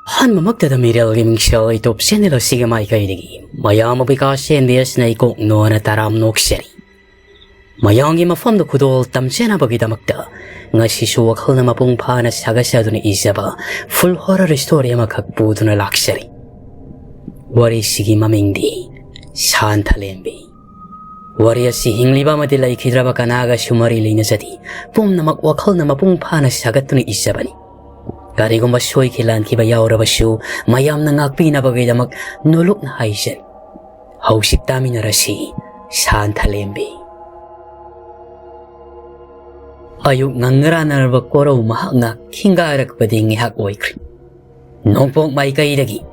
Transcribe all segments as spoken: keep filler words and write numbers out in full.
ꯑꯍꯥꯟꯕꯃꯛꯇꯗ ꯃꯤꯔꯦꯜꯒꯤ ꯃꯤꯡꯁꯦꯜ YouTube channel ꯑꯁꯤꯒꯤ ꯃꯥꯏꯀꯩꯗꯒꯤ ꯃꯌꯥꯝ ꯑꯕꯤꯀꯥꯁ ꯑꯦꯟ ꯕꯤ ꯑꯦꯁꯅ ꯏꯀꯣꯛ ꯅꯣꯅ ꯇꯔꯥꯝ ꯅꯣꯛꯆꯔꯤ꯫ ꯃꯌꯥꯝꯒꯤ ꯃꯐꯝꯗ ꯈꯨꯗꯣꯜ ꯇꯝꯖꯅꯕꯒꯤꯗꯃꯛꯇ ꯉꯁꯤꯁꯨ ꯋꯥꯈꯜꯅ ꯃꯄꯨꯡ ꯐꯥꯅ ꯁꯥꯒꯠꯆꯗꯨꯅ ꯏꯖꯕ full horror story ꯑꯃꯈꯛ ꯄꯨꯗꯨꯅ ꯂꯥꯛꯆꯔꯤ꯫ ꯋꯥꯔꯤꯁꯤꯒꯤ ꯃꯃꯤꯡꯗꯤ ꯁꯥꯟꯊꯂꯦꯝꯕꯤ꯫ ꯋꯥꯔꯤ ꯑꯁꯤ ꯍꯤꯡꯂꯤꯕ ꯑꯃꯗꯤ ꯂꯩꯈꯤꯗ꯭ꯔꯕ ꯀꯅꯥꯒꯁꯨ ꯃꯔꯤ ꯂꯩꯅꯖꯗꯦ꯫ ꯄꯨꯝꯅꯃꯛ ꯋꯥꯈꯜꯅ ꯃꯄꯨꯡ ꯐꯥꯅ ꯁꯥꯒꯠꯇꯨꯅ ꯏꯖꯕꯅꯤ꯫ ꯀꯔꯤꯒꯨꯝꯕ ꯁꯣꯏꯈꯤ ꯂꯥꯟꯈꯤꯕ ꯌꯥꯎꯔꯕꯁꯨ ꯃꯌꯥꯝꯅ ꯉꯥꯛꯄꯤꯅꯕꯒꯤꯗꯃꯛ ꯅꯣꯂꯨꯛꯅ ꯍꯥꯏꯖꯔꯤ꯫ ꯍꯧꯖꯤꯛ ꯇꯥꯃꯤꯟꯅꯔꯁꯤ ꯁꯥꯟꯊꯂꯦꯝꯕꯤ꯫ ꯑꯌꯨꯛ ꯉꯟꯉꯔꯥꯟꯅꯔꯕ ꯀꯣꯔꯧ ꯃꯍꯥꯛꯅ ꯈꯤꯡꯒꯥꯏꯔꯛꯄꯗꯤ ꯉꯥꯏꯍꯥꯛ ꯑꯣꯏꯈ꯭ꯔꯦ꯫ ꯅꯣꯡꯄꯣꯛ ꯃꯥꯏꯀꯩꯗꯒꯤ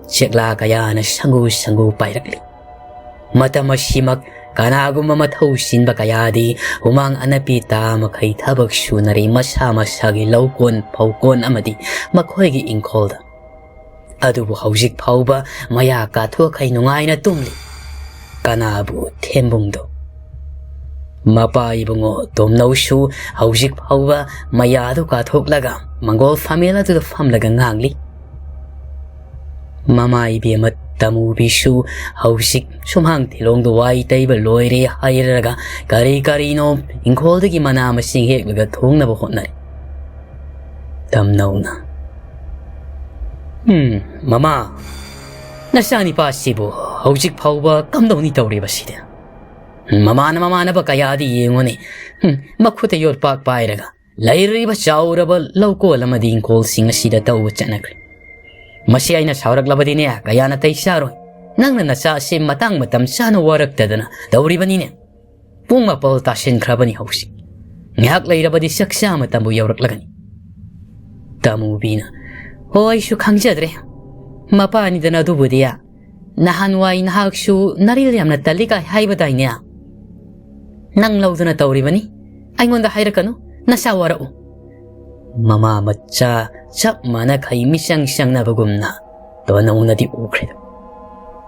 ꯆꯦꯛꯂꯥ ꯀꯌꯥꯅ ꯁꯪꯒꯨ ꯁꯪꯒꯨ ꯄꯥꯏꯔꯛꯂꯤ꯫ ꯃꯇꯝ ꯑꯁꯤꯃꯛ ꯀꯅꯥꯒꯨꯝꯕ ꯃꯊꯧ ꯆꯤꯟꯕ ꯀꯌꯥꯗꯤ ꯍꯨꯃꯥꯡ ꯑꯅꯞꯄꯤ ꯇꯥ ꯃꯈꯩ ꯊꯕꯛ ꯁꯨꯅꯔꯤ ꯃꯁꯥ ꯃꯁꯥꯒꯤ ꯂꯧꯀꯣꯟ, ꯐꯧꯀꯣꯟ ꯑꯃꯗꯤ ꯃꯈꯣꯏꯒꯤ ꯏꯪꯈꯣꯜꯗ꯫ ꯑꯗꯨꯕꯨ ꯍꯧꯖꯤꯛ ꯐꯥꯎꯕ ꯃꯌꯥ ꯀꯥꯊꯣꯛꯈꯩ ꯅꯨꯡꯉꯥꯏꯅ ꯇꯨꯝꯂꯤ꯫ ꯀꯅꯥꯕꯨ ꯊꯦꯝꯕꯨꯡꯗꯣ꯫ ꯃꯄꯥ ꯏꯕꯨꯡꯉꯣ ꯇꯣꯝꯅꯧꯁꯨ ꯍꯧꯖꯤꯛ ꯐꯥꯎꯕ ꯃꯌꯥꯗꯨ ꯀꯥꯊꯣꯛꯂꯒ ꯃꯪꯒꯣꯜ ꯐꯝꯃꯦꯜ ꯑꯗꯨꯗ ꯐꯝꯂꯒ ꯉꯥꯡꯂꯤ꯫ ꯃꯃꯥ ꯏꯕꯦꯝꯃ ꯇꯃꯨꯕꯤꯁꯨ ꯍꯧꯖꯤꯛ ꯁꯨꯃꯥꯡ ꯊꯤꯂꯣꯡꯗ ꯋꯥꯏ ꯇꯩꯕ ꯂꯣꯏꯔꯦ ꯍꯥꯏꯔꯒ ꯀꯔꯤ ꯀꯔꯤꯅꯣ ꯏꯪꯈꯣꯜꯗꯒꯤ ꯃꯅꯥ ꯃꯁꯤꯡ ꯍꯦꯛꯂꯒ ꯊꯣꯡꯅꯕ ꯍꯣꯠꯅꯔꯤ꯫ ꯇꯝꯅꯧꯅ, "ꯎꯝ, ꯃꯃꯥ, ꯅꯆꯥꯅꯤꯄꯥꯁꯤꯕꯨ ꯍꯧꯖꯤꯛ ꯐꯥꯎꯕ ꯀꯝꯗꯧꯅꯤ ꯇꯧꯔꯤꯕꯁꯤꯗꯤ? ꯃꯃꯥꯅ ꯃꯃꯥꯟꯅꯕ ꯀꯌꯥꯗꯤ ꯌꯦꯡꯉꯨꯅꯦ꯫ ꯎꯝ, ꯃꯈꯨꯠꯇ ꯌꯣꯠꯄꯥꯛ ꯄꯥꯏꯔꯒ ꯂꯩꯔꯤꯕ ꯆꯥꯎꯔꯕ ꯂꯧꯀꯣꯜ ꯑꯃꯗꯤ ꯏꯪꯈꯣꯜꯁꯤꯡ ꯑꯁꯤꯗ ꯇꯧꯕ ꯆꯠꯅꯈ꯭ꯔꯦ꯫ ꯃꯁꯤ ꯑꯩꯅ ꯁꯥꯎꯔꯛꯂꯕꯗꯤꯅꯦ, ꯀꯌꯥ ꯅꯥꯇꯩ ꯆꯥꯔꯣꯏ꯫ ꯅꯪꯅ ꯅꯆꯥ ꯑꯁꯤ ꯃꯇꯥꯡ ꯃꯇꯝ ꯆꯥꯅ ꯋꯥꯔꯛꯇꯗꯅ ꯇꯧꯔꯤꯕꯅꯤꯅꯦ꯫ ꯄꯨꯡ ꯃꯥꯄꯜ ꯇꯥꯁꯤꯟꯈ꯭ꯔꯕꯅꯤ ꯍꯧꯖꯤꯛ꯫ ꯉꯥꯏꯍꯥꯛ ꯂꯩꯔꯕꯗꯤ ꯆꯥꯛ ꯆꯥ ꯃꯇꯝꯕꯨ ꯌꯧꯔꯛꯂꯒꯅꯤ꯫" ꯇꯃꯨꯕꯤꯅ, "ꯍꯣ, ꯑꯩꯁꯨ ꯈꯪꯖꯗ꯭ꯔꯦ꯫ ꯃꯄꯥꯅꯤꯗꯅ ꯑꯗꯨꯕꯨꯗꯤ꯫ ꯅꯍꯥꯟꯋꯥꯏ ꯅꯍꯥꯛꯁꯨ ꯅꯔꯤꯜ ꯌꯥꯝꯅ ꯇꯜꯂꯤ ꯀꯥꯏ ꯍꯥꯏꯕꯗꯥꯏꯅꯦ? ꯅꯪ ꯂꯧꯗꯨꯅ ꯇꯧꯔꯤꯕꯅꯤ꯫ ꯑꯩꯉꯣꯟꯗ ꯍꯥꯏꯔꯛꯀꯅꯨ, ꯅꯁꯥ ꯋꯥꯔꯛꯎ꯫" ꯃꯃꯥ ꯃꯆꯥ ꯆꯞ ꯃꯥꯟꯅꯈꯩ ꯃꯤꯆꯪ ꯆꯪꯅꯕꯒꯨꯝꯅ ꯇꯣꯅꯧꯅꯗꯤ ꯎꯈ꯭ꯔꯦ꯫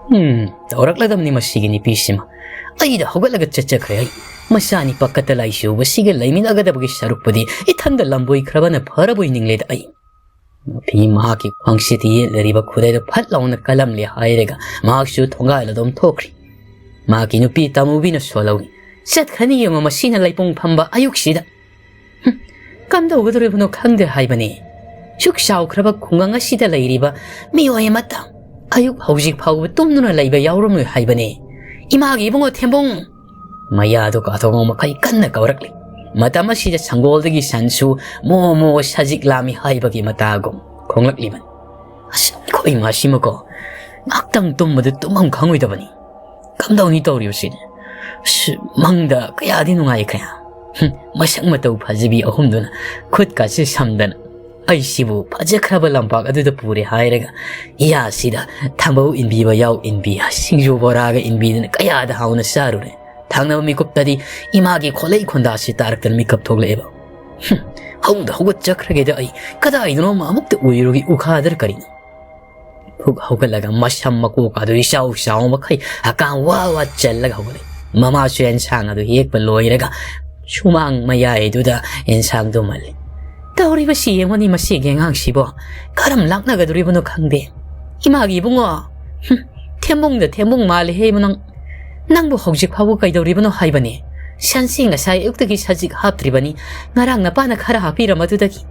"ꯎꯝ, ꯇꯧꯔꯛꯂꯗꯕꯅꯤ ꯃꯁꯤꯒꯤ ꯅꯨꯄꯤꯁꯤꯃ꯫ ꯑꯩꯗ ꯍꯧꯒꯠꯂꯒ ꯆꯠꯆꯈ꯭ꯔꯦ ꯑꯩ꯫ ꯃꯆꯥꯅꯤ ꯄꯥꯈꯠꯇ ꯂꯥꯏꯆꯨꯕꯁꯤꯒ ꯂꯩꯃꯤꯟꯅꯒꯗꯕꯒꯤ ꯁꯔꯨꯛꯄꯨꯗꯤ ꯏꯊꯟꯗ ꯂꯝꯕꯣꯏꯈ꯭ꯔꯕꯅ ꯐꯔꯕꯣꯏ ꯅꯤꯡꯂꯦꯗ ꯑꯩ꯫" ꯃꯐꯤ ꯃꯍꯥꯛꯀꯤ ꯈ꯭ꯋꯥꯡꯁꯤꯗ ꯌꯦꯠꯂꯔꯤꯕ ꯈꯨꯗꯩꯗꯨ ꯐꯠ ꯂꯥꯎꯅ ꯀꯜꯂꯝꯂꯦ ꯍꯥꯏꯔꯒ ꯃꯍꯥꯛꯁꯨ ꯊꯣꯡꯒꯥꯜ ꯑꯗꯨꯝ ꯊꯣꯛꯈ꯭ꯔꯤ꯫ ꯃꯍꯥꯛꯀꯤ ꯅꯨꯄꯤ ꯇꯥꯃꯨꯕꯤꯅ ꯁꯣꯜꯍꯧꯏ꯫ "ꯆꯠꯈ꯭ꯔꯅꯤ ꯌꯦꯡꯉꯣ, ꯃꯁꯤꯅ ꯂꯩꯄꯨꯡ ꯐꯝꯕ ꯑꯌꯨꯛꯁꯤꯗ꯫ ꯍꯨꯝ, ꯀꯝꯗꯧꯒꯗꯧꯔꯤꯕꯅꯣ ꯈꯪꯗꯦ ꯍꯥꯏꯕꯅꯤ꯫ ꯁꯨꯛ ꯆꯥꯎꯈ꯭ꯔꯕ ꯈꯨꯡꯒꯪ ꯑꯁꯤꯗ ꯂꯩꯔꯤꯕ ꯃꯤꯑꯣꯏ ꯑꯃꯠꯇ ꯑꯌꯨꯛ ꯍꯧꯖꯤꯛ ꯐꯥꯎꯕ ꯇꯨꯝꯗꯨꯅ ꯂꯩꯕ ꯌꯥꯎꯔꯝꯂꯣꯏ ꯍꯥꯏꯕꯅꯤ꯫ ꯏꯃꯥꯒꯤ ꯏꯕꯨꯡꯉꯣ ꯊꯦꯝꯕꯨꯡ!" ꯃꯌꯥꯗꯨ ꯀꯥꯊꯣꯛꯉꯧ ꯃꯈꯩ ꯀꯟꯅ ꯀꯧꯔꯛꯂꯤ꯫ ꯃꯇꯝ ꯑꯁꯤꯗ ꯁꯪꯒꯣꯜꯗꯒꯤ ꯁꯟꯁꯨ ꯃꯣ ꯃꯣ ꯁꯖꯤꯛ ꯂꯥꯝꯃꯤ ꯍꯥꯏꯕꯒꯤ ꯃꯇꯥꯒꯨꯝ ꯈꯣꯡꯂꯛꯂꯤꯕꯅꯤ꯫ ꯑꯁ, ꯑꯩꯈꯣꯏ ꯏꯃꯥꯁꯤꯃꯀꯣ, ꯉꯥꯏꯍꯥꯛꯇꯪ ꯇꯨꯝꯕꯗ ꯇꯨꯝꯐꯝ ꯈꯪꯉꯣꯏꯗꯕꯅꯤ꯫ ꯀꯝꯗꯧꯅꯤ ꯇꯧꯔꯤꯕꯁꯤꯗꯤ? ꯑꯁ, ꯃꯪꯗ ꯀꯌꯥꯗꯤ ꯅꯨꯡꯉꯥꯏꯈ꯭ꯔꯦ꯫ ꯍꯨꯝ, ꯃꯁꯛ ꯃꯇꯧ ꯐꯖꯕꯤ ꯑꯍꯨꯝꯗꯨꯅ ꯈꯨꯠꯀꯥꯁꯦ ꯁꯝꯗꯅ ꯑꯩꯁꯤꯕꯨ ꯐꯖꯈ꯭ꯔꯕ ꯂꯝꯄꯥꯛ ꯑꯗꯨꯗ ꯄꯨꯔꯦ ꯍꯥꯏꯔꯒ, ꯏꯌꯥꯁꯤꯗ ꯊꯝꯕꯧ ꯏꯟꯕꯤꯕ ꯌꯥꯎ ꯏꯟꯕꯤ, ꯁꯤꯡꯖꯨ ꯕꯣꯔꯥꯒ ꯏꯟꯕꯤꯗꯅ ꯀꯌꯥꯗ ꯍꯥꯎꯅ ꯆꯥꯔꯨꯔꯦ꯫ ꯊꯪꯅꯕ ꯃꯤꯀꯨꯞꯇꯗꯤ ꯏꯃꯥꯒꯤ ꯈꯣꯠꯂꯩ ꯈꯣꯟꯗꯥꯁꯤ ꯇꯥꯔꯛꯇꯅ ꯃꯤꯀꯞ ꯊꯣꯛꯂꯛꯑꯦꯕ꯫ ꯍꯨꯝ, ꯍꯧꯗ ꯍꯧꯒꯠꯆꯈ꯭ꯔꯒꯦꯗ ꯑꯩ, ꯀꯗꯥꯏꯗꯅꯣ ꯑꯃ ꯑꯃꯨꯛꯇ ꯎꯏꯔꯨꯒꯤ, ꯎꯈꯥꯗ꯭ꯔ ꯀꯔꯤꯅꯣ? ꯐꯨꯛ ꯍꯧꯒꯠꯂꯒ ꯃꯁꯝ ꯃꯀꯣꯛ ꯑꯗꯨ ꯏꯆꯥꯎ ꯆꯥꯎ ꯃꯈꯩ ꯍꯀꯥꯝ ꯋꯥ ꯋꯥ ꯆꯜꯂꯒ ꯍꯧꯒꯠꯂꯛꯏ꯫ ꯃꯃꯥꯁꯨ ꯑꯦꯟꯁꯥꯡ ꯑꯗꯨ ꯍꯦꯛꯄ ꯂꯣꯏꯔꯒ ꯁꯨꯃꯥꯡ ꯃꯌꯥꯏꯗꯨꯗ ꯑꯦꯟꯁꯥꯡꯗꯨ ꯃꯜꯂꯤ꯫ "ꯇꯧꯔꯤꯕꯁꯤ ꯌꯦꯡꯉꯨꯅꯤ, ꯃꯁꯤꯒꯤ ꯑꯉꯥꯡꯁꯤꯕꯣ ꯀꯔꯝ ꯂꯥꯛꯅꯒꯗꯧꯔꯤꯕꯅꯣ ꯈꯪꯗꯦ꯫ ꯏꯃꯥꯒꯤ ꯏꯕꯨꯡꯉꯣ, ꯍꯨꯝ, ꯊꯦꯝꯕꯨꯡꯗ ꯊꯦꯝꯕꯨꯡ ꯃꯥꯜꯂꯦꯍꯦ ꯏꯕꯨꯡꯉꯣ꯫ ꯅꯪꯕꯨ ꯍꯧꯖꯤꯛ ꯐꯥꯎꯕ ꯀꯩꯗꯧꯔꯤꯕꯅꯣ ꯍꯥꯏꯕꯅꯤ? ꯁꯟꯁꯤ ꯉꯁꯥꯏ ꯑꯌꯨꯛꯇꯒꯤ ꯁꯖꯤꯛ ꯍꯥꯞꯇ꯭ꯔꯤꯕꯅꯤ꯫ ꯉꯔꯥꯡ ꯅꯄꯥꯅ ꯈꯔ ꯍꯥꯞꯄꯤꯔꯝꯕꯗꯨꯗꯒꯤ꯫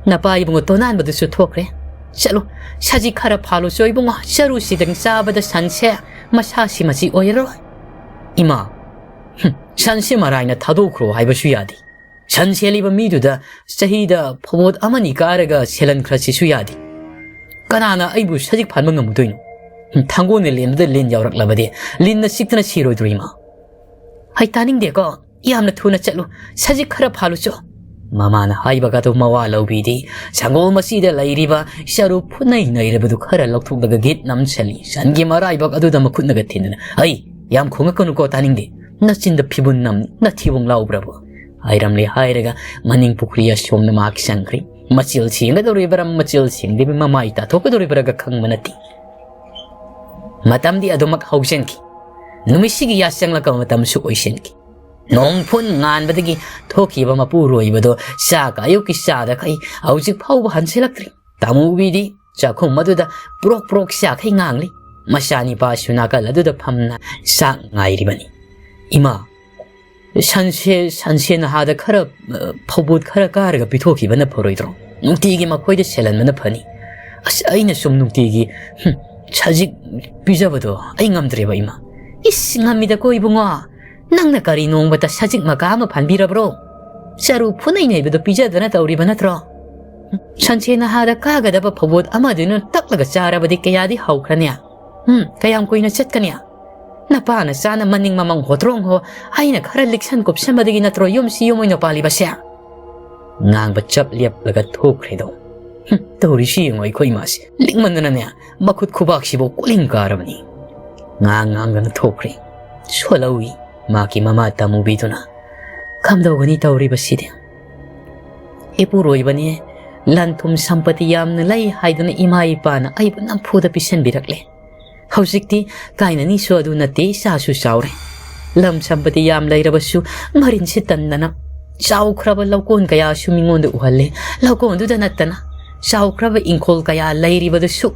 ꯅꯄꯥ ꯏꯕꯨꯡꯉꯣ ꯇꯣꯅꯥꯟꯕꯗꯨꯁꯨ ꯊꯣꯛꯈ꯭ꯔꯦ꯫ ꯆꯠꯂꯨ, ꯁꯖꯤꯛ ꯈꯔ ꯐꯥꯜꯂꯨꯆꯣ ꯏꯕꯨꯡꯉꯣ, ꯆꯔꯨꯁꯤꯗꯪ ꯆꯥꯕꯗ ꯁꯟꯁꯦ ꯃꯁꯥꯁꯤ ꯃꯆꯤ ꯑꯣꯏꯔꯔꯣꯏ꯫" "ꯏꯃꯥ, ꯍꯨꯝ, ꯁꯟꯁꯦ ꯃꯔꯥꯏꯅ ꯊꯥꯗꯣꯛꯈ꯭ꯔꯣ ꯍꯥꯏꯕꯁꯨ ꯌꯥꯗꯦ꯫ ꯁꯟ ꯁꯦꯜꯂꯤꯕ ꯃꯤꯗꯨꯗ ꯆꯍꯤꯗ ꯐꯧꯕꯣꯠ ꯑꯃꯅꯤ ꯀꯥꯔꯒ ꯁꯦꯜꯍꯟꯈ꯭ꯔꯁꯤꯁꯨ ꯌꯥꯗꯦ꯫ ꯀꯅꯥꯅ ꯑꯩꯕꯨ ꯁꯖꯤꯛ ꯐꯥꯟꯕ ꯉꯝꯃꯨꯗꯣꯏꯅꯣ? ꯍꯨꯝ, ꯊꯥꯡꯒꯣꯜꯅ ꯂꯦꯟꯕꯗ ꯂꯤꯟ ꯌꯥꯎꯔꯛꯂꯕꯗꯤ ꯂꯤꯟꯅ ꯆꯤꯛꯇꯅ ꯁꯤꯔꯣꯏꯗ꯭ꯔꯣ ꯏꯃꯥ?" "ꯍꯩ, ꯇꯥꯅꯤꯡꯗꯦꯀꯣ꯫ ꯌꯥꯝꯅ ꯊꯨꯅ ꯆꯠꯂꯨ, ꯁꯖꯤꯛ ꯈꯔ ꯐꯥꯜꯂꯨꯆꯣ꯫" ꯃꯃꯥꯅ ꯍꯥꯏꯕꯒꯗꯨ ꯃꯋꯥ ꯂꯧꯕꯤꯗꯦ꯫ ꯁꯪꯒꯣꯜ ꯃꯆꯤꯗ ꯂꯩꯔꯤꯕ ꯆꯔꯨ ꯐꯨꯠꯅꯩ ꯅꯩꯔꯕꯗꯨ ꯈꯔ ꯂꯧꯊꯣꯛꯂꯒ ꯒꯤꯠ ꯅꯝꯁꯜꯂꯤ꯫ ꯁꯟꯒꯤ ꯃꯔꯥꯏꯕꯛ ꯑꯗꯨꯗ ꯃꯈꯨꯠꯅꯒ ꯊꯤꯟꯗꯨꯅ, "ꯑꯩ ꯌꯥꯝ ꯈꯣꯡꯉꯛꯀꯅꯨꯀꯣ, ꯇꯥꯅꯤꯡꯗꯦ꯫ ꯅꯆꯤꯟꯗ ꯐꯤꯕꯨꯟ ꯅꯝ, ꯅꯊꯤꯕꯣꯡ ꯂꯥꯎꯕ꯭ꯔꯕꯨ?" ꯍꯥꯏꯔꯝꯂꯦ ꯍꯥꯏꯔꯒ ꯃꯅꯤꯡ ꯄꯨꯈ꯭ꯔꯤ ꯑꯁꯣꯝꯗ ꯃꯍꯥꯛ ꯆꯪꯈ꯭ꯔꯤ꯫ ꯃꯆꯤꯜ ꯁꯦꯡꯒꯗꯧꯔꯤꯕꯔꯥ, ꯃꯆꯤꯜ ꯁꯦꯡꯗ꯭ꯔꯤꯕ ꯃꯃꯥꯏ ꯇꯥꯊꯣꯛꯀꯗꯧꯔꯤꯕꯔꯥꯒ ꯈꯪꯕ ꯅꯠꯇꯦ꯫ ꯃꯇꯝꯗꯤ ꯑꯗꯨꯃꯛ ꯍꯧꯖꯤꯟꯈꯤ꯫ ꯅꯨꯃꯤꯠꯁꯤꯒꯤ ꯌꯥꯆꯪꯂꯛꯄ ꯃꯇꯝꯁꯨ ꯑꯣꯏꯁꯤꯟꯈꯤ꯫ ꯅꯣꯡ ꯐꯨꯟ ꯉꯥꯟꯕꯗꯒꯤ ꯊꯣꯛꯈꯤꯕ ꯃꯄꯨꯔꯣꯏꯕꯗꯣ ꯆꯥꯛꯀ ꯑꯌꯨꯛꯀꯤ ꯆꯥꯗꯈꯩ ꯍꯧꯖꯤꯛ ꯐꯥꯎꯕ ꯍꯟꯁꯤꯜꯂꯛꯇ꯭ꯔꯤ꯫ ꯇꯥꯃꯨꯕꯤꯗꯤ ꯆꯥꯛꯈꯨꯝ ꯑꯗꯨꯗ ꯄ꯭ꯔꯣꯛ ꯄ꯭ꯔꯣꯛ ꯆꯥꯛꯈꯩ ꯉꯥꯡꯂꯤ꯫ ꯃꯆꯥꯅꯤꯄꯥꯁꯨ ꯅꯥꯀꯜ ꯑꯗꯨꯗ ꯐꯝꯅ ꯆꯥꯛ ꯉꯥꯏꯔꯤꯕꯅꯤ꯫ "ꯏꯃꯥ, ꯁꯟꯁꯦ, ꯁꯟꯁꯦ ꯅꯍꯥꯗ ꯈꯔ, ꯑ, ꯐꯧꯕꯣꯠ ꯈꯔ ꯀꯥꯔꯒ ꯄꯤꯊꯣꯛꯈꯤꯕꯅ ꯐꯔꯣꯏꯗ꯭ꯔꯣ? ꯅꯨꯡꯇꯤꯒꯤ ꯃꯈꯣꯏꯗ ꯁꯦꯜꯍꯟꯕꯅ ꯐꯅꯤ꯫ ꯑꯁ, ꯑꯩꯅ ꯁꯨꯝ ꯅꯨꯡꯇꯤꯒꯤ, ꯍꯨꯝ, ꯁꯖꯤꯛ ꯄꯤꯖꯕꯗꯣ ꯑꯩ ꯉꯝꯗ꯭ꯔꯦꯕ, ꯏꯃꯥ꯫" "ꯏꯁ, ꯉꯝꯃꯤꯗꯀꯣ ꯏꯕꯨꯡꯉꯣ꯫ ꯅꯪꯅ ꯀꯔꯤ ꯅꯣꯡꯃꯇ ꯁꯖꯤꯛ ꯃꯀꯥ ꯑꯃ ꯐꯟꯕꯤꯔꯕ꯭ꯔꯣ? ꯆꯔꯨ ꯐꯨꯅꯩ ꯅꯩꯕꯗꯣ ꯄꯤꯖꯗꯅ ꯇꯧꯔꯤꯕ ꯅꯠꯇ꯭ꯔꯣ? ꯁꯟꯁꯦ ꯅꯍꯥꯗ ꯀꯥꯒꯗꯕ ꯐꯧꯕꯣꯠ ꯑꯃꯗꯨꯅ ꯇꯛꯂꯒ ꯆꯥꯔꯕꯗꯤ ꯀꯌꯥꯗꯤ ꯍꯧꯈ꯭ꯔꯅꯤ? ꯎꯝ, ꯀꯌꯥꯝ ꯀꯨꯏꯅ ꯆꯠꯀꯅꯤ? ꯅꯄꯥ ꯅꯆꯥꯅ ꯃꯅꯤꯡ ꯃꯃꯥꯡ ꯍꯣꯇ꯭ꯔꯣꯡ ꯍꯣ, ꯑꯩꯅ ꯈꯔ ꯂꯤꯛꯁꯟ ꯀꯨꯞꯁꯟꯕꯗꯒꯤ ꯅꯠꯇ꯭ꯔꯣ ꯌꯨꯝꯁꯤ ꯌꯨꯝ ꯑꯣꯏꯅ ꯄꯥꯜꯂꯤꯕꯁꯦ?" ꯉꯥꯡꯕ ꯆꯞ ꯂꯦꯞꯂꯒ ꯊꯣꯛꯈ꯭ꯔꯦꯗꯣ꯫ ꯍꯨꯝ, ꯇꯧꯔꯤꯁꯤ ꯌꯦꯡꯉꯣ, ꯑꯩꯈꯣꯏ ꯏꯃꯥꯁꯤ ꯂꯤꯛꯃꯟꯗꯅꯅꯦ, ꯃꯈꯨꯠ ꯈꯨꯕꯥꯛꯁꯤꯕꯨ ꯀꯣꯂꯤꯡ ꯀꯥꯔꯕꯅꯤ꯫ ꯉꯥꯡ ꯉꯥꯡꯗꯅ ꯊꯣꯛꯈ꯭ꯔꯦ꯫ ꯁꯣꯜꯍꯧꯏ ꯃꯥꯒꯤ ꯃꯃꯥ ꯇꯥꯃꯨꯕꯤꯗꯨꯅ꯫ ꯀꯝꯗꯧꯒꯅꯤ ꯇꯧꯔꯤꯕꯁꯤꯗꯤ? ꯏꯄꯨꯔꯣꯏꯕꯅꯤ, ꯂꯟ ꯊꯨꯝ ꯁꯝꯄꯇꯤ ꯌꯥꯝꯅ ꯂꯩ ꯍꯥꯏꯗꯨꯅ ꯏꯃꯥ ꯏꯄꯥꯅ ꯑꯩꯕꯨ ꯅꯝꯐꯨꯗ ꯄꯤꯁꯟꯕꯤꯔꯛꯂꯦ꯫ ꯍꯧꯖꯤꯛꯇꯤ ꯀꯥꯏꯅꯅꯤꯁꯨ ꯑꯗꯨ ꯅꯠꯇꯦ, ꯏꯆꯥꯁꯨ ꯆꯥꯎꯔꯦ꯫ ꯂꯝ ꯁꯝꯄꯇꯤ ꯌꯥꯝ ꯂꯩꯔꯕꯁꯨ ꯃꯔꯤꯟꯁꯤ ꯇꯟꯗꯅ ꯆꯥꯎꯈ꯭ꯔꯕ ꯂꯧꯀꯣꯟ ꯀꯌꯥꯁꯨ ꯃꯤꯉꯣꯟꯗ ꯎꯍꯜꯂꯦ꯫ ꯂꯧꯀꯣꯟꯗꯨꯗ ꯅꯠꯇꯅ ꯆꯥꯎꯈ꯭ꯔꯕ ꯏꯪꯈꯣꯜ ꯀꯌꯥ ꯂꯩꯔꯤꯕꯗꯨꯁꯨ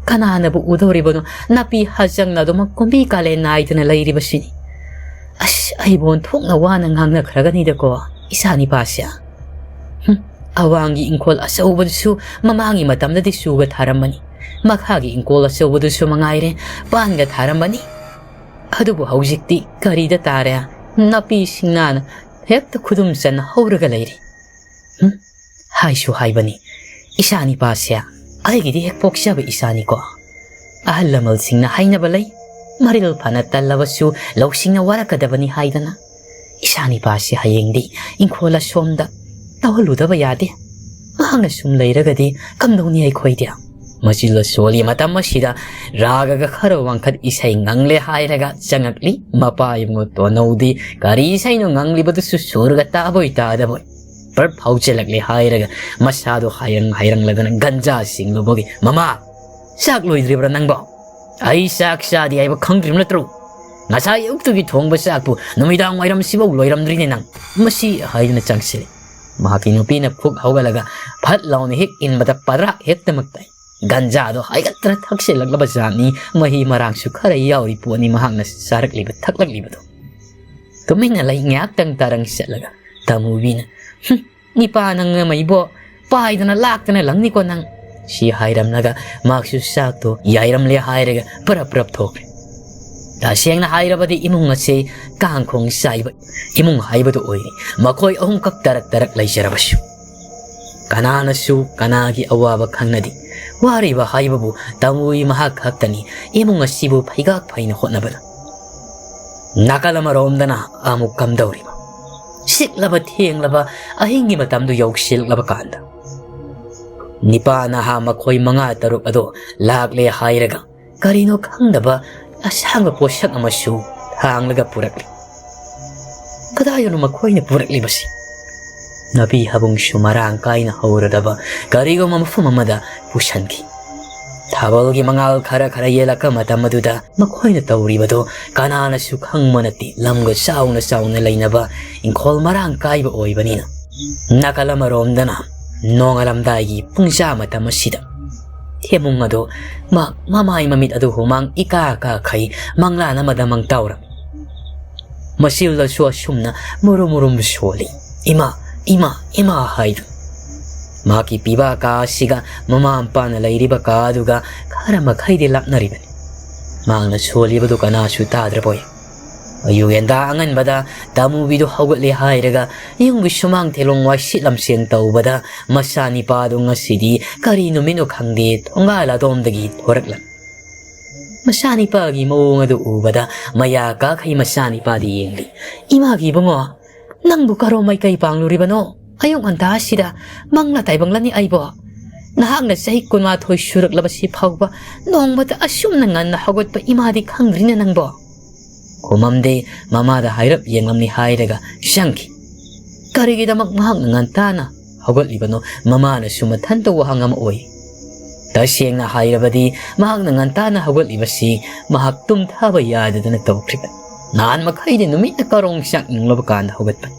ꯀꯅꯥꯅꯕꯨ ꯎꯗꯧꯔꯤꯕꯅꯣ? ꯅꯥꯄꯤ ꯍꯥꯖꯪꯅ ꯑꯗꯨꯃꯛ ꯀꯨꯝꯕꯤ ꯀꯥꯂꯦꯟ ꯅꯥꯏꯗꯅ ꯂꯩꯔꯤꯕꯁꯤꯅꯤ꯫ ꯑꯁ, ꯑꯩꯕꯨ ꯑꯣꯟꯊꯣꯛꯅ ꯋꯥꯅ ꯉꯥꯡꯅꯈ꯭ꯔꯒꯅꯤꯗꯀꯣ ꯏꯆꯥ ꯅꯤꯄꯥꯁꯦ꯫ ꯍꯨꯝ, ꯑꯋꯥꯡꯒꯤ ꯏꯪꯈꯣꯜ ꯑꯆꯧꯕꯗꯨꯁꯨ ꯃꯃꯥꯡꯒꯤ ꯃꯇꯝꯗꯗꯤ ꯆꯨꯒ ꯊꯥꯔꯝꯕꯅꯤ꯫ ꯃꯈꯥꯒꯤ ꯏꯪꯈꯣꯜ ꯑꯆꯧꯕꯗꯨꯁꯨ ꯃꯉꯥꯏꯔꯦ, ꯄꯥꯟꯒ ꯊꯥꯔꯝꯕꯅꯤ꯫ ꯑꯗꯨꯕꯨ ꯍꯧꯖꯤꯛꯇꯤ ꯀꯔꯤꯗ ꯇꯥꯔꯦ? ꯅꯥꯄꯤ ꯁꯤꯡꯅꯥꯅ ꯍꯦꯛꯇ ꯈꯨꯗꯨꯝ ꯆꯟꯅ ꯍꯧꯔꯒ ꯂꯩꯔꯤ꯫ ꯍꯨꯝ, ꯍꯥꯏꯁꯨ ꯍꯥꯏꯕꯅꯤ, ꯏꯆꯥ ꯅꯤꯄꯥꯁꯦ ꯑꯩꯒꯤꯗꯤ ꯍꯦꯛ ꯄꯣꯛꯆꯕ ꯏꯆꯥꯅꯤꯀꯣ꯫ ꯑꯍꯜ ꯂꯃꯟꯁꯤꯡꯅ ꯍꯥꯏꯅꯕ ꯂꯩ, "ꯃꯔꯤꯜ ꯐꯅ ꯇꯜꯂꯕꯁꯨ ꯂꯧꯁꯤꯡꯅ ꯋꯥꯔꯛꯀꯗꯕꯅꯤ" ꯍꯥꯏꯗꯅ꯫ ꯏꯆꯥ ꯅꯤꯄꯥꯁꯤ ꯍꯌꯦꯡꯗꯤ ꯏꯪꯈꯣꯜ ꯑꯁꯣꯝꯗ ꯇꯧꯍꯜꯂꯨꯗꯕ ꯌꯥꯗꯦ꯫ ꯃꯍꯥꯛꯅ ꯁꯨꯝ ꯂꯩꯔꯒꯗꯤ ꯀꯝꯗꯧꯅꯤ ꯑꯩꯈꯣꯏꯗꯤ? ꯃꯆꯤꯜꯂ ꯁꯣꯜꯂꯤ ꯃꯇꯝ ꯑꯁꯤꯗ ꯔꯥꯒꯒ ꯈꯔ ꯋꯥꯡꯈꯠ ꯏꯁꯩ ꯉꯪꯂꯦ ꯍꯥꯏꯔꯒ ꯆꯪꯉꯛꯂꯤ ꯃꯄꯥ ꯏꯕꯨꯡꯉꯣ ꯇꯣꯟꯅꯧꯗꯤ꯫ ꯀꯔꯤ ꯏꯁꯩꯅꯣ ꯉꯪꯂꯤꯕꯗꯨꯁꯨ ꯁꯨꯔꯒ ꯇꯥꯕꯣꯏ ꯇꯥꯗꯕꯣꯏ꯫ ꯄꯔꯞ ꯐꯥꯎꯖꯜꯂꯛꯂꯦ ꯍꯥꯏꯔꯒ ꯃꯁꯥꯗꯣ ꯍꯥꯏꯔꯪ ꯍꯥꯏꯔꯪꯂꯗꯅ ꯒꯟꯖꯥ ꯁꯤꯡꯂꯨꯕꯒꯤ, "ꯃꯃꯥ, ꯆꯥꯛ ꯂꯣꯏꯗ꯭ꯔꯤꯕ꯭ꯔꯥ ꯅꯪꯕꯣ? ꯑꯩ ꯆꯥꯛ ꯆꯥꯗꯦ ꯍꯥꯏꯕ ꯈꯪꯗ꯭ꯔꯤꯕ ꯅꯠꯇ꯭ꯔꯣ? ꯉꯁꯥꯏ ꯑꯌꯨꯛꯇꯒꯤ ꯊꯣꯡꯕ ꯆꯥꯛꯄꯨ ꯅꯨꯃꯤꯗꯥꯡ ꯋꯥꯏꯔꯝꯁꯤꯐꯥꯎ ꯂꯣꯏꯔꯝꯗ꯭ꯔꯤꯅꯦ ꯅꯪ꯫ ꯃꯁꯤ" ꯍꯥꯏꯗꯨꯅ ꯆꯪꯁꯤꯜꯂꯤ꯫ ꯃꯍꯥꯛꯀꯤ ꯅꯨꯄꯤꯅ ꯐꯨꯛ ꯍꯧꯒꯠꯂꯒ ꯐꯠ ꯂꯥꯎꯅ ꯍꯦꯛ ꯏꯟꯕꯗ ꯄꯗ꯭ꯔꯥꯛ ꯍꯦꯛꯇꯃꯛ ꯇꯥꯏ꯫ ꯒꯟꯖꯥꯗꯣ ꯍꯥꯏꯒꯠꯇꯅ ꯊꯛꯆꯤꯜꯂꯛꯂꯕ ꯖꯥꯠꯅꯤ꯫ ꯃꯍꯤ ꯃꯔꯥꯡꯁꯨ ꯈꯔ ꯌꯥꯎꯔꯤ ꯄꯣꯠꯅꯤ ꯃꯍꯥꯛꯅ ꯆꯥꯔꯛꯂꯤꯕ ꯊꯛꯂꯛꯂꯤꯕꯗꯣ꯫ ꯇꯨꯃꯤꯟꯅ ꯂꯩ ꯉꯥꯏꯍꯥꯛꯇꯪ ꯇꯥꯔꯪ ꯆꯠꯂꯒ ꯇꯥꯃꯨꯕꯤꯅ, "ꯍꯨꯝ, ꯅꯤꯄꯥ ꯅꯪ ꯑꯃ ꯏꯕꯣ, ꯄꯥꯏꯗꯅ ꯂꯥꯛꯇꯅ ꯂꯪꯅꯤꯀꯣ ꯅꯪ," ꯁꯤ ꯍꯥꯏꯔꯝꯂꯒ ꯃꯍꯥꯛꯁꯨ ꯆꯥꯛꯇꯣ ꯌꯥꯏꯔꯝꯂꯦ ꯍꯥꯏꯔꯒ ꯄꯔꯞ ꯄꯔꯞ ꯊꯣꯛꯈ꯭ꯔꯦ꯫ ꯇꯁꯦꯡꯅ ꯍꯥꯏꯔꯕꯗꯤ ꯏꯃꯨꯡ ꯑꯁꯤ ꯀꯥꯡꯈꯣꯡ ꯆꯥꯏꯕ ꯏꯃꯨꯡ ꯍꯥꯏꯕꯗꯨ ꯑꯣꯏꯔꯤ꯫ ꯃꯈꯣꯏ ꯑꯍꯨꯝꯈꯛ ꯇꯔꯛ ꯇꯔꯛ ꯂꯩꯖꯔꯕꯁꯨ ꯀꯅꯥꯅꯁꯨ ꯀꯅꯥꯒꯤ ꯑꯋꯥꯕ ꯈꯪꯅꯗꯦ꯫ ꯋꯥꯔꯤꯕ ꯍꯥꯏꯕꯕꯨ ꯇꯥꯃꯨꯕꯤ ꯃꯍꯥꯛ ꯈꯛꯇꯅꯤ ꯏꯃꯨꯡ ꯑꯁꯤꯕꯨ ꯐꯩꯒꯥꯛ ꯐꯩꯅ ꯍꯣꯠꯅꯕꯗ꯫ ꯅꯥꯀꯜ ꯑꯃꯔꯣꯝꯗꯅ ꯑꯃꯨꯛ ꯀꯝꯗꯧꯔꯤꯕ? ꯁꯤꯛꯂꯕ ꯊꯦꯡꯂꯕ ꯑꯍꯤꯡꯒꯤ ꯃꯇꯝꯗꯨ ꯌꯧꯁꯤꯜꯂꯛꯂꯕ ꯀꯥꯟꯗ ꯅꯤꯄꯥ ꯅꯍꯥ ꯃꯈꯣꯏ ꯃꯉꯥ ꯇꯔꯨꯛ ꯑꯗꯣ ꯂꯥꯛꯂꯦ ꯍꯥꯏꯔꯒ ꯀꯔꯤꯅꯣ ꯈꯪꯗꯕ ꯑꯁꯥꯡꯕ ꯄꯣꯠꯁꯛ ꯑꯃꯁꯨ ꯊꯥꯡꯂꯒ ꯄꯨꯔꯛꯂꯤ꯫ ꯀꯗꯥꯏꯗꯅꯣ ꯃꯈꯣꯏꯅ ꯄꯨꯔꯛꯂꯤꯕꯁꯤ? ꯅꯥꯄꯤ ꯍꯥꯕꯨꯡꯁꯨ ꯃꯔꯥꯡ ꯀꯥꯏꯅ ꯍꯧꯔꯗꯕ ꯀꯔꯤꯒꯨꯝꯕ ꯃꯐꯝ ꯑꯃꯗ ꯄꯨꯁꯟꯈꯤ꯫ ꯊꯥꯕꯜꯒꯤ ꯃꯉꯥꯜ ꯈꯔ ꯈꯔ ꯌꯦꯜꯂꯛꯄ ꯃꯇꯝ ꯑꯗꯨꯗ ꯃꯈꯣꯏꯅ ꯇꯧꯔꯤꯕꯗꯨ ꯀꯅꯥꯅꯁꯨ ꯈꯪꯕ ꯅꯠꯇꯦ꯫ ꯂꯝꯒ ꯆꯥꯎꯅ ꯆꯥꯎꯅ ꯂꯩꯅꯕ ꯏꯪꯈꯣꯜ ꯃꯔꯥꯡ ꯀꯥꯏꯕ ꯑꯣꯏꯕꯅꯤꯅ꯫ ꯅꯥꯀꯜ ꯑꯃꯔꯣꯝꯗꯅ ꯅꯣꯡꯉꯥꯜꯂꯝꯗꯥꯏꯒꯤ ꯄꯨꯡ ꯆꯥ ꯃꯇꯝ ꯑꯁꯤꯗ ꯊꯦꯝꯃꯨꯡ ꯑꯗꯨ ꯃꯍꯥꯛ ꯃꯃꯥꯏ ꯃꯃꯤꯠ ꯑꯗꯨ ꯍꯨꯃꯥꯡ ꯏꯀꯥ ꯀꯥꯈꯩ ꯃꯪꯂꯥꯟ ꯑꯃꯗ ꯃꯪꯇꯥꯎꯔꯝꯃꯤ꯫ ꯃꯆꯤꯜꯗꯁꯨ ꯑꯁꯨꯝꯅ ꯃꯨꯔꯨꯝ ꯃꯨꯔꯨꯝ ꯁꯣꯜꯂꯤ꯫ "ꯏꯃꯥ, ꯏꯃꯥ, ꯏꯃꯥ" ꯍꯥꯏꯗꯨꯅ꯫ ꯃꯍꯥꯛꯀꯤ ꯄꯤꯕꯥ ꯀꯥ ꯑꯁꯤꯒ ꯃꯃꯥ ꯃꯄꯥꯅ ꯂꯩꯔꯤꯕ ꯀꯥ ꯑꯗꯨꯒ ꯈꯔ ꯃꯈꯩꯗꯤ ꯂꯥꯞꯅꯔꯤꯕꯅꯤ꯫ ꯃꯍꯥꯛꯅ ꯁꯣꯜꯂꯤꯕꯗꯨ ꯀꯅꯥꯁꯨ ꯇꯥꯗ꯭ꯔꯕꯣꯏ꯫ ꯑꯌꯨꯛ ꯌꯦꯟꯗꯥ ꯑꯉꯟꯕꯗ ꯇꯥꯃꯨꯕꯤꯗꯨ ꯍꯧꯒꯠꯂꯦ ꯍꯥꯏꯔꯒ ꯌꯨꯝꯒꯤ ꯁꯨꯃꯥꯡ ꯊꯦꯂꯣꯡ ꯋꯥꯏꯁꯤꯠ ꯂꯝꯁꯦꯡ ꯇꯧꯕꯗ ꯃꯆꯥꯅꯤꯄꯥꯗꯨ ꯉꯁꯤꯗꯤ ꯀꯔꯤ ꯅꯨꯃꯤꯠꯅꯣ ꯈꯪꯗꯦ ꯊꯣꯡꯒꯥꯜ ꯑꯗꯣꯝꯗꯒꯤ ꯊꯣꯔꯛꯂꯝꯃꯤ꯫ ꯃꯆꯥꯅꯤꯄꯥꯒꯤ ꯃꯑꯣꯡ ꯑꯗꯨ ꯎꯕꯗ ꯃꯌꯥ ꯀꯥꯈꯩ ꯃꯆꯥꯅꯤꯄꯥꯗꯤ ꯌꯦꯡꯂꯤ꯫ "ꯏꯃꯥꯒꯤ ꯏꯕꯨꯡꯉꯣ, ꯅꯪꯕꯨ ꯀꯔꯣꯝ ꯃꯥꯏꯀꯩ ꯄꯥꯡꯂꯨꯔꯤꯕꯅꯣ? ꯑꯌꯨꯛ ꯉꯟꯇꯥ ꯑꯁꯤꯗ ꯃꯪꯂꯥ ꯇꯥꯏꯕꯪꯂꯅꯤ ꯑꯩꯕꯣ꯫ ꯅꯍꯥꯛꯅ ꯆꯍꯤ ꯀꯨꯟꯃꯥꯊꯣꯏ ꯁꯨꯔꯛꯂꯕꯁꯤ ꯐꯥꯎꯕ ꯅꯣꯡꯃꯇ ꯑꯁꯨꯝꯅ ꯉꯟꯅ ꯍꯧꯒꯠꯄ ꯏꯃꯥꯗꯤ ꯈꯪꯗ꯭ꯔꯤꯅꯦ ꯅꯪꯕꯣ?" ꯈꯨꯃꯝꯗꯦ꯫ ꯃꯃꯥꯗ ꯍꯥꯏꯔꯞ ꯌꯦꯡꯂꯝꯃꯤ ꯍꯥꯏꯔꯒ ꯆꯪꯈꯤ꯫ ꯀꯔꯤꯒꯤꯗꯃꯛ ꯃꯍꯥꯛꯅ ꯉꯟꯇꯥꯅ ꯍꯧꯒꯠꯂꯤꯕꯅꯣ? ꯃꯃꯥꯅꯁꯨ ꯃꯊꯟꯇ ꯋꯥꯍꯪ ꯑꯃ ꯑꯣꯏ꯫ ꯇꯁꯦꯡꯅ ꯍꯥꯏꯔꯕꯗꯤ ꯃꯍꯥꯛꯅ ꯉꯟꯇꯥꯅ ꯍꯧꯒꯠꯂꯤꯕꯁꯤ ꯃꯍꯥꯛ ꯇꯨꯝꯊꯕ ꯌꯥꯗꯗꯅ ꯇꯧꯈ꯭ꯔꯤꯕꯅꯤ꯫ ꯅꯍꯥꯟ ꯃꯈꯩꯗꯤ ꯅꯨꯃꯤꯠꯅ ꯀꯔꯣꯡ ꯆꯥꯛ ꯅꯨꯡꯂꯕ ꯀꯥꯟꯗ ꯍꯧꯒꯠꯄꯅꯤ꯫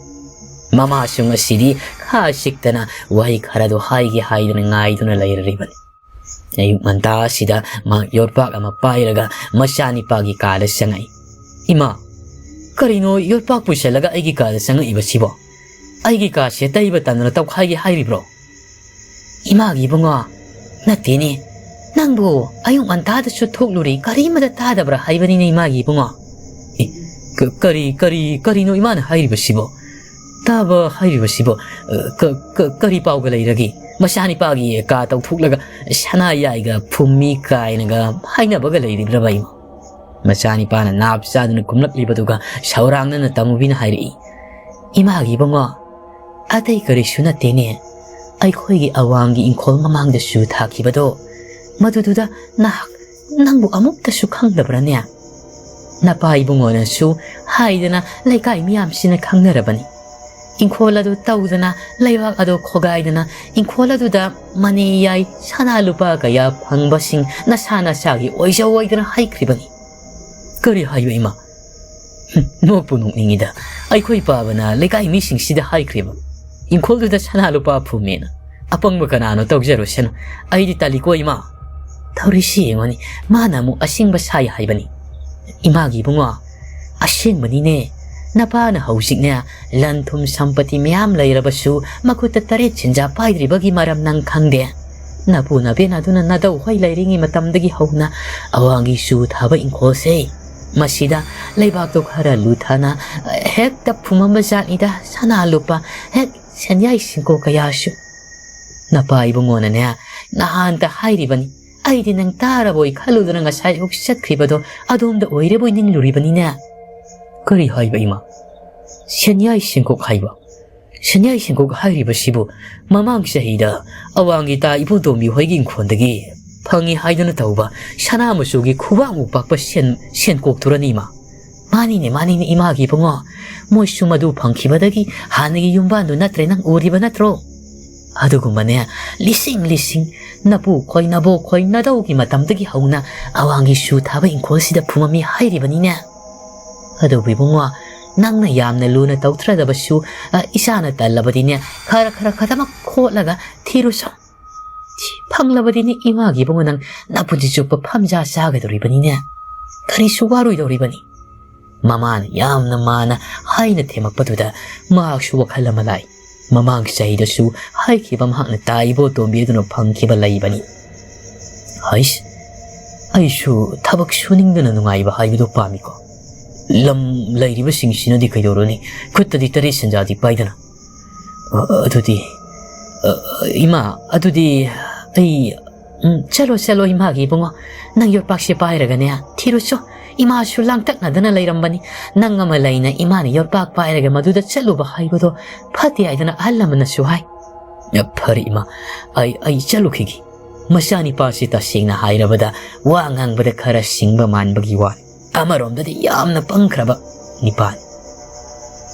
ꯃꯃꯥꯁꯨ ꯉꯁꯤꯗꯤ ꯈꯥ ꯁꯤꯛꯇꯅ ꯋꯥꯍꯩ ꯈꯔꯗꯣ ꯍꯥꯏꯒꯦ ꯍꯥꯏꯗꯅ ꯉꯥꯏꯗꯨꯅ ꯂꯩꯔꯔꯤꯕꯅꯤ꯫ ꯑꯌꯨꯛ ꯉꯟꯇꯥ ꯑꯁꯤꯗ ꯃꯍꯥꯛ ꯌꯣꯠꯄꯥꯛ ꯑꯃ ꯄꯥꯏꯔꯒ ꯃꯆꯥꯅꯤꯄꯥꯒꯤ ꯀꯥꯗ ꯆꯪꯉꯛꯏ꯫ "ꯏꯃꯥ, ꯀꯔꯤꯅꯣ ꯌꯣꯠꯄꯥꯛ ꯄꯨꯁꯜꯂꯒ ꯑꯩꯒꯤ ꯀꯥꯗ ꯆꯪꯉꯛꯏꯕꯁꯤꯕꯣ? ꯑꯩꯒꯤ ꯀꯥꯁꯦ ꯇꯩꯕ ꯇꯟꯗꯅ ꯇꯧꯈꯥꯏꯒꯦ ꯍꯥꯏꯔꯤꯕ꯭ꯔꯣ?" "ꯏꯃꯥꯒꯤ ꯏꯕꯨꯡꯉꯣ, ꯅꯠꯇꯦꯅꯦ, ꯅꯪꯕꯨ ꯑꯌꯨꯛ ꯉꯟꯇꯥꯗꯁꯨ ꯊꯣꯛꯂꯨꯔꯤ, ꯀꯔꯤꯃꯗ ꯇꯥꯗꯕ꯭ꯔꯥ ꯍꯥꯏꯕꯅꯤꯅꯦ ꯏꯃꯥꯒꯤ ꯏꯕꯨꯡꯉꯣ?" "ꯑꯦ, ꯀ-, ꯀꯔꯤ, ꯀꯔꯤ, ꯀꯔꯤꯅꯣ ꯏꯃꯥꯅ ꯍꯥꯏꯔꯤꯕꯁꯤꯕꯣ? ꯇꯥꯕ ꯍꯥꯏꯔꯤꯕꯁꯤꯕꯣ, ꯑ, ꯀ-, ꯀ-, ꯀꯔꯤ ꯄꯥꯎꯒ ꯂꯩꯔꯒꯦ? ꯃꯆꯥꯅꯤꯄꯥꯒꯤ ꯀꯥ ꯇꯧꯊꯣꯛꯂꯒ ꯁꯅꯥ ꯌꯥꯏꯒ ꯐꯨꯝꯃꯤ ꯀꯥꯏꯅꯒ ꯍꯥꯏꯅꯕꯒ ꯂꯩꯔꯤꯕ꯭ꯔꯕ ꯏꯃꯥ?" ꯃꯆꯥꯅꯤꯄꯥꯅ ꯅꯥꯞ ꯆꯥꯗꯨꯅ ꯈꯨꯝꯂꯛꯂꯤꯕꯗꯨꯒ ꯁꯧꯔꯥꯡꯅꯅ ꯇꯃꯨꯕꯤꯅ ꯍꯥꯏꯔꯛꯏ, "ꯏꯃꯥꯒꯤ ꯏꯕꯨꯡꯉꯣ, ꯑꯇꯩ ꯀꯔꯤꯁꯨ ꯅꯠꯇꯦꯅꯦ, ꯑꯩꯈꯣꯏꯒꯤ ꯑꯋꯥꯡꯒꯤ ꯏꯪꯈꯣꯜ ꯃꯃꯥꯡꯗ ꯆꯨ ꯊꯥꯈꯤꯕꯗꯣ, ꯃꯗꯨꯗꯨꯗ ꯅꯍꯥꯛ, ꯅꯪꯕꯨ ꯑꯃꯨꯛꯇꯁꯨ ꯈꯪꯗꯕ꯭ꯔꯥꯅꯦ? ꯅꯄꯥ ꯏꯕꯨꯡꯉꯣꯅꯁꯨ ꯍꯥꯏꯗꯅ ꯂꯩꯀꯥꯏ ꯃꯤꯌꯥꯝꯁꯤꯅ ꯈꯪꯅꯔꯕꯅꯤ꯫ ꯏꯪꯈꯣꯜ ꯑꯗꯨ ꯇꯧꯗꯅ, ꯂꯩꯕꯥꯛ ꯑꯗꯨ ꯈꯣꯒꯥꯏꯗꯅ, ꯏꯪꯈꯣꯜ ꯑꯗꯨꯗ ꯃꯅꯦ ꯌꯥꯏ ꯁꯅꯥ ꯂꯨꯄꯥ ꯀꯌꯥ ꯐꯪꯕꯁꯤꯡ ꯅꯁꯥ ꯅꯁꯥꯒꯤ ꯑꯣꯏꯖꯧ ꯍꯥꯏꯗꯅ ꯍꯥꯏꯈ꯭ꯔꯤꯕꯅꯤ꯫" "ꯀꯔꯤ ꯍꯥꯏꯕ ꯏꯃꯥ? ꯍꯨꯝ, ꯅꯣꯛꯄꯨ ꯅꯣꯛꯅꯤꯡꯉꯤꯗ꯫ ꯑꯩꯈꯣꯏ ꯄꯥꯕꯅ ꯂꯩꯀꯥꯏ ꯃꯤꯁꯤꯡꯁꯤꯗ ꯍꯥꯏꯈ꯭ꯔꯦꯕ, ꯏꯪꯈꯣꯜꯗꯨꯗ ꯁꯅꯥ ꯂꯨꯄꯥ ꯐꯨꯝꯃꯦꯅ꯫ ꯑꯄꯪꯕ ꯀꯅꯥꯅꯣ ꯇꯧꯖꯔꯨꯁꯅꯨ, ꯑꯩꯗꯤ ꯇꯜꯂꯤꯀꯣ ꯏꯃꯥ꯫ ꯇꯧꯔꯤꯁꯤ ꯌꯦꯡꯉꯨꯅꯤ, ꯃꯥꯅ ꯑꯃꯨꯛ ꯑꯁꯦꯡꯕ ꯁꯥꯏ ꯍꯥꯏꯕꯅꯤ꯫" "ꯏꯃꯥꯒꯤ ꯏꯕꯨꯡꯉꯣ, ꯑꯁꯦꯡꯕꯅꯤꯅꯦ, ꯅꯄꯥꯅ ꯍꯧꯖꯤꯛꯅꯦ ꯂꯟ ꯊꯨꯝ ꯁꯝꯄꯇꯤ ꯃꯌꯥꯝ ꯂꯩꯔꯕꯁꯨ ꯃꯈꯨꯠꯇ ꯇꯔꯦꯠ ꯁꯦꯟꯖꯥ ꯄꯥꯏꯗ꯭ꯔꯤꯕꯒꯤ ꯃꯔꯝ ꯅꯪ ꯈꯪꯗꯦ꯫ ꯅꯄꯨ ꯅꯕꯦꯟ ꯑꯗꯨꯅ ꯅꯗꯧ ꯍꯣꯏ ꯂꯩꯔꯤꯉꯩ ꯃꯇꯝꯗꯒꯤ ꯍꯧꯅ ꯑꯋꯥꯡꯒꯤ ꯆꯨ ꯊꯥꯕ ꯏꯪꯈꯣꯜꯁꯦ, ꯃꯁꯤꯗ ꯂꯩꯕꯥꯛꯇꯣ ꯈꯔ ꯂꯨꯊꯅ ꯍꯦꯛꯇ ꯐꯨꯝꯃꯝꯕ ꯖꯥꯠꯅꯤꯗ, ꯁꯅꯥ ꯂꯨꯄꯥ ꯍꯦꯛ ꯁꯦꯟꯌꯥꯏ ꯁꯤꯡꯀꯣꯛ ꯀꯌꯥꯁꯨ꯫ ꯅꯄꯥ ꯏꯕꯨꯡꯉꯣꯅꯅꯦ ꯅꯍꯥꯟꯇ ꯍꯥꯏꯔꯤꯕꯅꯤ, ꯑꯩꯗꯤ ꯅꯪ ꯇꯥꯔꯕꯣꯏ ꯈꯜꯂꯨꯗꯅ ꯉꯁꯥꯏ ꯑꯌꯨꯛ ꯆꯠꯈ꯭ꯔꯤꯕꯗꯣ ꯑꯗꯣꯝꯗ ꯑꯣꯏꯔꯕꯣꯏ ꯅꯤꯡꯂꯨꯔꯤꯕꯅꯤꯅꯦ꯫" "ꯀꯔꯤ ꯍꯥꯏꯕ ꯏꯃꯥ? ꯁꯦꯟꯌꯥꯏ ꯁꯦꯟꯀꯣꯛ ꯍꯥꯏꯕ? ꯁꯦꯟꯌꯥꯏ ꯁꯦꯟꯀꯣꯛ ꯍꯥꯏꯔꯤꯕꯁꯤꯕꯨ ꯃꯃꯥꯡ ꯆꯍꯤꯗ ꯑꯋꯥꯡꯒꯤ ꯇꯥ ꯏꯕꯣꯇꯣꯝꯕꯤ ꯍꯣꯏꯒꯤ ꯏꯪꯈꯣꯜꯗꯒꯤ ꯐꯪꯉꯤ ꯍꯥꯏꯗꯨꯅ ꯇꯧꯕ ꯁꯅꯥ ꯃꯆꯨꯒꯤ ꯈꯨꯕꯥꯛꯃꯨꯛ ꯄꯥꯛꯄ ꯁꯦꯟ, ꯁꯦꯟꯀꯣꯛꯇꯨꯔꯅꯤ ꯏꯃꯥ?" "ꯃꯥꯅꯤꯅꯦ, ꯃꯥꯅꯤꯅꯦ ꯏꯃꯥꯒꯤ ꯏꯕꯨꯡꯉꯣ, ꯃꯣꯏꯁꯨ ꯃꯗꯨ ꯐꯪꯈꯤꯕꯗꯒꯤ ꯍꯥꯟꯅꯒꯤ ꯌꯨꯝꯕꯥꯟꯗꯨ ꯅꯠꯇ꯭ꯔꯦ, ꯅꯪ ꯎꯔꯤꯕ ꯅꯠꯇ꯭ꯔꯣ? ꯑꯗꯨꯒꯨꯝꯕꯅꯦ, ꯂꯤꯁꯤꯡ ꯂꯤꯁꯤꯡ ꯅꯄꯨ ꯈꯣꯏ, ꯅꯕꯣꯛ ꯈꯣꯏ, ꯅꯗꯧꯒꯤ ꯃꯇꯝꯗꯒꯤ ꯍꯧꯅ ꯑꯋꯥꯡꯒꯤ ꯆꯨ ꯊꯥꯕ ꯏꯪꯈꯣꯜꯁꯤꯗ ꯐꯨꯝꯃꯝꯃꯤ ꯍꯥꯏꯔꯤꯕꯅꯤꯅꯦ꯫ ꯑꯗꯨꯕꯨ ꯏꯕꯨꯡꯉꯣ, ꯅꯪꯅ ꯌꯥꯝꯅ ꯂꯨꯅ ꯇꯧꯊ꯭ꯔꯗꯕꯁꯨ, ꯑ, ꯏꯆꯥꯅ ꯇꯜꯂꯕꯗꯤꯅꯦ, ꯈꯔ ꯈꯔ ꯈꯛꯇꯃꯛ ꯈꯣꯠꯂꯒ ꯊꯤꯔꯨꯁꯣ꯫ ꯁꯤ ꯐꯪꯂꯕꯗꯤꯅꯦ, ꯏꯃꯥꯒꯤ ꯏꯕꯨꯡꯉꯣ, ꯅꯪ ꯅꯄꯨꯟꯁꯤ ꯆꯨꯞꯄ ꯐꯝꯖꯥ ꯆꯥꯒꯗꯧꯔꯤꯕꯅꯤꯅꯦ꯫ ꯀꯔꯤꯁꯨ ꯋꯥꯔꯣꯏꯗꯧꯔꯤꯕꯅꯤ꯫ ꯃꯃꯥꯅ ꯌꯥꯝꯅ ꯃꯥꯅ ꯍꯥꯏꯅ ꯊꯦꯝꯃꯛꯄꯗꯨꯗ ꯃꯍꯥꯛꯁꯨ ꯋꯥꯈꯜ ꯑꯃ ꯂꯥꯛꯏ꯫ ꯃꯃꯥꯡ ꯆꯍꯤꯗꯁꯨ ꯍꯥꯏꯈꯤꯕ ꯃꯍꯥꯛꯅ ꯇꯥꯏ ꯏꯕꯣꯇꯣꯝꯕꯤ ꯑꯗꯨꯅ ꯐꯪꯈꯤꯕ ꯂꯩꯕꯅꯤ꯫ ꯍꯩꯁ, ꯑꯩꯁꯨ ꯊꯕꯛ ꯁꯨꯅꯤꯡꯗꯅ ꯅꯨꯡꯉꯥꯏꯕ ꯍꯥꯏꯕꯗꯨ ꯄꯥꯝꯃꯤꯀꯣ꯫ ꯂꯝ ꯂꯩꯔꯤꯕꯁꯤꯡꯁꯤꯅꯗꯤ ꯀꯩꯗꯧꯔꯨꯅꯤ? ꯈꯨꯠꯇꯗꯤ ꯇꯔꯦꯠ ꯁꯦꯟꯖꯥꯗꯤ ꯄꯥꯏꯗꯅ꯫ ꯑ, ꯑꯗꯨꯗꯤ, ꯑ, ꯏꯃꯥ, ꯑꯗꯨꯗꯤ ꯑꯩ, ꯎꯝ, ꯆꯠꯂꯣ, ꯆꯠꯂꯣ, ꯏꯃꯥꯒꯤ ꯏꯕꯨꯡꯉꯣ꯫ ꯅꯪ ꯌꯣꯠꯄꯥꯛꯁꯦ ꯄꯥꯏꯔꯒꯅꯦ, ꯊꯤꯔꯨꯆꯣ꯫ ꯏꯃꯥꯁꯨ ꯂꯥꯡꯇꯛꯅꯗꯅ ꯂꯩꯔꯝꯕꯅꯤ꯫ ꯅꯪ ꯑꯃ ꯂꯩꯅ ꯏꯃꯥꯅ ꯌꯣꯠꯄꯥꯛ ꯄꯥꯏꯔꯒ ꯃꯗꯨꯗ ꯆꯠꯂꯨꯕ ꯍꯥꯏꯕꯗꯣ ꯐꯠꯇꯦ ꯍꯥꯏꯗꯅ ꯑꯍꯜ ꯂꯃꯟꯅꯁꯨ ꯍꯥꯏ꯫ ꯑ, ꯐꯔꯦ ꯏꯃꯥ, ꯑꯩ, ꯑꯩ ꯆꯠꯂꯨꯈꯤꯒꯦ꯫ ꯃꯆꯥꯅꯤꯄꯥꯁꯤ ꯇꯁꯦꯡꯅ ꯍꯥꯏꯔꯕꯗ ꯋꯥ ꯉꯥꯡꯕꯗ ꯈꯔ ꯁꯤꯡꯕ ꯃꯥꯟꯕꯒꯤ ꯋꯥꯅꯤ꯫ ꯑꯃꯔꯣꯝꯗꯗꯤ ꯌꯥꯝꯅ ꯄꯪꯈ꯭ꯔꯕ ꯅꯤꯄꯥꯅꯤ꯫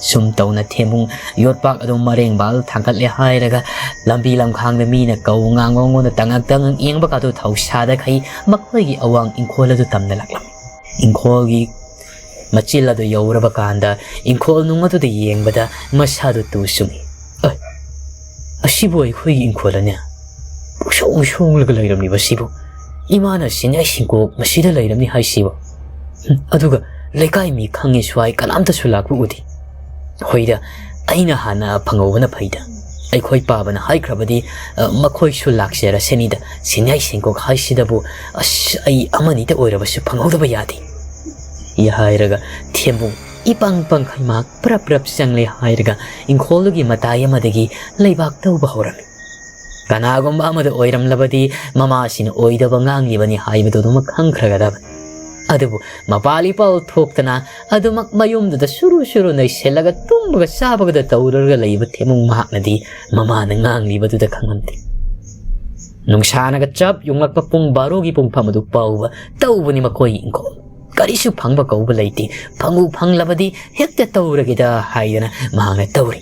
ꯁꯨꯝ ꯇꯧꯅ ꯊꯦꯝꯕꯨꯡ ꯌꯣꯠꯄꯥꯛ ꯑꯗꯨ ꯃꯔꯦꯡꯕꯥꯜ ꯊꯥꯡꯒꯠꯂꯦ ꯍꯥꯏꯔꯒ ꯂꯝꯕꯤ ꯂꯝꯈꯥꯡꯗ ꯃꯤꯅ ꯀꯧ ꯉꯥꯡꯕ ꯃꯉꯣꯟꯗ ꯇꯉꯛ ꯇꯉꯛ ꯌꯦꯡꯕ ꯀꯥꯗꯨ ꯊꯧꯁꯥꯗꯈꯩ ꯃꯈꯣꯏꯒꯤ ꯑꯋꯥꯡ ꯏꯪꯈꯣꯜ ꯑꯗꯨ ꯇꯝꯅ ꯂꯥꯛꯂꯝꯃꯤ꯫ ꯏꯪꯈꯣꯜꯒꯤ ꯃꯆꯤꯜ ꯑꯗꯨ ꯌꯧꯔꯕ ꯀꯥꯟꯗ ꯏꯪꯈꯣꯜ ꯅꯨꯡ ꯑꯗꯨꯗ ꯌꯦꯡꯕꯗ ꯃꯁꯥꯗꯨ ꯇꯨ ꯆꯨꯡꯏ꯫ "ꯑꯦ, ꯑꯁꯤꯕꯨ ꯑꯩꯈꯣꯏꯒꯤ ꯏꯪꯈꯣꯜꯂꯅꯦ? ꯄꯨꯡꯁꯣꯡ ꯁꯣꯡꯂꯒ ꯂꯩꯔꯝꯂꯤꯕ ꯁꯤꯕꯨ? ꯏꯃꯥꯅ ꯁꯤꯟꯌꯥꯏ ꯁꯤꯡꯀꯣꯛ ꯃꯁꯤꯗ ꯂꯩꯔꯝꯅꯤ ꯍꯥꯏꯁꯤꯕꯨ? ꯍꯨꯝ, ꯑꯗꯨꯒ ꯂꯩꯀꯥꯏ ꯃꯤ ꯈꯪꯉꯦ ꯁ꯭ꯋꯥꯏ ꯀꯅꯥꯝꯇꯁꯨ ꯂꯥꯛꯄ ꯎꯗꯦ꯫ ꯍꯣꯏꯗ, ꯑꯩꯅ ꯍꯥꯟꯅ ꯐꯪꯍꯧꯕꯅ ꯐꯩꯗ꯫ ꯑꯩꯈꯣꯏ ꯄꯥꯕꯅ ꯍꯥꯏꯈ꯭ꯔꯕꯗꯤ, ꯑ, ꯃꯈꯣꯏꯁꯨ ꯂꯥꯛꯆꯔꯁꯅꯤꯗ꯫ ꯁꯤꯟꯌꯥꯏ ꯁꯤꯡꯀꯣꯛ ꯍꯥꯏꯁꯤꯗꯕꯨ, ꯑꯁ, ꯑꯩ ꯑꯃꯅꯤꯇ ꯑꯣꯏꯔꯕꯁꯨ ꯐꯪꯍꯧꯗꯕ ꯌꯥꯗꯦ", ꯍꯥꯏꯔꯒ ꯊꯦꯝꯕꯨꯡ ꯏꯄꯪ ꯄꯪꯈꯩ ꯃꯍꯥꯛ ꯄ꯭ꯔꯞ ꯄ꯭ꯔꯞ ꯆꯪꯂꯦ ꯍꯥꯏꯔꯒ ꯏꯪꯈꯣꯜꯗꯨꯒꯤ ꯃꯇꯥꯏ ꯑꯃꯗꯒꯤ ꯂꯩꯕꯥꯛ ꯇꯧꯕ ꯍꯧꯔꯝꯃꯤ꯫ ꯀꯅꯥꯒꯨꯝꯕ ꯑꯃꯗ ꯑꯣꯏꯔꯝꯂꯕꯗꯤ ꯃꯃꯥꯁꯤꯅ ꯑꯣꯏꯗꯕ ꯉꯥꯡꯂꯤꯕꯅꯤ ꯍꯥꯏꯕꯗꯨ ꯑꯗꯨꯃꯛ ꯈꯪꯈ꯭ꯔꯒꯗꯕꯅꯤ꯫ ꯑꯗꯨꯕꯨ ꯃꯄꯥꯜ ꯏꯄꯥꯜ ꯊꯣꯛꯇꯅ ꯑꯗꯨꯃꯛ ꯃꯌꯨꯝꯗꯨꯗ ꯁꯨꯔꯨ ꯁꯨꯔꯨ ꯅꯩꯁꯤꯜꯂꯒ ꯇꯨꯝꯕꯒ ꯆꯥꯕꯒꯗ ꯇꯧꯔꯒ ꯂꯩꯕ ꯊꯦꯝꯃꯨꯡ ꯃꯍꯥꯛꯅꯗꯤ ꯃꯃꯥꯅ ꯉꯥꯡꯂꯤꯕꯗꯨꯗ ꯈꯪꯂꯝꯗꯦ꯫ ꯅꯨꯡꯁꯥꯅꯒ ꯆꯞ ꯌꯨꯡꯂꯛꯄ ꯄꯨꯡ ꯕꯥꯔꯣꯒꯤ ꯄꯨꯡꯐꯝ ꯑꯗꯨ ꯐꯥꯎꯕ ꯇꯧꯕꯅꯤ ꯃꯈꯣꯏꯒꯤ ꯏꯪꯈꯣꯜ꯫ ꯀꯔꯤꯁꯨ ꯐꯪꯕ ꯀꯧꯕ ꯂꯩꯇꯦ꯫ ꯐꯪꯕꯨ ꯐꯪꯂꯕꯗꯤ ꯍꯦꯛꯇ ꯇꯧꯔꯒꯦꯗ ꯍꯥꯏꯗꯅ ꯃꯍꯥꯛꯅ ꯇꯧꯔꯤ꯫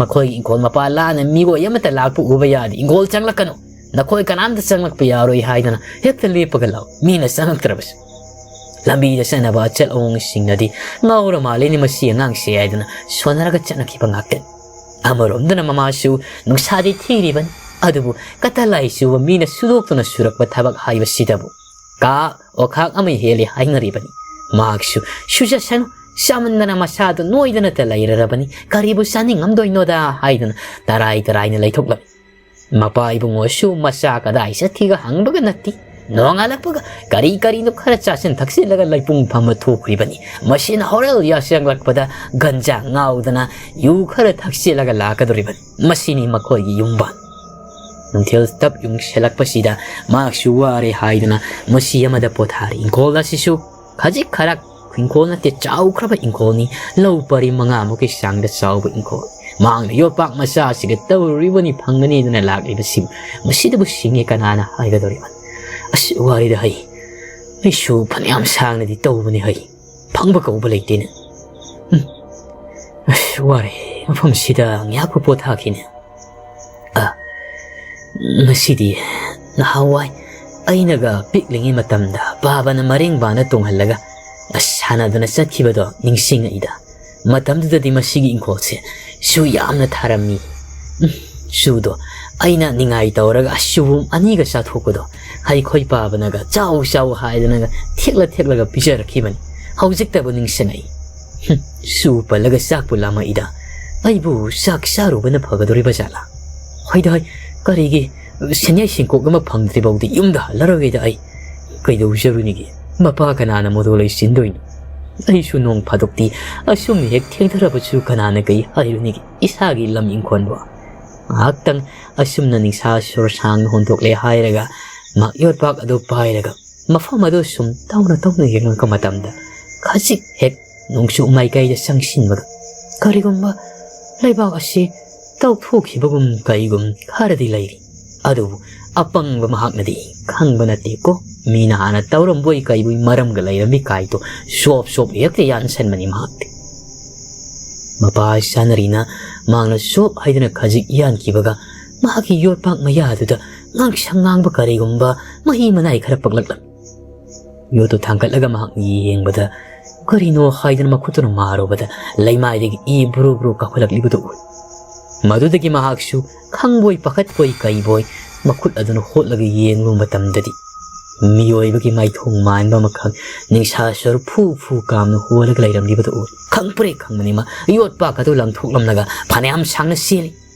ꯃꯈꯣꯏꯒꯤ ꯏꯪꯈꯣꯜ ꯃꯄꯥ ꯂꯥꯟꯅ ꯃꯤꯑꯣꯏ ꯑꯃꯠꯇ ꯂꯥꯛꯄ ꯎꯕ ꯌꯥꯗꯦ꯫ "ꯏꯪꯈꯣꯜ ꯆꯪꯂꯛꯀꯅꯨ, ꯅꯈꯣꯏ ꯀꯅꯥꯝꯇ ꯆꯪꯂꯛꯄ ꯌꯥꯔꯣꯏ" ꯍꯥꯏꯗꯅ ꯍꯦꯛꯇ ꯂꯦꯞꯄꯒ ꯂꯥꯛꯎ, ꯃꯤꯅ ꯆꯪꯂꯛꯇ꯭ꯔꯕꯁꯨ꯫ ꯂꯝꯕꯤꯗ ꯆꯠꯅꯕ ꯑꯆꯠ ꯑꯋꯣꯡꯁꯤꯡꯅꯗꯤ "ꯉꯥꯎꯔ ꯃꯥꯜꯂꯤꯅꯦ ꯃꯁꯤ ꯑꯉꯥꯡꯁꯦ" ꯍꯥꯏꯗꯨꯅ ꯁꯣꯟꯅꯔꯒ ꯆꯠꯅꯈꯤꯕ ꯉꯥꯛꯇꯅꯤ꯫ ꯑꯃꯔꯣꯝꯗꯅ ꯃꯃꯥꯁꯨ ꯅꯨꯡꯁꯥꯗꯤ ꯊꯤꯔꯤꯕꯅꯤ, ꯑꯗꯨꯕꯨ ꯀꯇꯜ ꯂꯥꯏ ꯆꯨꯕ ꯃꯤꯅ ꯁꯨꯗꯣꯛꯇꯨꯅ ꯁꯨꯔꯛꯄ ꯊꯕꯛ ꯍꯥꯏꯕꯁꯤꯗꯕꯨ ꯀꯥ ꯑꯣꯈꯥꯛ ꯑꯃ ꯍꯦꯜꯂꯤ ꯍꯥꯏꯅꯔꯤꯕꯅꯤ꯫ ꯃꯍꯥꯛꯁꯨ "ꯁꯨꯖꯁꯅꯨ, ꯆꯥꯃꯟꯗꯅ ꯃꯁꯥꯗꯨ ꯅꯣꯏꯗꯅꯇ ꯂꯩꯔꯔꯕꯅꯤ, ꯀꯔꯤꯕꯨ ꯆꯥꯅꯤꯡꯉꯝꯗꯣꯏꯅꯣꯗ" ꯍꯥꯏꯗꯨꯅ ꯇꯔꯥꯏ ꯇꯔꯥꯏꯅ ꯂꯩꯊꯣꯛꯂꯝꯃꯤ꯫ ꯃꯄꯥ ꯏꯕꯨꯡꯉꯣꯁꯨ ꯃꯆꯥ ꯀꯗꯥꯏ ꯆꯠꯈꯤꯒ ꯍꯪꯕꯒ ꯅꯠꯇꯦ꯫ ꯅꯣꯡꯉꯥꯜꯂꯛꯄꯒ ꯀꯔꯤ ꯀꯔꯤꯅꯣ ꯈꯔ ꯆꯥꯁꯤꯟ ꯊꯛꯆꯤꯜꯂꯒ ꯂꯩꯄꯨꯡ ꯐꯝꯕ ꯊꯣꯛꯈ꯭ꯔꯤꯕꯅꯤ꯫ ꯃꯁꯤꯅ ꯍꯣꯔꯦꯜ ꯌꯥꯆꯪꯂꯛꯄꯗ ꯒꯟꯖꯥ ꯉꯥꯎꯗꯅ ꯌꯨ ꯈꯔ ꯊꯛꯆꯤꯜꯂꯒ ꯂꯥꯛꯀꯗꯧꯔꯤꯕꯅꯤ꯫ ꯃꯁꯤꯅꯤ ꯃꯈꯣꯏꯒꯤ ꯌꯨꯝꯕꯥꯟ꯫ ꯅꯨꯡꯊꯤꯜ ꯇꯞ ꯌꯨꯡꯁꯤꯜꯂꯛꯄꯁꯤꯗ ꯃꯍꯥꯛꯁꯨ ꯋꯥꯔꯦ ꯍꯥꯏꯗꯨꯅ ꯃꯁꯤ ꯑꯃꯗ ꯄꯣꯊꯥꯔꯤ꯫ ꯏꯪꯈꯣꯜ ꯑꯁꯤꯁꯨ ꯈꯖꯤꯛ ꯈꯔꯛ ꯏꯪꯈꯣꯜ ꯅꯠꯇꯦ, ꯆꯥꯎꯈ꯭ꯔꯕ ꯏꯪꯈꯣꯜꯅꯤ꯫ ꯂꯧ ꯄꯔꯤ ꯃꯉꯥꯃꯨꯛꯀꯤ ꯆꯥꯡꯗ ꯆꯥꯎꯕ ꯏꯪꯈꯣꯜ꯫ ꯃꯍꯥꯛꯅ ꯌꯣꯠꯄꯥꯛ ꯃꯆꯥ ꯑꯁꯤꯒ ꯇꯧꯔꯨꯔꯤꯕꯅꯤ ꯐꯪꯒꯅꯤꯗꯅ ꯂꯥꯛꯂꯤꯕꯁꯤꯕꯨ꯫ ꯃꯁꯤꯗꯕꯨ ꯁꯤꯡꯉꯦ ꯀꯅꯥꯅ ꯍꯥꯏꯒꯗꯧꯔꯤꯕꯅꯤ? ꯑꯁ, ꯋꯥꯔꯤꯗ ꯍꯩ꯫ ꯑꯩꯁꯨ ꯐꯅꯌꯥꯝ ꯁꯥꯡꯅꯗꯤ ꯇꯧꯕꯅꯤ ꯍꯩ꯫ ꯐꯪꯕ ꯀꯧꯕ ꯂꯩꯇꯦꯅꯦ꯫ ꯎꯝ꯫ ꯑꯁ, ꯋꯥꯔꯦ꯫ ꯃꯐꯝꯁꯤꯗ ꯉꯥꯏꯍꯥꯛꯄꯨ ꯄꯣꯊꯥꯈꯤꯅꯦ꯫ ꯑ, ꯉꯁꯤꯗꯤ ꯅꯍꯥꯟꯋꯥꯏ ꯑꯩꯅꯒ ꯄꯤꯛꯂꯤꯉꯩ ꯃꯇꯝꯗ ꯕꯥꯕꯅ ꯃꯔꯦꯡꯕꯥꯅ ꯇꯣꯡꯍꯜꯂꯒ ꯑꯁ ꯁꯥꯟꯅꯗꯅ ꯆꯠꯈꯤꯕꯗꯣ ꯅꯤꯡꯁꯤꯡꯉꯛꯏꯗ꯫ ꯃꯇꯝꯗꯨꯗꯗꯤ ꯃꯁꯤꯒꯤ ꯏꯪꯈꯣꯜꯁꯦ ꯆꯨ ꯌꯥꯝꯅ ꯊꯥꯔꯝꯃꯤ꯫ ꯎꯝ, ꯆꯨꯗꯣ ꯑꯩꯅ ꯅꯤꯡꯉꯥꯏ ꯇꯧꯔꯒ ꯑꯁ ꯆꯨꯕꯨꯝ ꯑꯅꯤꯒ ꯆꯥꯊꯣꯛꯄꯗꯣ, ꯍꯩꯈꯣꯏ ꯄꯥꯕꯅꯒ "ꯆꯥꯎ ꯆꯥꯎ" ꯍꯥꯏꯗꯅꯒ ꯊꯦꯛꯂ ꯊꯦꯛꯂꯒ ꯄꯤꯖꯔꯛꯈꯤꯕꯅꯤ꯫ ꯍꯧꯖꯤꯛꯇꯕꯨ ꯅꯤꯡꯁꯤꯡꯉꯛꯏ꯫ ꯍꯨꯝ, ꯆꯨ ꯄꯜꯂꯒ ꯆꯥꯛꯄꯨ ꯂꯥꯝꯃꯛꯏꯗ꯫ ꯑꯩꯕꯨ ꯆꯥꯛ ꯆꯥꯔꯨꯕꯅ ꯐꯒꯗꯧꯔꯤꯕ ꯖꯥꯠꯂꯥ? ꯍꯣꯏꯗ ꯍꯣꯏ, ꯀꯔꯤꯒꯤ ꯁꯦꯟꯌꯥꯏ ꯁꯦꯟꯀꯣꯛ ꯑꯃ ꯐꯪꯗ꯭ꯔꯤꯐꯥꯎꯗꯤ ꯌꯨꯝꯗ ꯍꯜꯂꯔꯣꯏꯗ ꯑꯩ꯫ ꯀꯩꯗꯧꯖꯔꯨꯅꯤꯒꯦ? ꯃꯄꯥ ꯀꯅꯥꯅ ꯃꯗꯨ ꯂꯩꯁꯤꯟꯗꯣꯏꯅꯣ? ꯑꯩꯁꯨ ꯅꯣꯡ ꯐꯥꯗꯣꯛꯇꯤ ꯑꯁꯨꯝꯅ ꯍꯦꯛ ꯊꯦꯡꯊꯔꯕꯁꯨ ꯀꯅꯥꯅ ꯀꯩ ꯍꯥꯏꯔꯨꯅꯤꯒꯦ? ꯏꯁꯥꯒꯤ ꯂꯝ ꯏꯪꯈꯣꯜꯕꯨ꯫ ꯉꯥꯏꯍꯥꯛꯇꯪ ꯑꯁꯨꯝꯅ ꯅꯤꯡꯁꯥ ꯁꯣꯔ ꯁꯥꯡꯅ ꯍꯣꯟꯗꯣꯛꯂꯦ ꯍꯥꯏꯔꯒ ꯃꯍꯥꯛ ꯌꯣꯠꯄꯥꯛ ꯑꯗꯨ ꯄꯥꯏꯔꯒ ꯃꯐꯝ ꯑꯗꯨ ꯁꯨꯝ ꯇꯧꯅ ꯇꯧꯅ ꯌꯦꯡꯂꯛꯄ ꯃꯇꯝꯗ ꯈꯖꯤꯛ ꯍꯦꯛ ꯅꯣꯡꯆꯨꯞ ꯃꯥꯏꯀꯩꯗ ꯆꯪꯁꯤꯟꯕꯒ ꯀꯔꯤꯒꯨꯝꯕ ꯂꯩꯕꯥꯛ ꯑꯁꯤ ꯇꯧꯊꯣꯛꯈꯤꯕꯒꯨꯝ ꯀꯩꯒꯨꯝ ꯈꯔꯗꯤ ꯂꯩꯔꯤ꯫ ꯑꯗꯨꯕꯨ ꯑꯄꯪꯕ ꯃꯍꯥꯛꯅꯗꯤ ꯈꯪꯕ ꯅꯠꯇꯦꯀꯣ꯫ ꯃꯤꯅ ꯍꯥꯟꯅ ꯇꯧꯔꯝꯕꯣꯏ ꯀꯩꯕꯣꯏ ꯃꯔꯝꯒ ꯂꯩꯔꯝꯃꯤ ꯀꯥꯏꯗꯣ ꯁꯣꯞ ꯁꯣꯞ ꯍꯦꯛꯇ ꯌꯥꯟꯁꯟꯕꯅꯤ ꯃꯍꯥꯛꯇꯤ꯫ ꯃꯄꯥ ꯁꯥꯅꯔꯤꯅ ꯃꯍꯥꯛꯅ ꯁꯣꯞ ꯍꯥꯏꯗꯨꯅ ꯈꯖꯤꯛ ꯌꯥꯟꯈꯤꯕꯒ ꯃꯍꯥꯛꯀꯤ ꯌꯣꯠꯄꯥꯛ ꯃꯌꯥꯗꯨꯗ ꯉꯥꯡꯁꯪ ꯉꯥꯡꯕ ꯀꯔꯤꯒꯨꯝꯕ ꯃꯍꯤ ꯃꯅꯥꯏ ꯈꯔ ꯄꯛꯂꯛꯂꯝꯃꯤ꯫ ꯌꯣꯠꯇꯨ ꯊꯥꯡꯒꯠꯂꯒ ꯃꯍꯥꯛꯅ ꯌꯦꯡꯕꯗ, ꯀꯔꯤꯅꯣ ꯍꯥꯏꯗꯅ ꯃꯈꯨꯠꯇꯨꯅ ꯃꯥꯔꯨꯕꯗ, ꯂꯩꯃꯥꯏꯗꯒꯤ ꯏ ꯕ꯭ꯔꯨ ꯕ꯭ꯔꯨ ꯀꯥꯈꯠꯂꯛꯂꯤꯕꯗꯨ ꯎꯏ꯫ ꯃꯗꯨꯗꯒꯤ ꯃꯍꯥꯛꯁꯨ ꯈꯪꯕꯣꯏ ꯄꯥꯈꯠꯄꯣꯏ ꯀꯩꯕꯣꯏ ꯃꯈꯨꯠ ꯑꯗꯨꯅ ꯍꯣꯠꯂꯒ ꯌꯦꯡꯂꯨꯕ ꯃꯇꯝꯗꯗꯤ, ꯃꯤꯑꯣꯏꯕꯒꯤ ꯃꯥꯏꯊꯣꯡ ꯃꯥꯟꯕ ꯑꯃꯈꯛ ꯅꯤꯡꯁꯥ ꯁꯔꯨ ꯐꯨ ꯐꯨ ꯀꯥꯝꯅ ꯍꯣꯜꯂꯒ ꯂꯩꯔꯝꯂꯤꯕꯗꯨ ꯎꯏ꯫ ꯈꯪꯄ꯭ꯔꯦꯛ ꯈꯪꯕꯅꯤ ꯃꯥ, ꯌꯣꯠꯄꯥꯛ ꯑꯗꯨ ꯂꯪꯊꯣꯛꯂꯝꯂꯒ ꯐꯅꯌꯥꯝ ꯁꯥꯡꯅ ꯆꯦꯜꯂꯤ꯫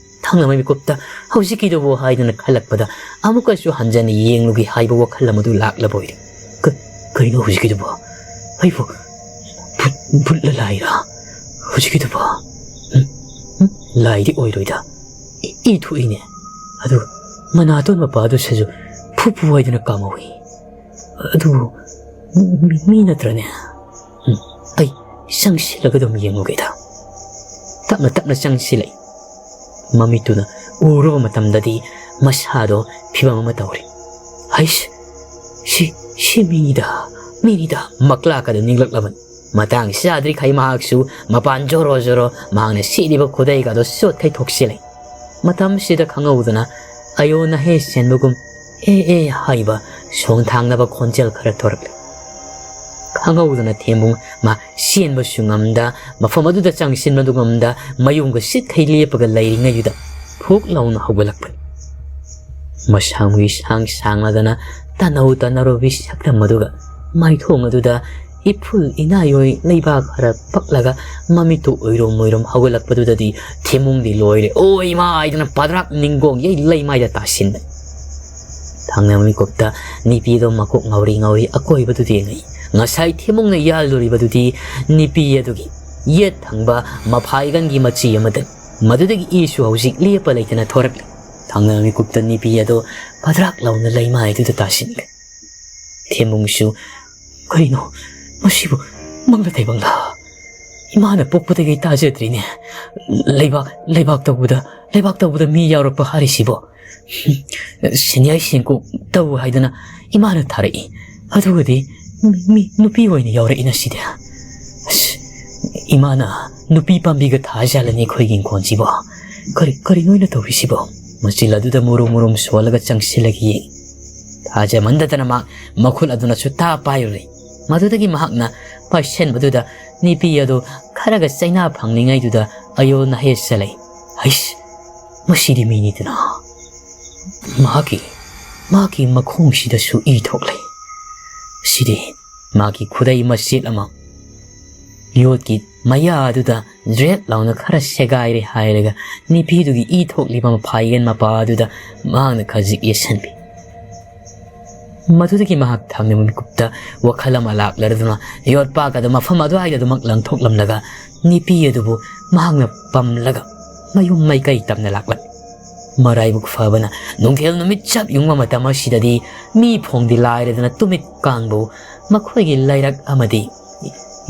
ꯊꯪꯅꯕ ꯃꯤꯀꯨꯞꯇ "ꯍꯧꯖꯤꯛꯀꯤꯗꯨꯕꯨ?" ꯍꯥꯏꯗꯨꯅ ꯈꯜꯂꯛꯄꯗ, ꯑꯃꯨꯛꯀꯁꯨ ꯍꯟꯖꯟꯅ ꯌꯦꯡꯂꯨꯒꯦ ꯍꯥꯏꯕ ꯋꯥꯈꯜ ꯑꯃꯗꯨ ꯂꯥꯛꯂꯕ ꯑꯣꯏꯔꯦ꯫ "ꯀ-, ꯀꯩꯅꯣ ꯍꯧꯖꯤꯛꯀꯤꯗꯨꯕꯣ? ꯑꯩꯕꯨ ꯚꯨꯠ, ꯚꯨꯠꯂ ꯂꯥꯏꯔ? ꯍꯧꯖꯤꯛꯀꯤꯗꯨꯕꯣ? ꯎꯝ, ꯎꯝ, ꯂꯥꯏꯗꯤ ꯑꯣꯏꯔꯣꯏꯗ꯫ E, E ꯊꯣꯛꯏꯅꯦ꯫ ꯑꯗꯨ ꯃꯅꯥꯇꯣꯟ ꯃꯄꯥꯗꯨꯁꯨ ꯐꯨ ꯐꯨ ꯍꯥꯏꯗꯨꯅ ꯀꯥꯝꯍꯧꯏ꯫ ꯑꯗꯨꯕꯨ ꯃꯤ, ꯃꯤ ꯅꯠꯇ꯭ꯔꯅꯦ? ꯎꯝ, ꯑꯩ ꯆꯪꯁꯤꯜꯂꯒ ꯑꯗꯨꯝ ꯌꯦꯡꯉꯨꯒꯦꯗ꯫" ꯇꯞꯅ ꯇꯞꯅ ꯆꯪꯁꯤꯜꯂꯛꯏ꯫ ꯃꯃꯤꯠꯇꯨꯅ ꯎꯔꯨꯕ ꯃꯇꯝꯗꯗꯤ ꯃꯁꯥꯗꯣ ꯐꯤꯕꯝ ꯑꯃ ꯇꯧꯔꯦ꯫ "ꯍꯩꯁ, ꯁꯤ, ꯁꯤ ꯃꯤꯅꯤꯗ, ꯃꯤꯅꯤꯗ", ꯃꯛꯂꯥꯛꯀꯗ ꯅꯤꯡꯂꯛꯂꯕꯅꯤ꯫ ꯃꯇꯥꯡ ꯆꯥꯗ꯭ꯔꯤꯈꯩ ꯃꯍꯥꯛꯁꯨ ꯃꯄꯥꯟ ꯖꯣꯔꯣ ꯖꯣꯔꯣ ꯃꯍꯥꯛꯅ ꯁꯦꯠꯂꯤꯕ ꯈꯨꯗꯩꯒꯗꯣ ꯆꯣꯠꯈꯩ ꯊꯣꯛꯆꯤꯜꯂꯤ꯫ ꯃꯇꯝꯁꯤꯗ ꯈꯪꯍꯧꯗꯅ "ꯑꯌꯣ ꯅꯍꯦ" ꯆꯦꯟꯕꯒꯨꯝ "ꯑꯦ ꯑꯦ" ꯍꯥꯏꯕ ꯁꯣꯡ ꯊꯥꯡꯅꯕ ꯈꯣꯟꯖꯦꯜ ꯈꯔ ꯊꯣꯔꯛꯂꯤ꯫ ꯈꯪꯍꯧꯗꯅ ꯊꯦꯝꯕꯨꯡ ꯃꯥ ꯆꯦꯟꯕꯁꯨ ꯉꯝꯗ, ꯃꯐꯝ ꯑꯗꯨꯗ ꯆꯪꯁꯤꯟꯕꯗꯨ ꯉꯝꯗ, ꯃꯌꯨꯝꯒ ꯁꯤꯠꯈꯩ ꯂꯦꯞꯄꯒ ꯂꯩꯔꯤꯉꯩꯗꯨꯗ ꯐꯨꯛ ꯂꯥꯎꯅ ꯍꯧꯒꯠꯂꯛꯄꯅꯤ꯫ ꯃꯁꯥꯡꯒꯤ ꯁꯥꯡ ꯁꯥꯡꯂꯗꯅ ꯇꯅꯧ ꯇꯅꯔꯨꯕꯤ ꯁꯛꯇꯝ ꯑꯗꯨꯒ ꯃꯥꯏꯊꯣꯡ ꯑꯗꯨꯗ ꯏꯐꯨꯜ ꯏꯅꯥꯏ ꯑꯣꯏ ꯂꯩꯕꯥꯛ ꯈꯔ ꯄꯛꯂꯒ ꯃꯃꯤꯠꯇꯨ ꯎꯏꯔꯨꯝ ꯎꯏꯔꯨꯝ ꯍꯧꯒꯠꯂꯛꯄꯗꯨꯗꯗꯤ ꯊꯦꯝꯃꯨꯡꯗꯤ ꯂꯣꯏꯔꯦ꯫ "ꯑꯣ ꯏꯃꯥ!" ꯍꯥꯏꯗꯅ ꯄꯗ꯭ꯔꯥꯛ ꯅꯤꯡꯒꯣꯡ ꯌꯩ ꯂꯩꯃꯥꯏꯗ ꯇꯥꯁꯤꯟꯕꯅꯤ꯫ ꯊꯪꯅꯕ ꯃꯤꯀꯨꯞꯇ ꯅꯤꯄꯤꯗꯣ ꯃꯀꯣꯛ ꯉꯥꯎꯔꯤ ꯉꯥꯎꯔꯤ ꯑꯀꯣꯏꯕꯗꯨꯗ ꯌꯦꯡꯉꯛꯏ꯫ ꯉꯁꯥꯏ ꯊꯦꯝꯃꯨꯡꯅ ꯌꯥꯜꯂꯨꯔꯤꯕꯗꯨꯗꯤ ꯅꯤꯄꯤ ꯑꯗꯨꯒꯤ ꯌꯦꯠ ꯊꯪꯕ ꯃꯐꯥꯏꯒꯟꯒꯤ ꯃꯆꯤ ꯑꯃꯗꯅꯤ꯫ ꯃꯗꯨꯗꯒꯤ ꯏꯁꯨ ꯍꯧꯖꯤꯛ ꯂꯦꯞꯄ ꯂꯩꯇꯅ ꯊꯣꯔꯛꯂꯤ꯫ ꯊꯪꯅꯕ ꯃꯤꯀꯨꯞꯇ ꯅꯤꯄꯤ ꯑꯗꯣ ꯄꯗ꯭ꯔꯥꯛ ꯂꯥꯎꯅ ꯂꯩꯃꯥꯏꯗꯨꯗ ꯇꯥꯁꯤꯟꯈ꯭ꯔꯦ꯫ ꯊꯦꯝꯃꯨꯡꯁꯨ "ꯀꯔꯤꯅꯣ ꯃꯁꯤꯕꯨ? ꯃꯪꯂ ꯇꯥꯏꯕꯪꯂ? ꯏꯃꯥꯅ ꯄꯣꯛꯄꯗꯒꯤ ꯇꯥꯖꯗ꯭ꯔꯤꯅꯦ꯫ ꯂꯩꯕꯥꯛ, ꯂꯩꯕꯥꯛ ꯇꯧꯕꯗ, ꯂꯩꯕꯥꯛ ꯇꯧꯕꯗ ꯃꯤ ꯌꯥꯎꯔꯛꯄ ꯍꯥꯏꯔꯤꯁꯤꯕꯣ? ꯁꯦꯟꯌꯥꯏ ꯁꯦꯟꯀꯣꯛ ꯇꯧ ꯍꯥꯏꯗꯅ ꯏꯃꯥꯅ ꯊꯥꯔꯛꯏ꯫ ꯑꯗꯨꯒꯗꯤ ꯃꯤ, ꯃꯤ ꯅꯨꯄꯤ ꯑꯣꯏꯅ ꯌꯥꯎꯔꯛꯏꯅ ꯁꯤꯗꯤ꯫ ꯑꯁ, ꯏꯃꯥꯅ ꯅꯨꯄꯤ ꯄꯥꯝꯕꯤꯒ ꯊꯥꯖꯥꯠꯂꯅꯤ ꯑꯩꯈꯣꯏꯒꯤ ꯏꯪꯈꯣꯜꯁꯤꯕꯣ? ꯀꯔꯤ, ꯀꯔꯤꯅꯣ ꯑꯩꯅ ꯇꯧꯔꯤꯁꯤꯕꯣ?" ꯃꯆꯤꯜ ꯑꯗꯨꯗ ꯃꯨꯔꯨꯝ ꯃꯨꯔꯨꯝ ꯁꯣꯜꯂꯒ ꯆꯪꯁꯤꯜꯂꯒ ꯌꯦꯡꯉꯤ꯫ ꯊꯥꯖꯃꯟꯗꯗꯅ ꯃꯍꯥꯛ ꯃꯈꯨꯠ ꯑꯗꯨꯅ ꯁꯨꯇꯥ ꯄꯥꯏꯔꯨꯔꯦ꯫ ꯃꯗꯨꯗꯒꯤ ꯃꯍꯥꯛꯅ ꯄꯥꯏꯁꯟꯕꯗꯨꯗ ꯅꯨꯄꯤ ꯑꯗꯨ ꯈꯔꯒ ꯆꯩꯅꯥ ꯐꯪꯂꯤꯉꯩꯗꯨꯗ ꯑꯌꯣꯟ ꯑꯍꯦ ꯆꯠꯂꯛꯏ꯫ "ꯍꯩꯁ, ꯃꯁꯤꯗꯤ ꯃꯤꯅꯤꯗꯅ꯫ ꯃꯍꯥꯛꯀꯤ, ꯃꯍꯥꯛꯀꯤ ꯃꯈꯣꯡꯁꯤꯗꯁꯨ ꯏ ꯊꯣꯛꯂꯦ꯫ ꯁꯤꯗꯤ ꯃꯥꯒꯤ ꯈꯨꯗꯩ ꯃꯆꯦꯠ ꯑꯃ ꯌꯣꯠꯀꯤ ꯃꯌꯥ ꯑꯗꯨꯗ ꯖ꯭ꯔꯦꯠ ꯂꯥꯎꯅ ꯈꯔ ꯁꯦꯒꯥꯏꯔꯦ" ꯍꯥꯏꯔꯒ ꯅꯨꯄꯤꯗꯨꯒꯤ ꯏ ꯊꯣꯛꯂꯤꯕ ꯃꯐꯥꯏꯒꯟ ꯃꯄꯥ ꯑꯗꯨꯗ ꯃꯍꯥꯛꯅ ꯈꯖꯤꯛ ꯌꯦꯠꯁꯟꯕꯤ꯫ ꯃꯗꯨꯗꯒꯤ ꯃꯍꯥꯛ ꯊꯝꯂꯤꯕ ꯃꯤꯀꯨꯞꯇ ꯋꯥꯈꯜ ꯑꯃ ꯂꯥꯛꯂꯗꯨꯅ ꯌꯣꯠꯄꯥꯛ ꯑꯗꯨ ꯃꯐꯝ ꯑꯗꯨꯋꯥꯏꯗ ꯑꯗꯨꯃꯛ ꯂꯪꯊꯣꯛꯂꯝꯂꯒ ꯅꯨꯄꯤ ꯑꯗꯨꯕꯨ ꯃꯍꯥꯛꯅ ꯄꯝꯂꯒ ꯃꯌꯨꯝ ꯃꯥꯏꯀꯩ ꯇꯝꯅ ꯂꯥꯛꯂꯝꯃꯤ꯫ ꯃꯔꯥꯏꯕꯛ ꯐꯕꯅ ꯅꯨꯡꯊꯤꯜ ꯅꯨꯃꯤꯠ ꯆꯞ ꯌꯨꯡꯕ ꯃꯇꯝ ꯑꯁꯤꯗꯗꯤ ꯃꯤ ꯐꯣꯡꯗꯤ ꯂꯥꯏꯔꯗꯅ ꯇꯨꯃꯤꯠ ꯀꯥꯡꯕꯨ ꯃꯈꯣꯏꯒꯤ ꯂꯩꯔꯛ ꯑꯃꯗꯤ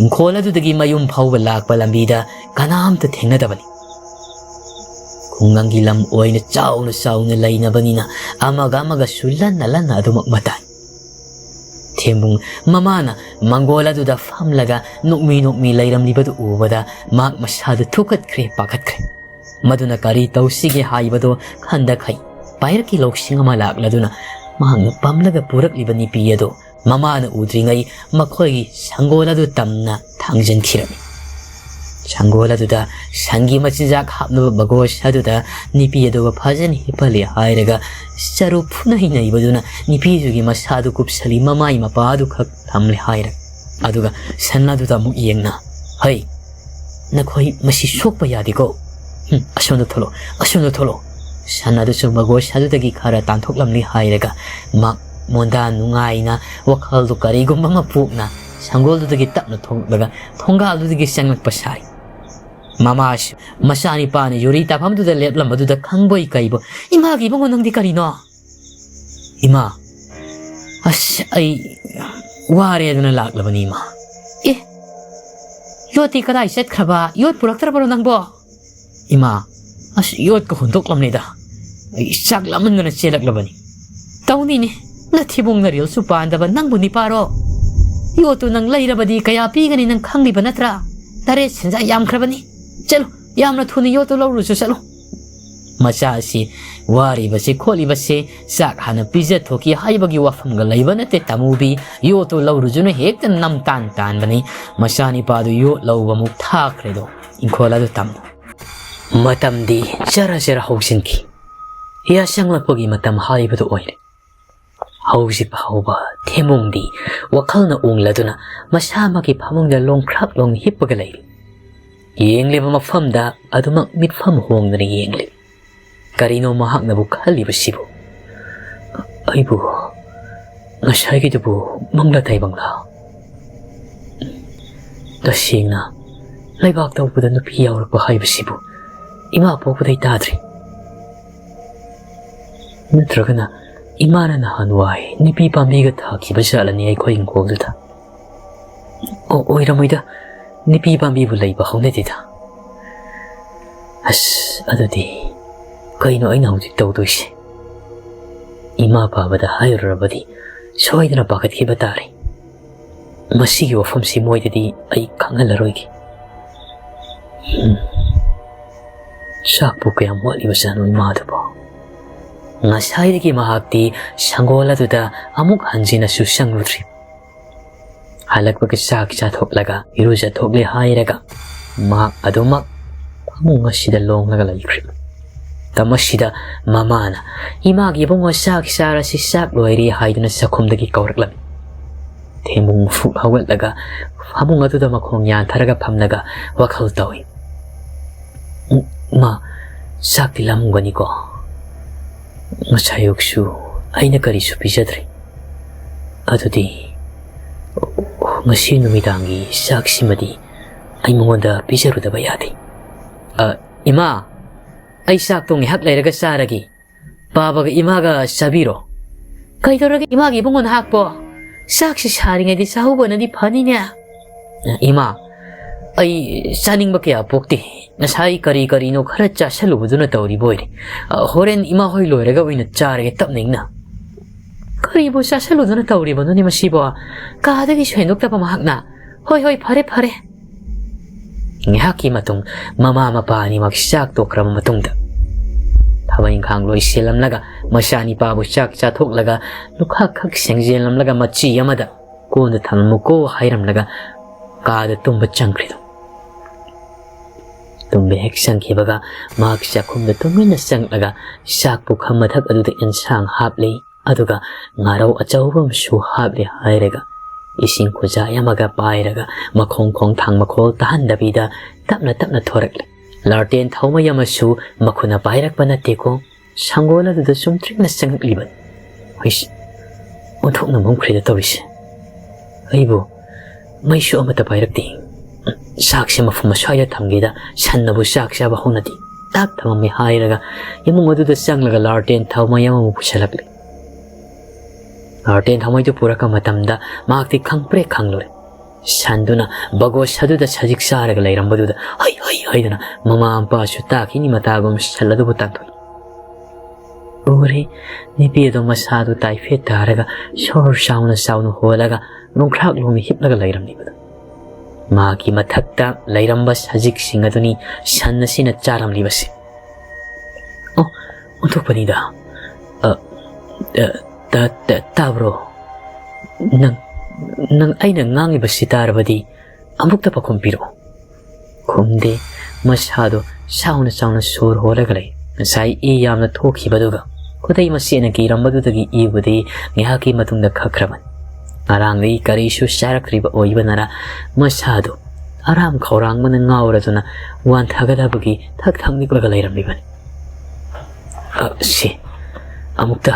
ꯏꯪꯈꯣꯜ ꯑꯗꯨꯗꯒꯤ ꯃꯌꯨꯝ ꯐꯥꯎꯕ ꯂꯥꯛꯄ ꯂꯝꯕꯤꯗ ꯀꯅꯥꯝꯇ ꯊꯦꯡꯅꯗꯕꯅꯤ꯫ ꯈꯨꯡꯒꯪꯒꯤ ꯂꯝ ꯑꯣꯏꯅ ꯆꯥꯎꯅ ꯆꯥꯎꯅ ꯂꯩꯅꯕꯅꯤꯅ ꯑꯃꯒ ꯑꯃꯒꯁꯨ ꯂꯟꯅ ꯂꯟꯅ ꯑꯗꯨꯃꯛ ꯃꯇꯥꯏ꯫ ꯊꯦꯝꯕꯨꯡ ꯃꯃꯥꯅ ꯃꯪꯒꯣꯜ ꯑꯗꯨꯗ ꯐꯝꯂꯒ ꯅꯣꯛꯃꯤ ꯅꯣꯛꯃꯤ ꯂꯩꯔꯝꯂꯤꯕꯗꯨ ꯎꯕꯗ ꯃꯍꯥꯛ ꯃꯁꯥꯗꯨ ꯊꯨꯀꯠꯈ꯭ꯔꯦ, ꯄꯥꯈꯠꯈ꯭ꯔꯦ꯫ ꯃꯗꯨꯅ ꯀꯔꯤ ꯇꯧꯁꯤꯒꯦ ꯍꯥꯏꯕꯗꯨ ꯈꯟꯗꯈꯩ ꯄꯥꯏꯔꯛꯀꯤ ꯂꯧꯁꯤꯡ ꯑꯃ ꯂꯥꯛꯂꯗꯨꯅ ꯃꯍꯥꯛꯅ ꯄꯝꯂꯒ ꯄꯨꯔꯛꯂꯤꯕ ꯅꯨꯄꯤ ꯑꯗꯨ ꯃꯃꯥꯅ ꯎꯗ꯭ꯔꯤꯉꯩ ꯃꯈꯣꯏꯒꯤ ꯁꯪꯒꯣꯜ ꯑꯗꯨ ꯇꯝꯅ ꯊꯥꯡꯖꯤꯟꯈꯤꯔꯝꯃꯤ꯫ ꯁꯪꯒꯣꯜ ꯑꯗꯨꯗ ꯁꯟꯒꯤ ꯃꯆꯤꯟꯖꯥꯛ ꯍꯥꯞꯅꯕ ꯕꯒꯣꯁ ꯑꯗꯨꯗ ꯅꯨꯄꯤ ꯑꯗꯨꯒ ꯐꯖꯅ ꯍꯤꯞꯍꯜꯂꯤ ꯍꯥꯏꯔꯒ ꯆꯔꯨ ꯐꯨꯅꯩ ꯅꯩꯕꯗꯨꯅ ꯅꯨꯄꯤꯗꯨꯒꯤ ꯃꯁꯥꯗꯨ ꯀꯨꯞꯁꯜꯂꯤ, ꯃꯃꯥꯏ ꯃꯄꯥꯗꯨ ꯈꯛ ꯊꯝꯂꯦ ꯍꯥꯏꯔꯒ꯫ ꯑꯗꯨꯒ ꯁꯟ ꯑꯗꯨꯗ ꯑꯃꯨꯛ ꯌꯦꯡꯅ, "ꯍꯩ, ꯅꯈꯣꯏ ꯃꯁꯤ ꯁꯣꯛꯄ ꯌꯥꯗꯦꯀꯣ꯫ ꯍꯨꯝ, ꯑꯁꯣꯝꯗ ꯊꯣꯛꯂꯛꯑꯣ, ꯑꯁꯣꯝꯗ ꯊꯣꯛꯂꯛꯑꯣ꯫" ꯁꯟ ꯑꯗꯨꯁꯨ ꯃꯒꯣꯏ ꯑꯗꯨꯗꯒꯤ ꯈꯔ ꯇꯥꯟꯊꯣꯛꯂꯝꯂꯤ ꯍꯥꯏꯔꯒ ꯃꯍꯥꯛ ꯃꯣꯟꯗꯥ ꯅꯨꯡꯉꯥꯏꯅ ꯋꯥꯈꯜꯗꯨ ꯀꯔꯤꯒꯨꯝꯕ ꯑꯃ ꯄꯣꯛꯅ ꯁꯪꯒꯣꯜꯗꯨꯗꯒꯤ ꯇꯞꯅ ꯊꯣꯛꯂꯒ ꯊꯣꯡꯒꯥꯜꯗꯨꯗꯒꯤ ꯆꯪꯂꯛꯄ ꯁꯥꯏ꯫ ꯃꯃꯥꯁꯨ ꯃꯆꯥꯅꯤꯄꯥꯅ ꯌꯨꯔꯤ ꯇꯥꯐꯝꯗꯨꯗ ꯂꯦꯞꯂꯝꯕꯗꯨꯗ ꯈꯪꯕꯣꯏ ꯀꯩꯕꯣꯏ, "ꯏꯃꯥꯒꯤ ꯏꯕꯨꯡꯉꯣ, ꯅꯪꯗꯤ ꯀꯔꯤꯅꯣ?" "ꯏꯃꯥ, ꯑꯁ, ꯑꯩ ꯋꯥꯔꯦ ꯑꯗꯨꯅ ꯂꯥꯛꯂꯕꯅꯤ, ꯏꯃꯥ꯫" "ꯑꯦ, ꯌꯣꯠꯇꯤ ꯀꯗꯥꯏ ꯆꯠꯈ꯭ꯔꯕ? ꯌꯣꯠ ꯄꯨꯔꯛꯇ꯭ꯔꯕ꯭ꯔꯣ ꯅꯪꯕꯣ?" "ꯏꯃꯥ, ꯑꯁ, ꯌꯣꯠꯀ ꯍꯨꯟꯗꯣꯛꯂꯝꯅꯤꯗ꯫ ꯑꯩ ꯆꯥꯛ ꯂꯥꯝꯃꯟꯗꯅ ꯆꯦꯜꯂꯛꯂꯕꯅꯤ꯫" "ꯇꯧꯅꯤꯅꯦ, ꯅꯊꯤꯕꯣꯡ ꯅꯔꯤꯜꯁꯨ ꯄꯥꯟꯗꯕ ꯅꯪꯕꯨ ꯅꯤꯄꯥꯔꯣ? ꯌꯣꯠꯇꯨ ꯅꯪ ꯂꯩꯔꯕꯗꯤ ꯀꯌꯥ ꯄꯤꯒꯅꯤ ꯅꯪ ꯈꯪꯂꯤꯕ ꯅꯠꯇ꯭ꯔꯥ? ꯇꯔꯦꯠ ꯁꯦꯟꯖꯥ ꯌꯥꯝꯈ꯭ꯔꯕꯅꯤ꯫ ꯆꯠꯂꯨ, ꯌꯥꯝꯅ ꯊꯨꯅ ꯌꯣꯠꯇꯨ ꯂꯧꯔꯨꯆꯣ, ꯆꯠꯂꯨ꯫" ꯃꯆꯥ ꯑꯁꯤ ꯋꯥꯔꯤꯕꯁꯤ ꯈꯣꯠꯂꯤꯕꯁꯤ ꯆꯥꯛ ꯍꯥꯟꯅ ꯄꯤꯖꯊꯣꯛꯈꯤ ꯍꯥꯏꯕꯒꯤ ꯋꯥꯐꯝꯒ ꯂꯩꯕ ꯅꯠꯇꯦ꯫ ꯇꯥꯃꯨꯕꯤ, ꯌꯣꯠꯇꯨ ꯂꯧꯔꯨꯁꯨꯅ ꯍꯦꯛꯇ ꯅꯝꯇꯥꯟ ꯇꯥꯟꯕꯅꯤ꯫ ꯃꯆꯥꯅꯤꯄꯥꯗꯨ ꯌꯣꯠ ꯂꯧꯕꯃꯨꯛ ꯊꯥꯈ꯭ꯔꯦꯗꯣ꯫ ꯏꯪꯈꯣꯜ ꯑꯗꯨ ꯇꯝꯃꯨ꯫ ꯃꯇꯝꯗꯤ ꯖꯔ ꯖꯔ ꯍꯧꯖꯤꯟꯈꯤ꯫ ꯌꯥꯁꯪꯂꯛꯄꯒꯤ ꯃꯇꯝ ꯍꯥꯏꯕꯗꯨ ꯑꯣꯏꯔꯦ꯫ ꯍꯧꯖꯤꯛ ꯐꯥꯎꯕ ꯊꯦꯝꯕꯨꯡꯗꯤ ꯋꯥꯈꯜꯅ ꯎꯡꯂꯗꯨꯅ ꯃꯁꯥꯃꯛꯀꯤ ꯐꯃꯨꯡꯗ ꯂꯣꯡꯈ꯭ꯔꯥꯛ ꯂꯣꯡ ꯍꯤꯞꯄꯒ ꯂꯩꯔꯤ꯫ ꯌꯦꯡꯂꯤꯕ ꯃꯐꯝꯗ ꯑꯗꯨꯃꯛ ꯃꯤꯠꯐꯝ ꯍꯣꯡꯗꯅ ꯌꯦꯡꯂꯤ꯫ ꯀꯔꯤꯅꯣ ꯃꯍꯥꯛꯅꯕꯨ ꯈꯜꯂꯤꯕꯁꯤꯕꯨ? ꯑꯩꯕꯨ ꯉꯁꯥꯏꯒꯤꯗꯨꯕꯨ ꯃꯪꯂꯥ ꯇꯥꯏꯕꯪꯂꯥ? ꯇꯁꯦꯡꯅ ꯂꯩꯕꯥꯛ ꯇꯧꯕꯗ ꯅꯨꯄꯤ ꯌꯥꯎꯔꯛꯄ ꯍꯥꯏꯕꯁꯤꯕꯨ ꯏꯃꯥ ꯄꯣꯛꯄꯗꯩ ꯇꯥꯗ꯭ꯔꯤ꯫ ꯅꯠꯇ꯭ꯔꯒꯅ ꯏꯃꯥꯅ ꯅꯍꯥꯟꯋꯥꯏ ꯅꯨꯄꯤ ꯄꯥꯝꯕꯤꯒ ꯊꯥꯈꯤꯕ ꯖꯥꯠꯂꯅꯤ ꯑꯩꯈꯣꯏ ꯏꯪꯈꯣꯜꯗꯨꯗ? ꯑꯣ, ꯑꯣꯏꯔꯝꯃꯣꯏꯗ, ꯅꯨꯄꯤ ꯄꯥꯝꯕꯤꯕꯨ ꯂꯩꯕ ꯍꯧꯅꯗꯦꯗ꯫ ꯑꯁ, ꯑꯗꯨꯗꯤ ꯀꯩꯅꯣ ꯑꯩꯅ ꯍꯧꯖꯤꯛ ꯇꯧꯗꯣꯏꯁꯦ? ꯏꯃꯥ ꯄꯥꯕꯗ ꯍꯥꯏꯔꯨꯔꯕꯗꯤ ꯁꯣꯏꯗꯅ ꯄꯥꯈꯠꯈꯤꯕ ꯇꯥꯔꯦ꯫ ꯃꯁꯤꯒꯤ ꯋꯥꯐꯝꯁꯤ ꯃꯣꯏꯗꯗꯤ ꯑꯩ ꯈꯪꯍꯜꯂꯔꯣꯏꯒꯦ꯫ ꯍꯝ꯫ ꯆꯥꯛꯄꯨ ꯀꯌꯥꯝ ꯋꯥꯠꯂꯤꯕꯖꯥꯠꯅꯣ ꯏꯃꯥꯗꯨꯕꯣ? ꯉꯁꯥꯏꯗꯒꯤ ꯃꯍꯥꯛꯇꯤ ꯁꯪꯒꯣꯜ ꯑꯗꯨꯗ ꯑꯃꯨꯛ ꯍꯟꯖꯤꯟꯅꯁꯨ ꯆꯪꯂꯨꯗ꯭ꯔꯤ꯫ ꯍꯜꯂꯛꯄꯒ ꯆꯥꯛ ꯆꯥꯊꯣꯛꯂꯒ ꯏꯔꯨꯖꯊꯣꯛꯂꯦ ꯍꯥꯏꯔꯒ ꯃꯍꯥꯛ ꯑꯗꯨꯃꯛ ꯐꯃꯨꯡ ꯑꯁꯤꯗ ꯂꯣꯡꯂꯒ ꯂꯩꯈ꯭ꯔꯦ꯫ ꯃꯇꯝ ꯑꯁꯤꯗ ꯃꯃꯥꯅ, "ꯏꯃꯥꯒꯤ ꯏꯕꯨꯡꯉꯣ, ꯆꯥꯛ ꯆꯥꯔꯁꯤ, ꯆꯥꯛ ꯂꯣꯏꯔꯦ" ꯍꯥꯏꯗꯨꯅ ꯆꯥꯛꯈꯨꯝꯗꯒꯤ ꯀꯧꯔꯛꯂꯝꯃꯤ꯫ ꯊꯦꯝꯕꯨꯡ ꯐꯨꯛ ꯍꯧꯒꯠꯂꯒ ꯐꯃꯨꯡ ꯑꯗꯨꯗ ꯃꯈꯣꯡ ꯌꯥꯟꯊꯔꯒ ꯐꯝꯂꯒ ꯋꯥꯈꯜ ꯇꯧꯏ꯫ "ꯃꯥ, ꯆꯥꯛꯇꯤ ꯂꯥꯝꯃꯝꯒꯅꯤꯀꯣ? ꯉꯁꯥꯏ ꯑꯌꯨꯛꯁꯨ ꯑꯩꯅ ꯀꯔꯤꯁꯨ ꯄꯤꯖꯗ꯭ꯔꯤ꯫ ꯑꯗꯨꯗꯤ ꯉꯁꯤ ꯅꯨꯃꯤꯗꯥꯡꯒꯤ ꯆꯥꯛꯁꯤꯃꯗꯤ ꯑꯩ ꯃꯉꯣꯟꯗ ꯄꯤꯖꯔꯨꯗꯕ ꯌꯥꯗꯦ꯫ ꯑ, ꯏꯃꯥ, ꯑꯩ ꯆꯥꯛꯇꯣ ꯉꯥꯏꯍꯥꯛ ꯂꯩꯔꯒ ꯆꯥꯔꯒꯦ꯫ ꯄꯥꯕꯒ ꯏꯃꯥꯒ ꯆꯥꯕꯤꯔꯣ꯫" "ꯀꯩꯗꯧꯔꯒꯦ ꯏꯃꯥꯒꯤ ꯏꯕꯨꯡꯉꯣ ꯅꯍꯥꯛꯄꯣ? ꯆꯥꯛꯁꯤ ꯁꯥꯔꯤꯉꯩꯗ ꯆꯥꯍꯧꯕꯅꯗꯤ ꯐꯅꯤꯅꯦ꯫" "ꯏꯃꯥ, ꯑꯩ ꯆꯥꯅꯤꯡꯕ ꯀꯌꯥ ꯄꯣꯛꯇꯦ꯫ ꯉꯁꯥꯏ ꯀꯔꯤ ꯀꯔꯤꯅꯣ ꯈꯔ ꯆꯥꯁꯜꯂꯨꯕꯗꯨꯅ ꯇꯧꯔꯤꯕ ꯑꯣꯏꯔꯦ꯫ ꯑ, ꯍꯣꯔꯦꯟ ꯏꯃꯥ ꯍꯣꯏ ꯂꯣꯏꯔꯒ ꯑꯣꯏꯅ ꯆꯥꯔꯒꯦ, ꯇꯞꯅ ꯏꯪꯅ꯫" "ꯀꯔꯤꯕꯨ ꯆꯥꯁꯜꯂꯨꯗꯨꯅ ꯇꯧꯔꯤꯕꯅꯣꯅꯦ ꯃꯁꯤꯕꯣ? ꯀꯥꯗꯒꯤꯁꯨ ꯍꯦꯟꯗꯣꯛꯇꯕ ꯃꯍꯥꯛꯅ꯫ ꯍꯣꯏ, ꯍꯣꯏ, ꯐꯔꯦ, ꯐꯔꯦ꯫" ꯉꯥꯏꯍꯥꯛꯀꯤ ꯃꯇꯨꯡ ꯃꯃꯥ ꯃꯄꯥ ꯑꯅꯤꯃꯛ ꯆꯥꯛ ꯇꯣꯛꯈ꯭ꯔꯕ ꯃꯇꯨꯡꯗ, ꯊꯕꯛ ꯏꯪꯈꯥꯡ ꯂꯣꯏꯁꯤꯜꯂꯝꯂꯒ, ꯃꯆꯥꯅꯤꯄꯥꯕꯨ ꯆꯥꯛ ꯆꯥꯊꯣꯛꯂꯒ, ꯂꯨꯈꯥꯛ ꯈꯛ ꯁꯦꯡꯖꯤꯜꯂꯝꯂꯒ, ꯃꯆꯤ ꯑꯃꯗ ꯀꯣꯟꯗ ꯊꯝꯂꯝꯃꯨꯀꯣ ꯍꯥꯏꯔꯝꯂꯒ, ꯀꯥꯗ ꯇꯨꯝꯕ ꯆꯪꯈ꯭ꯔꯤꯗꯣ꯫ ꯇꯨꯝꯕ ꯍꯦꯛ ꯆꯪꯈꯤꯕꯒ, ꯃꯍꯥꯛ ꯆꯥꯛꯈꯨꯝꯗ ꯇꯨꯃꯤꯟꯅ ꯆꯪꯂꯒ, ꯆꯥꯛ ꯄꯨꯈꯝ ꯃꯊꯛ ꯑꯗꯨꯗ ꯑꯦꯟꯁꯥꯡ ꯍꯥꯞꯂꯤ꯫ ꯑꯗꯨꯒ ꯉꯥꯔꯧ ꯑꯆꯧꯕ ꯑꯃꯁꯨ ꯍꯥꯞꯂꯦ ꯍꯥꯏꯔꯒ, ꯏꯁꯤꯡ ꯈꯨꯖꯥꯏ ꯑꯃꯒ ꯄꯥꯏꯔꯒ, ꯃꯈꯣꯡ ꯈꯣꯡꯊꯥꯡ ꯃꯈꯣꯜ ꯇꯥꯍꯟꯗꯕꯤꯗ ꯇꯞꯅ ꯇꯞꯅ ꯊꯣꯔꯛꯂꯦ꯫ ꯂꯥꯔꯇꯦꯟ ꯊꯥꯎꯃꯩ ꯑꯃꯁꯨ ꯃꯈꯨꯠꯅ ꯄꯥꯏꯔꯛꯄ ꯅꯠꯇꯦꯀꯣ, ꯁꯪꯒꯣꯜ ꯑꯗꯨꯗ ꯆꯨꯝꯗ꯭ꯔꯤꯡꯅ ꯆꯪꯉꯛꯂꯤꯕꯅꯤ꯫ ꯍꯩꯁ, ꯑꯣꯟꯊꯣꯛꯅ ꯃꯝꯈ꯭ꯔꯦꯗ ꯇꯧꯔꯤꯁꯦ꯫ ꯑꯩꯕꯨ ꯃꯩꯁꯨ ꯑꯃꯠꯇ ꯄꯥꯏꯔꯛꯇꯦ꯫ ꯆꯥꯛꯁꯦ ꯃꯐꯝ ꯑꯁ꯭ꯋꯥꯏꯗ ꯊꯝꯒꯦꯗ, ꯁꯟꯅꯕꯨ ꯆꯥꯛ ꯆꯥꯕ ꯍꯧꯅꯗꯦ꯫ ꯇꯥꯛ ꯊꯝꯃꯝꯃꯦ ꯍꯥꯏꯔꯒ ꯏꯃꯨꯡ ꯑꯗꯨꯗ ꯆꯪꯂꯒ ꯂꯥꯔꯇꯦꯟ ꯊꯥꯎꯃꯩ ꯑꯃꯃꯨꯛ ꯄꯨꯁꯜꯂꯛꯂꯦ꯫ ꯂꯥꯔꯇꯦꯟ ꯊꯥꯎꯃꯩꯗꯨ ꯄꯨꯔꯛꯄ ꯃꯇꯝꯗ ꯃꯍꯥꯛꯇꯤ ꯈꯪꯄ꯭ꯔꯦꯛ ꯈꯪꯂꯨꯔꯦ꯫ ꯁꯟꯗꯨꯅ ꯕꯒꯣꯁ ꯑꯗꯨꯗ ꯁꯖꯤꯛ ꯆꯥꯔꯒ ꯂꯩꯔꯝꯕꯗꯨꯗ ꯍꯩ ꯍꯩ ꯍꯩꯗꯅ ꯃꯃꯥ ꯃꯄꯥꯁꯨ ꯇꯥꯈꯤꯅꯤ ꯃꯇꯥꯒꯨꯝ ꯁꯟ ꯑꯗꯨꯕꯨ ꯇꯥꯟꯊꯣꯛꯏ꯫ ꯎꯔꯦ, ꯅꯨꯄꯤ ꯑꯗꯨ ꯃꯁꯥꯗꯨ ꯇꯥꯏꯐꯦꯠ ꯇꯥꯔꯒ ꯁꯣꯔ ꯆꯥꯎꯅ ꯆꯥꯎꯅ ꯍꯣꯜꯂꯒ ꯂꯣꯡꯈ꯭ꯔꯥꯛ ꯂꯣꯡꯅ ꯍꯤꯞꯂꯒ ꯂꯩꯔꯝꯂꯤꯕꯗꯨ꯫ ꯃꯥꯒꯤ ꯃꯊꯛꯇ ꯂꯩꯔꯝꯕ ꯁꯖꯤꯛꯁꯤꯡ ꯑꯗꯨꯅꯤ ꯁꯟ ꯑꯁꯤꯅ ꯆꯥꯔꯝꯂꯤꯕꯁꯤ꯫ ꯑꯣ, ꯑꯣꯟꯊꯣꯛꯄꯅꯤꯗ꯫ ꯑ, ꯑ, ꯇ-, ꯇ-, ꯇꯥꯕ꯭ꯔꯣ? ꯅꯪ, ꯅꯪ ꯑꯩꯅ ꯉꯥꯡꯉꯤꯕꯁꯤ ꯇꯥꯔꯕꯗꯤ ꯑꯃꯨꯛꯇ ꯄꯥꯎꯈꯨꯝ ꯄꯤꯔꯛꯑꯣ꯫ ꯈꯨꯝꯗꯦ꯫ ꯃꯁꯥꯗꯣ ꯆꯥꯎꯅ ꯆꯥꯎꯅ ꯁꯣꯔ ꯍꯣꯜꯂꯒ ꯂꯩ꯫ ꯉꯁꯥꯏ ꯏ ꯌꯥꯝꯅ ꯊꯣꯛꯈꯤꯕꯗꯨꯒ ꯈꯨꯗꯩ ꯃꯆꯦꯠꯅ ꯀꯤꯔꯝꯕꯗꯨꯗꯒꯤ ꯏꯕꯨꯗꯤ ꯉꯥꯏꯍꯥꯛꯀꯤ ꯃꯇꯨꯡꯗ ꯈꯛꯈ꯭ꯔꯕꯅꯤ꯫ ꯉꯔꯥꯡꯗꯒꯤ ꯀꯔꯤꯁꯨ ꯆꯥꯔꯛꯇ꯭ꯔꯤꯕ ꯑꯣꯏꯕꯅꯔ ꯃꯁꯥꯗꯣ ꯑꯔꯥꯝ ꯈꯧꯔꯥꯡꯕꯅ ꯉꯥꯎꯔꯗꯨꯅ ꯋꯥꯟꯊꯒꯗꯕꯒꯤ ꯊꯛ ꯊꯛ ꯅꯤꯛꯂꯒ ꯂꯩꯔꯝꯂꯤꯕꯅꯤ꯫ "ꯑ, ꯁꯤ, ꯑꯃꯨꯛꯇ,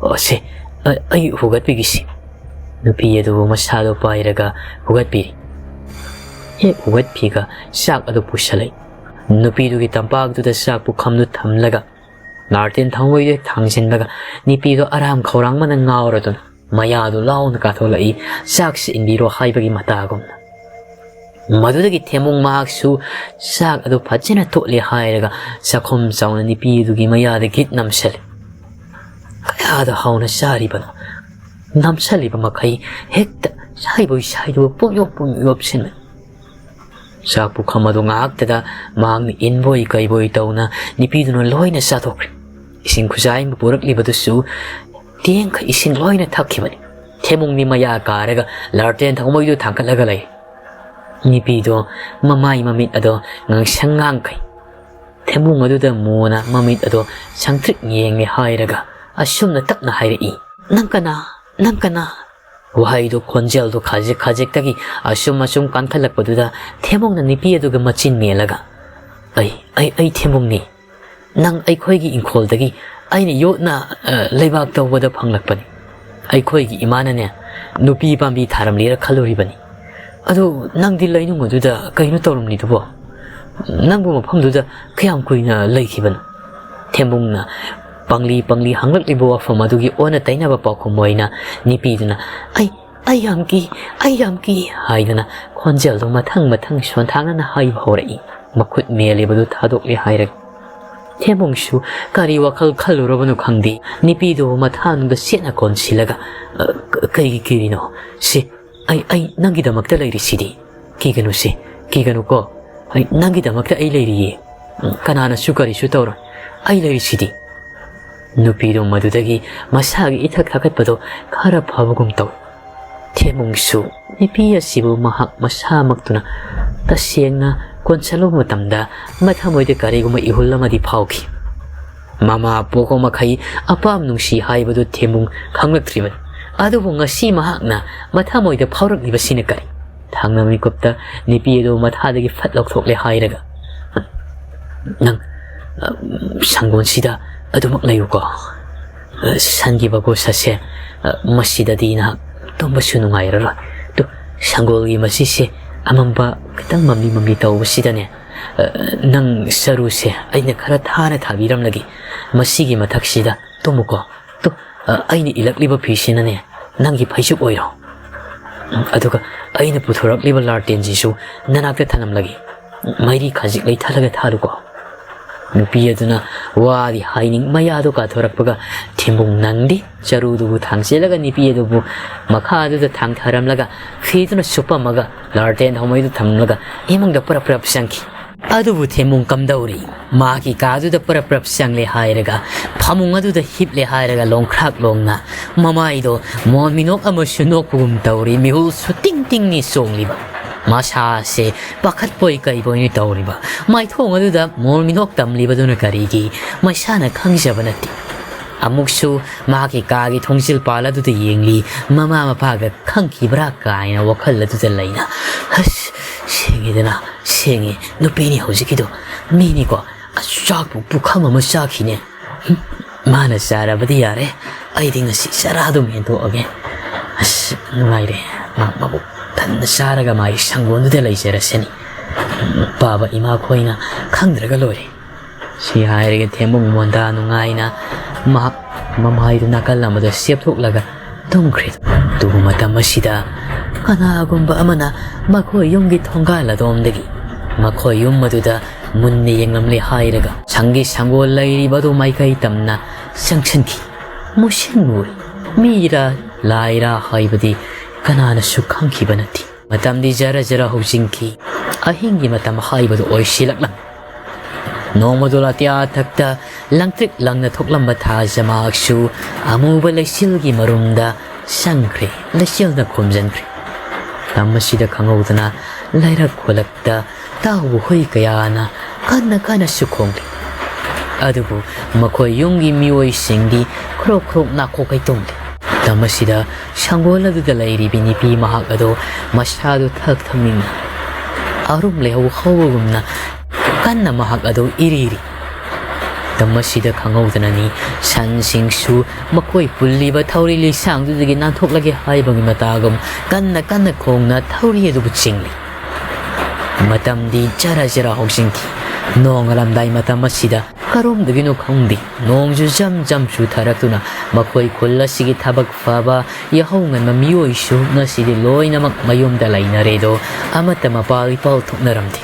ꯑ, ꯁꯤ, ꯑ, ꯑꯩ ꯍꯨꯒꯠꯄꯤꯒꯦ ꯁꯤ꯫" ꯅꯨꯄꯤ ꯑꯗꯨꯕꯨ ꯃꯁꯥꯗꯣ ꯄꯥꯏꯔꯒ ꯍꯨꯒꯠꯄꯤꯔꯤ꯫ ꯍꯦꯛ ꯍꯨꯒꯠꯄꯤꯒ ꯆꯥꯛ ꯑꯗꯨ ꯄꯨꯁꯜꯂꯛꯏ꯫ ꯅꯨꯄꯤꯗꯨꯒꯤ ꯇꯝꯄꯥꯛꯇꯨꯗ ꯆꯥꯛ ꯄꯨꯈꯝꯗꯨ ꯊꯝꯂꯒ ꯂꯥꯔꯇꯦꯟ ꯊꯥꯎꯃꯩꯗꯨ ꯍꯦꯛ ꯊꯥꯡꯖꯤꯟꯕꯒ ꯅꯨꯄꯤꯗꯣ ꯑꯔꯥꯝ ꯈꯧꯔꯥꯡꯕꯅ ꯉꯥꯎꯔꯗꯨꯅ ꯃꯌꯥꯗꯨ ꯂꯥꯎꯅ ꯀꯥꯊꯣꯛꯂꯛꯏ, ꯆꯥꯛꯁꯤ ꯏꯟꯕꯤꯔꯣ ꯍꯥꯏꯕꯒꯤ ꯃꯇꯥꯒꯨꯝꯅ꯫ ꯃꯗꯨꯗꯒꯤ ꯊꯦꯝꯃꯨꯡ ꯃꯍꯥꯛꯁꯨ ꯆꯥꯛ ꯑꯗꯨ ꯐꯖꯅ ꯇꯣꯠꯂꯦ ꯍꯥꯏꯔꯒ ꯆꯥꯛꯈꯨꯝ ꯆꯥꯎꯅ ꯅꯨꯄꯤꯗꯨꯒꯤ ꯃꯌꯥꯗ ꯒꯤꯠ ꯅꯝꯁꯜꯂꯤ꯫ ꯀꯌꯥꯗ ꯍꯥꯎꯅ ꯆꯥꯔꯤꯕꯅꯣ! ꯅꯝꯁꯜꯂꯤꯕ ꯃꯈꯩ ꯍꯦꯛꯇ ꯁꯥꯏꯕꯣꯏ ꯁꯥꯏꯗꯕꯣꯏ ꯄꯨꯡꯌꯣꯞ ꯄꯨꯡꯌꯣꯞꯁꯤꯟꯕ꯫ ꯆꯥꯛ ꯄꯨꯈꯝ ꯑꯗꯨ ꯉꯥꯏꯍꯥꯛꯇꯗ ꯃꯍꯥꯛꯅ ꯏꯟꯕꯣꯏ ꯀꯩꯕꯣꯏ ꯇꯧꯅ ꯅꯨꯄꯤꯗꯨꯅ ꯂꯣꯏꯅ ꯆꯥꯊꯣꯛꯈ꯭ꯔꯦ꯫ ꯏꯁꯤꯡ ꯈꯨꯖꯥꯏ ꯑꯃ ꯄꯨꯔꯛꯂꯤꯕꯗꯨꯁꯨ ꯇꯦꯡꯈ ꯏꯁꯤꯡ ꯂꯣꯏꯅ ꯊꯛꯈꯤꯕꯅꯤ꯫ ꯊꯦꯝꯕꯨꯡꯗꯤ ꯃꯌꯥ ꯀꯥꯔꯒ ꯂꯥꯔꯇꯦꯟ ꯊꯧꯃꯩꯗꯨ ꯊꯥꯡꯒꯠꯂꯒ ꯂꯩ꯫ ꯅꯨꯄꯤꯗꯣ ꯃꯃꯥꯏ ꯃꯃꯤꯠ ꯑꯗꯣ ꯉꯥꯡꯁꯪ ꯉꯥꯡꯈꯩ꯫ ꯊꯦꯝꯕꯨꯡ ꯑꯗꯨꯗ ꯃꯣꯅ ꯃꯃꯤꯠ ꯑꯗꯣ ꯁꯪꯇ꯭ꯔꯤꯛ ꯌꯦꯡꯂꯦ ꯍꯥꯏꯔꯒ ꯑꯁꯨꯝꯅ ꯇꯞꯅ ꯍꯥꯏꯔꯛꯏ, "ꯅꯪ ꯀꯅꯥ? ꯅꯪ ꯀꯅꯥ?" ꯋꯥꯍꯩꯗꯨ, ꯈꯣꯟꯖꯦꯜꯗꯨ ꯈꯖꯤꯛ ꯈꯖꯤꯛꯇꯒꯤ ꯑꯁꯨꯝ ꯑꯁꯨꯝ ꯀꯟꯈꯠꯂꯛꯄꯗꯨꯗ ꯊꯦꯝꯕꯨꯡꯅ ꯅꯨꯄꯤ ꯑꯗꯨꯒ ꯃꯆꯤꯟ ꯃꯦꯜꯂꯒ, "ꯑꯩ, ꯑꯩ, ꯑꯩ ꯊꯦꯝꯕꯨꯡꯅꯤ꯫ ꯅꯪ ꯑꯩꯈꯣꯏꯒꯤ ꯏꯪꯈꯣꯜꯗꯒꯤ ꯑꯩꯅ ꯌꯣꯠꯅ, ꯑ, ꯂꯩꯕꯥꯛ ꯇꯧꯕꯗ ꯐꯪꯂꯛꯄꯅꯤ꯫ ꯑꯩꯈꯣꯏꯒꯤ ꯏꯃꯥꯅꯅꯦ, ꯅꯨꯄꯤ ꯄꯥꯝꯕꯤ ꯊꯥꯔꯝꯂꯤꯔ ꯈꯜꯂꯨꯔꯤꯕꯅꯤ꯫ ꯑꯗꯨ ꯅꯪꯗꯤ ꯂꯩꯅꯨꯡ ꯑꯗꯨꯗ ꯀꯩꯅꯣ ꯇꯧꯔꯝꯂꯤꯗꯨꯕꯣ? ꯅꯪꯕꯨ ꯃꯐꯝꯗꯨꯗ ꯀꯌꯥꯝ ꯀꯨꯏꯅ ꯂꯩꯈꯤꯕꯅꯣ?" ꯊꯦꯝꯕꯨꯡꯅ ꯄꯪꯂꯤ ꯄꯪꯂꯤ ꯍꯪꯂꯛꯂꯤꯕ ꯋꯥꯐꯝ ꯑꯗꯨꯒꯤ ꯑꯣꯟꯅ ꯇꯩꯅꯕ ꯄꯥꯎꯈꯨꯝ ꯑꯣꯏꯅ ꯅꯨꯄꯤꯗꯨꯅ, "ꯑꯩ, ꯑꯩ ꯌꯥꯝ ꯀꯤ, ꯑꯩ ꯌꯥꯝ ꯀꯤ" ꯍꯥꯏꯗꯨꯅ ꯈꯣꯟꯖꯦꯜꯗꯨ ꯃꯊꯪ ꯃꯊꯪ ꯁꯣꯟꯊꯥꯡꯅꯅ ꯍꯥꯏꯕ ꯍꯧꯔꯛꯏ꯫ ꯃꯈꯨꯠ ꯃꯦꯜꯂꯤꯕꯗꯨ ꯊꯥꯗꯣꯛꯂꯦ ꯍꯥꯏꯔꯒ꯫ ꯊꯦꯝꯕꯨꯡꯁꯨ ꯀꯔꯤ ꯋꯥꯈꯜ ꯈꯜꯂꯨꯔꯕꯅꯣ ꯈꯪꯗꯦ, ꯅꯨꯄꯤꯗꯨꯕꯨ ꯃꯊꯥꯅꯨꯡꯗ ꯁꯦꯠꯅ ꯀꯣꯟꯁꯤꯜꯂꯒ, "ꯑ, ꯀ-, ꯀꯩꯒꯤ ꯀꯤꯔꯤꯅꯣ? ꯁꯤ, ꯑꯩ, ꯑꯩ ꯅꯪꯒꯤꯗꯃꯛꯇ ꯂꯩꯔꯤꯁꯤꯗꯤ꯫ ꯀꯤꯒꯅꯨꯁꯦ, ꯀꯤꯒꯅꯨꯀꯣ꯫ ꯑꯩ, ꯅꯪꯒꯤꯗꯃꯛꯇ ꯑꯩ ꯂꯩꯔꯤꯌꯦ꯫ ꯀꯅꯥꯅꯁꯨ ꯀꯔꯤꯁꯨ ꯇꯧꯔꯣꯏ꯫ ꯑꯩ ꯂꯩꯔꯤꯁꯤꯗꯤ꯫" ꯅꯨꯄꯤꯗꯨ ꯃꯗꯨꯗꯒꯤ ꯃꯁꯥꯒꯤ ꯏꯊꯛ ꯊꯛꯀꯠꯄꯗꯣ ꯈꯔ ꯐꯕꯒꯨꯝ ꯇꯧꯏ꯫ ꯊꯦꯝꯕꯨꯡꯁꯨ ꯅꯨꯄꯤ ꯑꯁꯤꯕꯨ ꯃꯍꯥꯛ ꯃꯁꯥꯃꯛꯇꯨꯅ ꯇꯁꯦꯡꯅ ꯀꯣꯟꯁꯤꯜꯂꯨꯕ ꯃꯇꯝꯗ ꯃꯊꯃꯣꯏꯗ ꯀꯔꯤꯒꯨꯝꯕ ꯏꯍꯨꯜ ꯑꯃꯗꯤ ꯐꯥꯎꯈꯤ꯫ ꯃꯃꯥ ꯄꯣꯛꯄ ꯃꯈꯩ ꯑꯄꯥꯝ ꯅꯨꯡꯁꯤ ꯍꯥꯏꯕꯗꯨ ꯊꯦꯝꯕꯨꯡ ꯈꯪꯂꯛꯇ꯭ꯔꯤꯕꯅꯤ꯫ ꯑꯗꯨꯕꯨ ꯉꯁꯤ ꯃꯍꯥꯛꯅ ꯃꯊꯃꯣꯏꯗ ꯐꯥꯎꯔꯛꯂꯤꯕꯁꯤꯅ ꯀꯔꯤ? ꯊꯥꯡꯅ ꯃꯤꯀꯨꯞꯇ ꯅꯨꯄꯤ ꯑꯗꯨ ꯃꯊꯥꯗꯒꯤ ꯐꯠ ꯂꯧꯊꯣꯛꯂꯦ ꯍꯥꯏꯔꯒ, "ꯅꯪ, ꯑ, ꯁꯪꯒꯣꯜꯁꯤꯗ ꯑꯗꯨꯃꯛ ꯂꯩꯌꯨꯀꯣ꯫ ꯑ, ꯁꯟꯒꯤ ꯃꯒꯨꯟ ꯑꯁꯦ, ꯑ, ꯃꯁꯤꯗꯗꯤ ꯅꯍꯥꯛ ꯇꯨꯝꯕꯁꯨ ꯅꯨꯡꯉꯥꯏꯔꯔꯣꯏ꯫ ꯑꯗꯨ ꯁꯪꯒꯣꯜꯒꯤ ꯃꯆꯤꯁꯦ ꯑꯃꯝꯕ ꯈꯤꯇꯪ ꯃꯝꯂꯤ ꯃꯝꯂꯤ ꯇꯧꯕꯁꯤꯗꯅꯦ, ꯑ, ꯅꯪ ꯆꯔꯨꯁꯦ ꯑꯩꯅ ꯈꯔ ꯊꯥꯅ ꯊꯥꯕꯤꯔꯝꯂꯒꯦ꯫ ꯃꯁꯤꯒꯤ ꯃꯊꯛꯁꯤꯗ ꯇꯨꯝꯃꯨꯀꯣ꯫ ꯇꯨ, ꯑ, ꯑꯩꯅ ꯏꯜꯂꯛꯂꯤꯕ ꯐꯤꯁꯤꯅꯅꯦ ꯅꯪꯒꯤ ꯐꯩꯖꯨꯞ ꯑꯣꯏꯔꯣ꯫ ꯑꯗꯨꯒ ꯑꯩꯅ ꯄꯨꯊꯣꯔꯛꯂꯤꯕ ꯂꯥꯔꯇꯦꯟꯁꯤꯁꯨ ꯅꯅꯥꯛꯇ ꯊꯅꯝꯂꯒꯦ꯫ ꯃꯩꯔꯤ ꯈꯖꯤꯛ ꯂꯩꯊꯂꯒ ꯊꯥꯜꯂꯨꯀꯣ꯫" ꯅꯨꯄꯤ ꯑꯗꯨꯅ ꯋꯥꯗꯤ ꯍꯥꯏꯅꯤꯡ ꯃꯌꯥꯗꯨ ꯀꯥꯊꯣꯔꯛꯄꯒ ꯊꯦꯝꯕꯨꯡ ꯅꯪꯗꯤ ꯆꯔꯨꯗꯨꯕꯨ ꯊꯥꯡꯆꯦꯜꯂꯒ ꯅꯨꯄꯤ ꯑꯗꯨꯕꯨ ꯃꯈꯥꯗꯨꯗ ꯊꯥꯡꯊꯔꯝꯂꯒ ꯐꯤꯗꯨꯅ ꯁꯨꯞꯄꯝꯃꯒ ꯂꯥꯔꯇꯦꯟ ꯊꯥꯎꯃꯩꯗꯨ ꯊꯝꯂꯒ ꯏꯃꯨꯡꯗ ꯄꯨꯔꯞ ꯄꯨꯔꯞ ꯆꯪꯈꯤ꯫ ꯑꯗꯨꯕꯨ ꯊꯦꯝꯃꯨꯡ ꯀꯝꯗꯧꯔꯤ? ꯃꯍꯥꯛꯀꯤ ꯀꯥꯗꯨꯗ ꯄꯔꯞ ꯄꯔꯞ ꯆꯪꯂꯦ ꯍꯥꯏꯔꯒ, ꯐꯃꯨꯡ ꯑꯗꯨꯗ ꯍꯤꯞꯂꯦ ꯍꯥꯏꯔꯒ ꯂꯣꯡꯈ꯭ꯔꯥꯛ ꯂꯣꯡꯅ ꯃꯃꯥꯏꯗꯣ ꯃꯣꯟ ꯃꯤꯅꯣꯛ ꯑꯃꯁꯨ ꯅꯣꯛꯄꯒꯨꯝ ꯇꯧꯔꯤ, ꯃꯤꯍꯨꯜꯁꯨ ꯇꯤꯡ ꯇꯤꯡꯅꯤ ꯆꯣꯡꯂꯤꯕ꯫ ꯃꯁꯥꯁꯦ ꯄꯥꯈꯠꯄꯣꯏ ꯀꯩꯕꯣꯏꯅꯤ ꯇꯧꯔꯤꯕ꯫ ꯃꯥꯏꯊꯣꯡ ꯑꯗꯨꯗ ꯃꯣꯟ ꯃꯤꯅꯣꯛ ꯇꯝꯂꯤꯕꯗꯨꯅ ꯀꯔꯤꯒꯤ? ꯃꯁꯥꯅ ꯈꯪꯖꯕ ꯅꯠꯇꯦ꯫ ꯑꯃꯨꯛꯁꯨ ꯃꯍꯥꯛꯀꯤ ꯀꯥꯒꯤ ꯊꯣꯡꯖꯤꯜ ꯄꯥꯜ ꯑꯗꯨꯗ ꯌꯦꯡꯂꯤ, ꯃꯃꯥ ꯃꯄꯥꯒ ꯈꯪꯈꯤꯕ꯭ꯔꯥ ꯀꯥꯏꯅ ꯋꯥꯈꯜ ꯑꯗꯨꯗ ꯂꯩꯅ꯫ "ꯑꯁ, ꯁꯦꯡꯉꯦꯗꯅ, ꯁꯦꯡꯉꯦ, ꯅꯨꯄꯤꯅꯤ ꯍꯧꯖꯤꯛꯀꯤꯗꯣ, ꯃꯤꯅꯤꯀꯣ, ꯑꯁ, ꯆꯥꯛꯄꯨ ꯄꯨꯈꯝ ꯑꯃ ꯆꯥꯈꯤꯅꯦ꯫ ꯍꯨꯝ, ꯃꯥꯅ ꯆꯥꯔꯕꯗꯤ ꯌꯥꯔꯦ, ꯑꯩꯗꯤ ꯉꯁꯤ ꯆꯔꯥ ꯑꯗꯨꯝ ꯍꯦꯟꯗꯣꯛꯑꯒꯦ꯫ ꯑꯁ, ꯅꯨꯡꯉꯥꯏꯔꯦ, ꯃꯥ ꯃꯕꯨꯛ ꯊꯟꯅ ꯆꯥꯔꯒ ꯃꯥꯒꯤ ꯁꯪꯒꯣꯟꯗꯨꯗ ꯂꯩꯖꯔꯁꯅꯤ꯫ ꯄꯥꯕ ꯏꯃꯥ ꯈꯣꯏꯅ ꯈꯪꯗ꯭ꯔꯒ ꯂꯣꯏꯔꯦ"꯫ ꯁꯤ ꯍꯥꯏꯔꯒ ꯊꯦꯝꯕꯨꯡ ꯃꯣꯟꯗꯥ ꯅꯨꯡꯉꯥꯏꯅ ꯃꯍꯥꯛ ꯃꯃꯥꯏꯗꯨ ꯅꯥꯀꯜ ꯑꯃꯗ ꯁꯦꯞꯊꯣꯛꯂꯒ ꯇꯨꯝꯈ꯭ꯔꯦ꯫ ꯑꯗꯨꯕꯨ ꯃꯇꯝ ꯑꯁꯤꯗ ꯀꯅꯥꯒꯨꯝꯕ ꯑꯃꯅ ꯃꯈꯣꯏ ꯌꯨꯝꯒꯤ ꯊꯣꯡꯒꯥꯜ ꯑꯗꯣꯝꯗꯒꯤ ꯃꯈꯣꯏ ꯌꯨꯝ ꯑꯗꯨꯗ ꯃꯨꯟꯅ ꯌꯦꯡꯂꯝꯂꯦ ꯍꯥꯏꯔꯒ ꯁꯪꯒꯤ ꯁꯪꯒꯣꯜ ꯂꯩꯔꯤꯕ ꯑꯗꯨ ꯃꯥꯏꯀꯩ ꯇꯝꯅ ꯆꯪꯁꯤꯟꯈꯤ꯫ ꯃꯨꯁꯤꯟ ꯃꯨꯔꯦ꯫ ꯃꯤꯔꯥ ꯂꯥꯏꯔꯥ ꯍꯥꯏꯕꯗꯤ ꯀꯅꯥꯅꯁꯨ ꯈꯪꯈꯤꯕ ꯅꯠꯇꯦ꯫ ꯃꯇꯝꯗꯤ ꯖꯔ ꯖꯔ ꯍꯧꯖꯤꯟꯈꯤ꯫ ꯑꯍꯤꯡꯒꯤ ꯃꯇꯝ ꯍꯥꯏꯕꯗꯨ ꯑꯣꯏꯁꯤꯜꯂꯛꯂꯝꯃꯤ꯫ ꯅꯣꯡꯃꯗꯨ ꯑꯇꯤꯌꯥ ꯊꯛꯇ ꯂꯪꯇ꯭ꯔꯤꯛ ꯂꯪꯅ ꯊꯣꯛꯂꯝꯕ ꯊꯥꯖ ꯃꯍꯥꯛꯁꯨ ꯑꯃꯨꯕ ꯂꯩꯆꯤꯜꯒꯤ ꯃꯔꯨꯝꯗ ꯆꯪꯈ꯭ꯔꯦ, ꯂꯩꯆꯤꯜꯅ ꯈꯨꯝꯖꯤꯟꯈ꯭ꯔꯦ꯫ ꯃꯇꯝ ꯑꯁꯤꯗ ꯈꯪꯍꯧꯗꯅ ꯂꯩꯔꯛ ꯈꯨꯂꯛꯇ ꯇꯥꯎꯕ ꯍꯨꯏ ꯀꯌꯥꯅ ꯀꯟꯅ ꯀꯟꯅꯁꯨ ꯈꯣꯡꯂꯤ꯫ ꯑꯗꯨꯕꯨ ꯃꯈꯣꯏ ꯌꯨꯝꯒꯤ ꯃꯤꯑꯣꯏꯁꯤꯡꯗꯤ ꯈ꯭ꯔꯣꯛ ꯈ꯭ꯔꯣꯛ ꯅꯥꯈꯣꯛꯀꯩ ꯇꯨꯝꯂꯤ꯫ ꯃꯇꯝ ꯑꯁꯤꯗ ꯁꯪꯒꯣꯜ ꯑꯗꯨꯗ ꯂꯩꯔꯤꯕꯤ ꯅꯨꯄꯤ ꯃꯍꯥꯛ ꯑꯗꯨ ꯃꯁꯥꯗꯨ ꯊꯛ ꯊꯛꯅꯤꯡꯅ ꯑꯔꯨꯝ ꯂꯩꯍꯧ ꯍꯧꯕꯒꯨꯝꯅ ꯀꯟꯅ ꯃꯍꯥꯛ ꯑꯗꯨ ꯏꯔꯤꯔꯤ꯫ ꯃꯇꯝ ꯑꯁꯤꯗ ꯈꯪꯍꯧꯗꯅꯅꯤ ꯁꯟꯁꯤꯡꯁꯨ ꯃꯈꯣꯏ ꯄꯨꯜꯂꯤꯕ ꯊꯧꯔꯤ ꯂꯤꯁꯥꯡꯗꯨꯗꯒꯤ ꯅꯥꯟꯊꯣꯛꯂꯒꯦ ꯍꯥꯏꯕꯒꯤ ꯃꯇꯥꯒꯨꯝ ꯀꯟꯅ ꯀꯟꯅ ꯈꯣꯡꯅ ꯊꯧꯔꯤ ꯑꯗꯨꯕꯨ ꯆꯤꯡꯂꯤ꯫ ꯃꯇꯝꯗꯤ ꯖꯔ ꯖꯔ ꯍꯧꯖꯤꯟꯈꯤ꯫ ꯅꯣꯡꯉꯥꯜꯂꯝꯗꯥꯏ ꯃꯇꯝ ꯑꯁꯤꯗ ꯀꯔꯣꯝꯗꯒꯤꯅꯣ ꯈꯪꯗꯦ, ꯅꯣꯡꯁꯨ ꯖꯝ ꯖꯝ ꯆꯨꯊꯔꯛꯇꯨꯅ ꯃꯈꯣꯏ ꯈꯨꯜ ꯑꯁꯤꯒꯤ ꯊꯕꯛ ꯐꯕ ꯌꯥꯍꯧ ꯉꯟꯕ ꯃꯤꯑꯣꯏꯁꯨ ꯉꯁꯤꯗꯤ ꯂꯣꯏꯅꯃꯛ ꯃꯌꯨꯝꯗ ꯂꯩꯅꯔꯦꯗꯣ, ꯑꯃꯠꯇ ꯃꯄꯥ ꯏꯄꯥꯎ ꯊꯣꯛꯅꯔꯝꯗꯦ꯫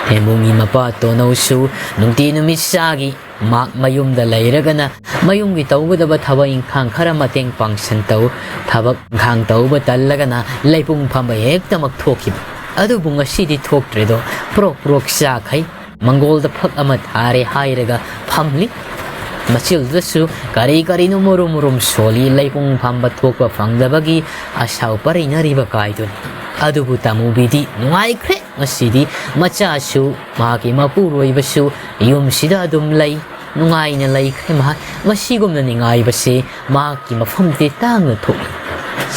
ꯊꯦꯝꯕꯨꯡꯒꯤ ꯃꯄꯥ ꯇꯣꯅꯧꯁꯨ ꯅꯨꯡꯇꯤ ꯅꯨꯃꯤꯠ ꯆꯥꯒꯤ ꯃꯍꯥꯛ ꯃꯌꯨꯝꯗ ꯂꯩꯔꯒꯅ ꯃꯌꯨꯝꯒꯤ ꯇꯧꯒꯗꯕ ꯊꯕꯛ ꯏꯪꯈꯥꯡ ꯈꯔ ꯃꯇꯦꯡ ꯄꯥꯡꯁꯟ ꯇꯧ, ꯊꯕꯛ ꯏꯪꯈꯥꯡ ꯇꯧꯕ ꯇꯜꯂꯒꯅ ꯂꯩꯄꯨꯡ ꯐꯝꯕ ꯍꯦꯛꯇꯃꯛ ꯊꯣꯛꯈꯤꯕ꯫ ꯑꯗꯨꯕꯨ ꯉꯁꯤꯗꯤ ꯊꯣꯛꯇ꯭ꯔꯦꯗꯣ꯫ ꯄ꯭ꯔꯣꯛ ꯄ꯭ꯔꯣꯛ ꯆꯥꯈꯩ ꯃꯪꯒꯣꯜꯗ ꯐꯛ ꯑꯃ ꯊꯥꯔꯦ ꯍꯥꯏꯔꯒ ꯐꯝꯂꯤ꯫ ꯃꯆꯤꯜꯗꯁꯨ ꯀꯔꯤ ꯀꯔꯤꯅꯣ ꯃꯨꯔꯨꯝ ꯃꯨꯔꯨꯝ ꯁꯣꯜꯂꯤ꯫ ꯂꯩꯄꯨꯡ ꯐꯝꯕ ꯊꯣꯛꯄ ꯐꯪꯗꯕꯒꯤ ꯑꯁꯥꯎ ꯄꯔꯩꯅꯔꯤꯕ ꯀꯥꯏꯗꯨꯅꯤ꯫ ꯑꯗꯨꯕꯨ ꯇꯥꯃꯨꯕꯤꯗꯤ ꯅꯨꯡꯉꯥꯏꯈ꯭ꯔꯦ꯫ ꯉꯁꯤꯗꯤ ꯃꯆꯥꯁꯨ, ꯃꯍꯥꯛꯀꯤ ꯃꯄꯨꯔꯣꯏꯕꯁꯨ ꯌꯨꯝꯁꯤꯗ ꯑꯗꯨꯝ ꯂꯩ꯫ ꯅꯨꯡꯉꯥꯏꯅ ꯂꯩꯈ꯭ꯔꯦ ꯃꯍꯥꯛ꯫ ꯃꯁꯤꯒꯨꯝꯅ ꯅꯤꯡꯉꯥꯏꯕꯁꯦ ꯃꯍꯥꯛꯀꯤ ꯃꯐꯝꯗꯤ ꯇꯥꯡꯅ ꯊꯣꯛꯏ꯫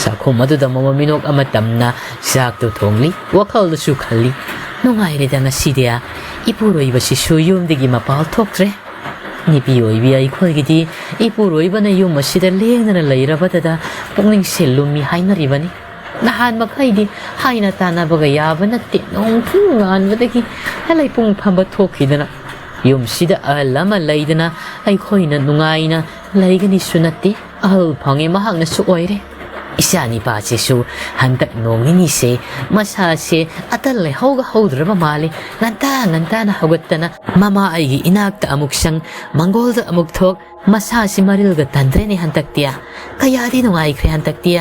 ꯆꯥꯛꯈꯨꯝ ꯑꯗꯨꯗ ꯃꯃꯥ ꯃꯤꯅꯣꯛ ꯑꯃ ꯇꯝꯅ ꯆꯥꯛꯇꯨ ꯊꯣꯡꯂꯤ꯫ ꯋꯥꯈꯜꯗꯁꯨ ꯈꯜꯂꯤ, "ꯅꯨꯡꯉꯥꯏꯔꯦꯗ ꯉꯁꯤꯗꯤ꯫ ꯏꯄꯨꯔꯣꯏꯕꯁꯤꯁꯨ ꯌꯨꯝꯗꯒꯤ ꯃꯄꯥꯜ ꯊꯣꯛꯇ꯭ꯔꯦ꯫ ꯅꯨꯄꯤ ꯑꯣꯏꯕꯤ ꯑꯩꯈꯣꯏꯒꯤꯗꯤ ꯏꯄꯨꯔꯣꯏꯕꯅ ꯌꯨꯝ ꯑꯁꯤꯗ ꯂꯦꯡꯗꯅ ꯂꯩꯔꯕꯗꯗ ꯄꯨꯛꯅꯤꯡꯁꯦ ꯂꯨꯝꯃꯤ ꯍꯥꯏꯅꯔꯤꯕꯅꯤ꯫ ꯅꯍꯥꯟ ꯃꯈꯩꯗꯤ ꯍꯥꯏꯅ ꯇꯥꯟꯅꯕꯒ ꯌꯥꯕ ꯅꯠꯇꯦ꯫ ꯅꯣꯡꯊꯤ ꯉꯥꯟꯕꯗꯒꯤ ꯂꯩꯄꯨꯡ ꯐꯝꯕ ꯊꯣꯛꯈꯤꯗꯅ ꯌꯨꯝꯁꯤꯗ ꯑꯍꯜ ꯑꯃ ꯂꯩꯗꯅ ꯑꯩꯈꯣꯏꯅ ꯅꯨꯡꯉꯥꯏꯅ ꯂꯩꯒꯅꯤꯁꯨ ꯅꯠꯇꯦ꯫ ꯑꯍꯜ ꯐꯪꯉꯦ ꯃꯍꯥꯛꯅꯁꯨ ꯑꯣꯏꯔꯦ꯫ ꯏꯆꯥ ꯅꯤꯄꯥꯁꯤꯁꯨ ꯍꯟꯗꯛ ꯅꯣꯡ ꯅꯤꯅꯤꯁꯦ ꯃꯁꯥꯁꯦ ꯑꯇꯜ ꯂꯩꯍꯧꯒ ꯍꯧꯗ꯭ꯔꯕ ꯃꯥꯜꯂꯦ꯫ ꯉꯟꯇꯥ ꯉꯟꯇꯥꯅ ꯍꯧꯒꯠꯇꯅ ꯃꯃꯥ ꯑꯩꯒꯤ ꯏꯅꯥꯛꯇ ꯑꯃꯨꯛ ꯆꯪ, ꯃꯪꯒꯣꯜꯗ ꯑꯃꯨꯛ ꯊꯣꯛ, ꯃꯁꯥꯁꯤ ꯃꯔꯤꯜꯒ ꯇꯟꯗ꯭ꯔꯦꯅꯦ ꯍꯟꯗꯛꯇꯤ꯫ ꯀꯌꯥꯗꯤ ꯅꯨꯡꯉꯥꯏꯈ꯭ꯔꯦ ꯍꯟꯗꯛꯇꯤ꯫"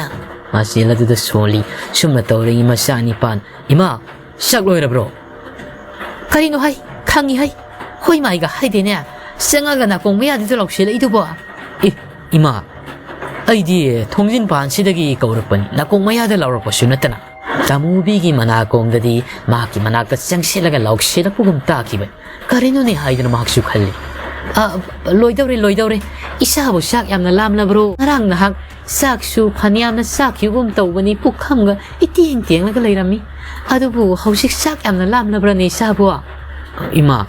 ꯃꯆꯦꯜ ꯑꯗꯨꯗ ꯁꯣꯜꯂꯤ꯫ ꯁꯨꯝꯅ ꯇꯧꯔꯛꯏ ꯃꯆꯥ ꯅꯤꯄꯥꯟ꯫ "ꯏꯃꯥ, ꯆꯥꯛ ꯂꯣꯏꯔꯕ꯭ꯔꯣ?" "ꯀꯔꯤꯅꯣ ꯍꯩ? ꯈꯪꯉꯤ ꯍꯩ꯫ ꯍꯣꯏ ꯃꯥꯏꯒ ꯍꯥꯏꯗꯦꯅꯦ꯫ ꯆꯪꯉꯒ ꯅꯥꯀꯣꯡ ꯃꯌꯥꯗꯨꯗ ꯂꯥꯎꯁꯤꯜꯂꯛꯏꯗꯨꯕꯣ?" "ꯑꯦ, ꯏꯃꯥ, ꯑꯩꯗꯤ ꯊꯣꯡꯖꯤꯟ ꯄꯥꯟꯁꯤꯗꯒꯤ ꯀꯧꯔꯛꯄꯅꯤ, ꯅꯥꯀꯣꯡ ꯃꯌꯥꯗ ꯂꯥꯎꯔꯛꯄꯁꯨ ꯅꯠꯇꯅ꯫" ꯇꯥꯃꯨꯕꯤꯒꯤ ꯃꯅꯥꯀꯣꯡꯗꯗꯤ ꯃꯍꯥꯛꯀꯤ ꯃꯅꯥꯛꯇ ꯆꯪꯁꯤꯜꯂꯒ ꯂꯥꯎꯁꯤꯜꯂꯛꯄꯒꯨꯝ ꯇꯥꯈꯤꯕꯅꯤ꯫ ꯀꯔꯤꯅꯣꯅꯦ ꯍꯥꯏꯗꯅ ꯃꯍꯥꯛꯁꯨ ꯈꯜꯂꯤ꯫ "ꯑ, ꯂꯣꯏꯗꯧꯔꯦ, ꯂꯣꯏꯗꯧꯔꯦ꯫ ꯏꯆꯥꯕꯨ ꯆꯥꯛ ꯌꯥꯝꯅ ꯂꯥꯝꯂꯕ꯭ꯔꯣ? ꯉꯔꯥꯡ ꯅꯍꯥꯛ ꯆꯥꯛꯁꯨ ꯐꯅꯌꯥꯝꯅ ꯆꯥꯈꯤꯕꯒꯨꯝ ꯇꯧꯕꯅꯤ, ꯄꯨꯈꯝꯒ ꯏꯇꯦꯡ ꯇꯦꯡꯂꯒ ꯂꯩꯔꯝꯃꯤ꯫ ꯑꯗꯨꯕꯨ ꯍꯧꯖꯤꯛ ꯆꯥꯛ ꯌꯥꯝꯅ ꯂꯥꯝꯂꯕ꯭ꯔꯅꯦ ꯏꯆꯥꯕꯨ?" "ꯏꯃꯥ,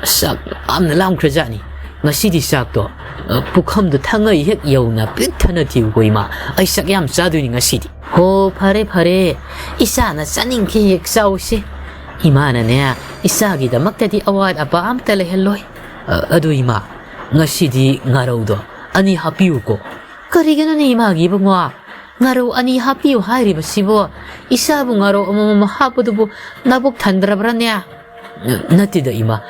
ꯆꯥꯛ ꯌꯥꯝꯅ ꯂꯥꯝꯈ꯭ꯔꯖꯥꯠꯅꯤ꯫ ꯉꯁꯤꯗꯤ ꯆꯥꯛꯇꯣ, ꯑ, ꯄꯨꯈꯝꯗꯣ ꯊꯪꯉꯩ ꯍꯦꯛ ꯌꯧꯅ ꯄꯤꯛ ꯊꯟꯅ ꯊꯤꯌꯨꯀꯣ ꯏꯃꯥ꯫ ꯑꯩ ꯆꯥꯛ ꯌꯥꯝ ꯆꯥꯗꯣꯏꯅꯤ ꯉꯁꯤꯗꯤ꯫" "ꯍꯣ, ꯐꯔꯦ, ꯐꯔꯦ꯫ ꯏꯆꯥꯅ ꯆꯥꯅꯤꯡꯈꯤ ꯍꯦꯛ ꯆꯥꯎꯁꯦ꯫" ꯏꯃꯥꯅꯅꯦ, ꯏꯆꯥꯒꯤꯗꯃꯛꯇꯗꯤ ꯑꯋꯥꯠ ꯑꯄꯥ ꯑꯝꯇ ꯂꯩꯍꯜꯂꯣꯏ꯫ "ꯑ, ꯑꯗꯨ ꯏꯃꯥ, ꯉꯁꯤꯗꯤ ꯉꯥꯔꯧꯗꯣ ꯑꯅꯤ ꯍꯥꯞꯄꯤꯌꯨꯀꯣ꯫" "ꯀꯔꯤꯒꯤꯅꯣꯅꯦ ꯏꯃꯥꯒꯤ ꯏꯕꯨꯡꯉꯣ? ꯉꯥꯔꯧ ꯑꯅꯤ ꯍꯥꯞꯄꯤꯌꯨ ꯍꯥꯏꯔꯤꯕꯁꯤꯕꯨ? ꯏꯆꯥꯕꯨ ꯉꯥꯔꯧ ꯑꯃꯃꯝ ꯍꯥꯞꯄꯗꯨꯕꯨ ꯅꯕꯨꯛ ꯊꯟꯗ꯭ꯔꯕ꯭ꯔꯅꯦ?" "ꯅꯠꯇꯦꯗ ꯏꯃꯥ,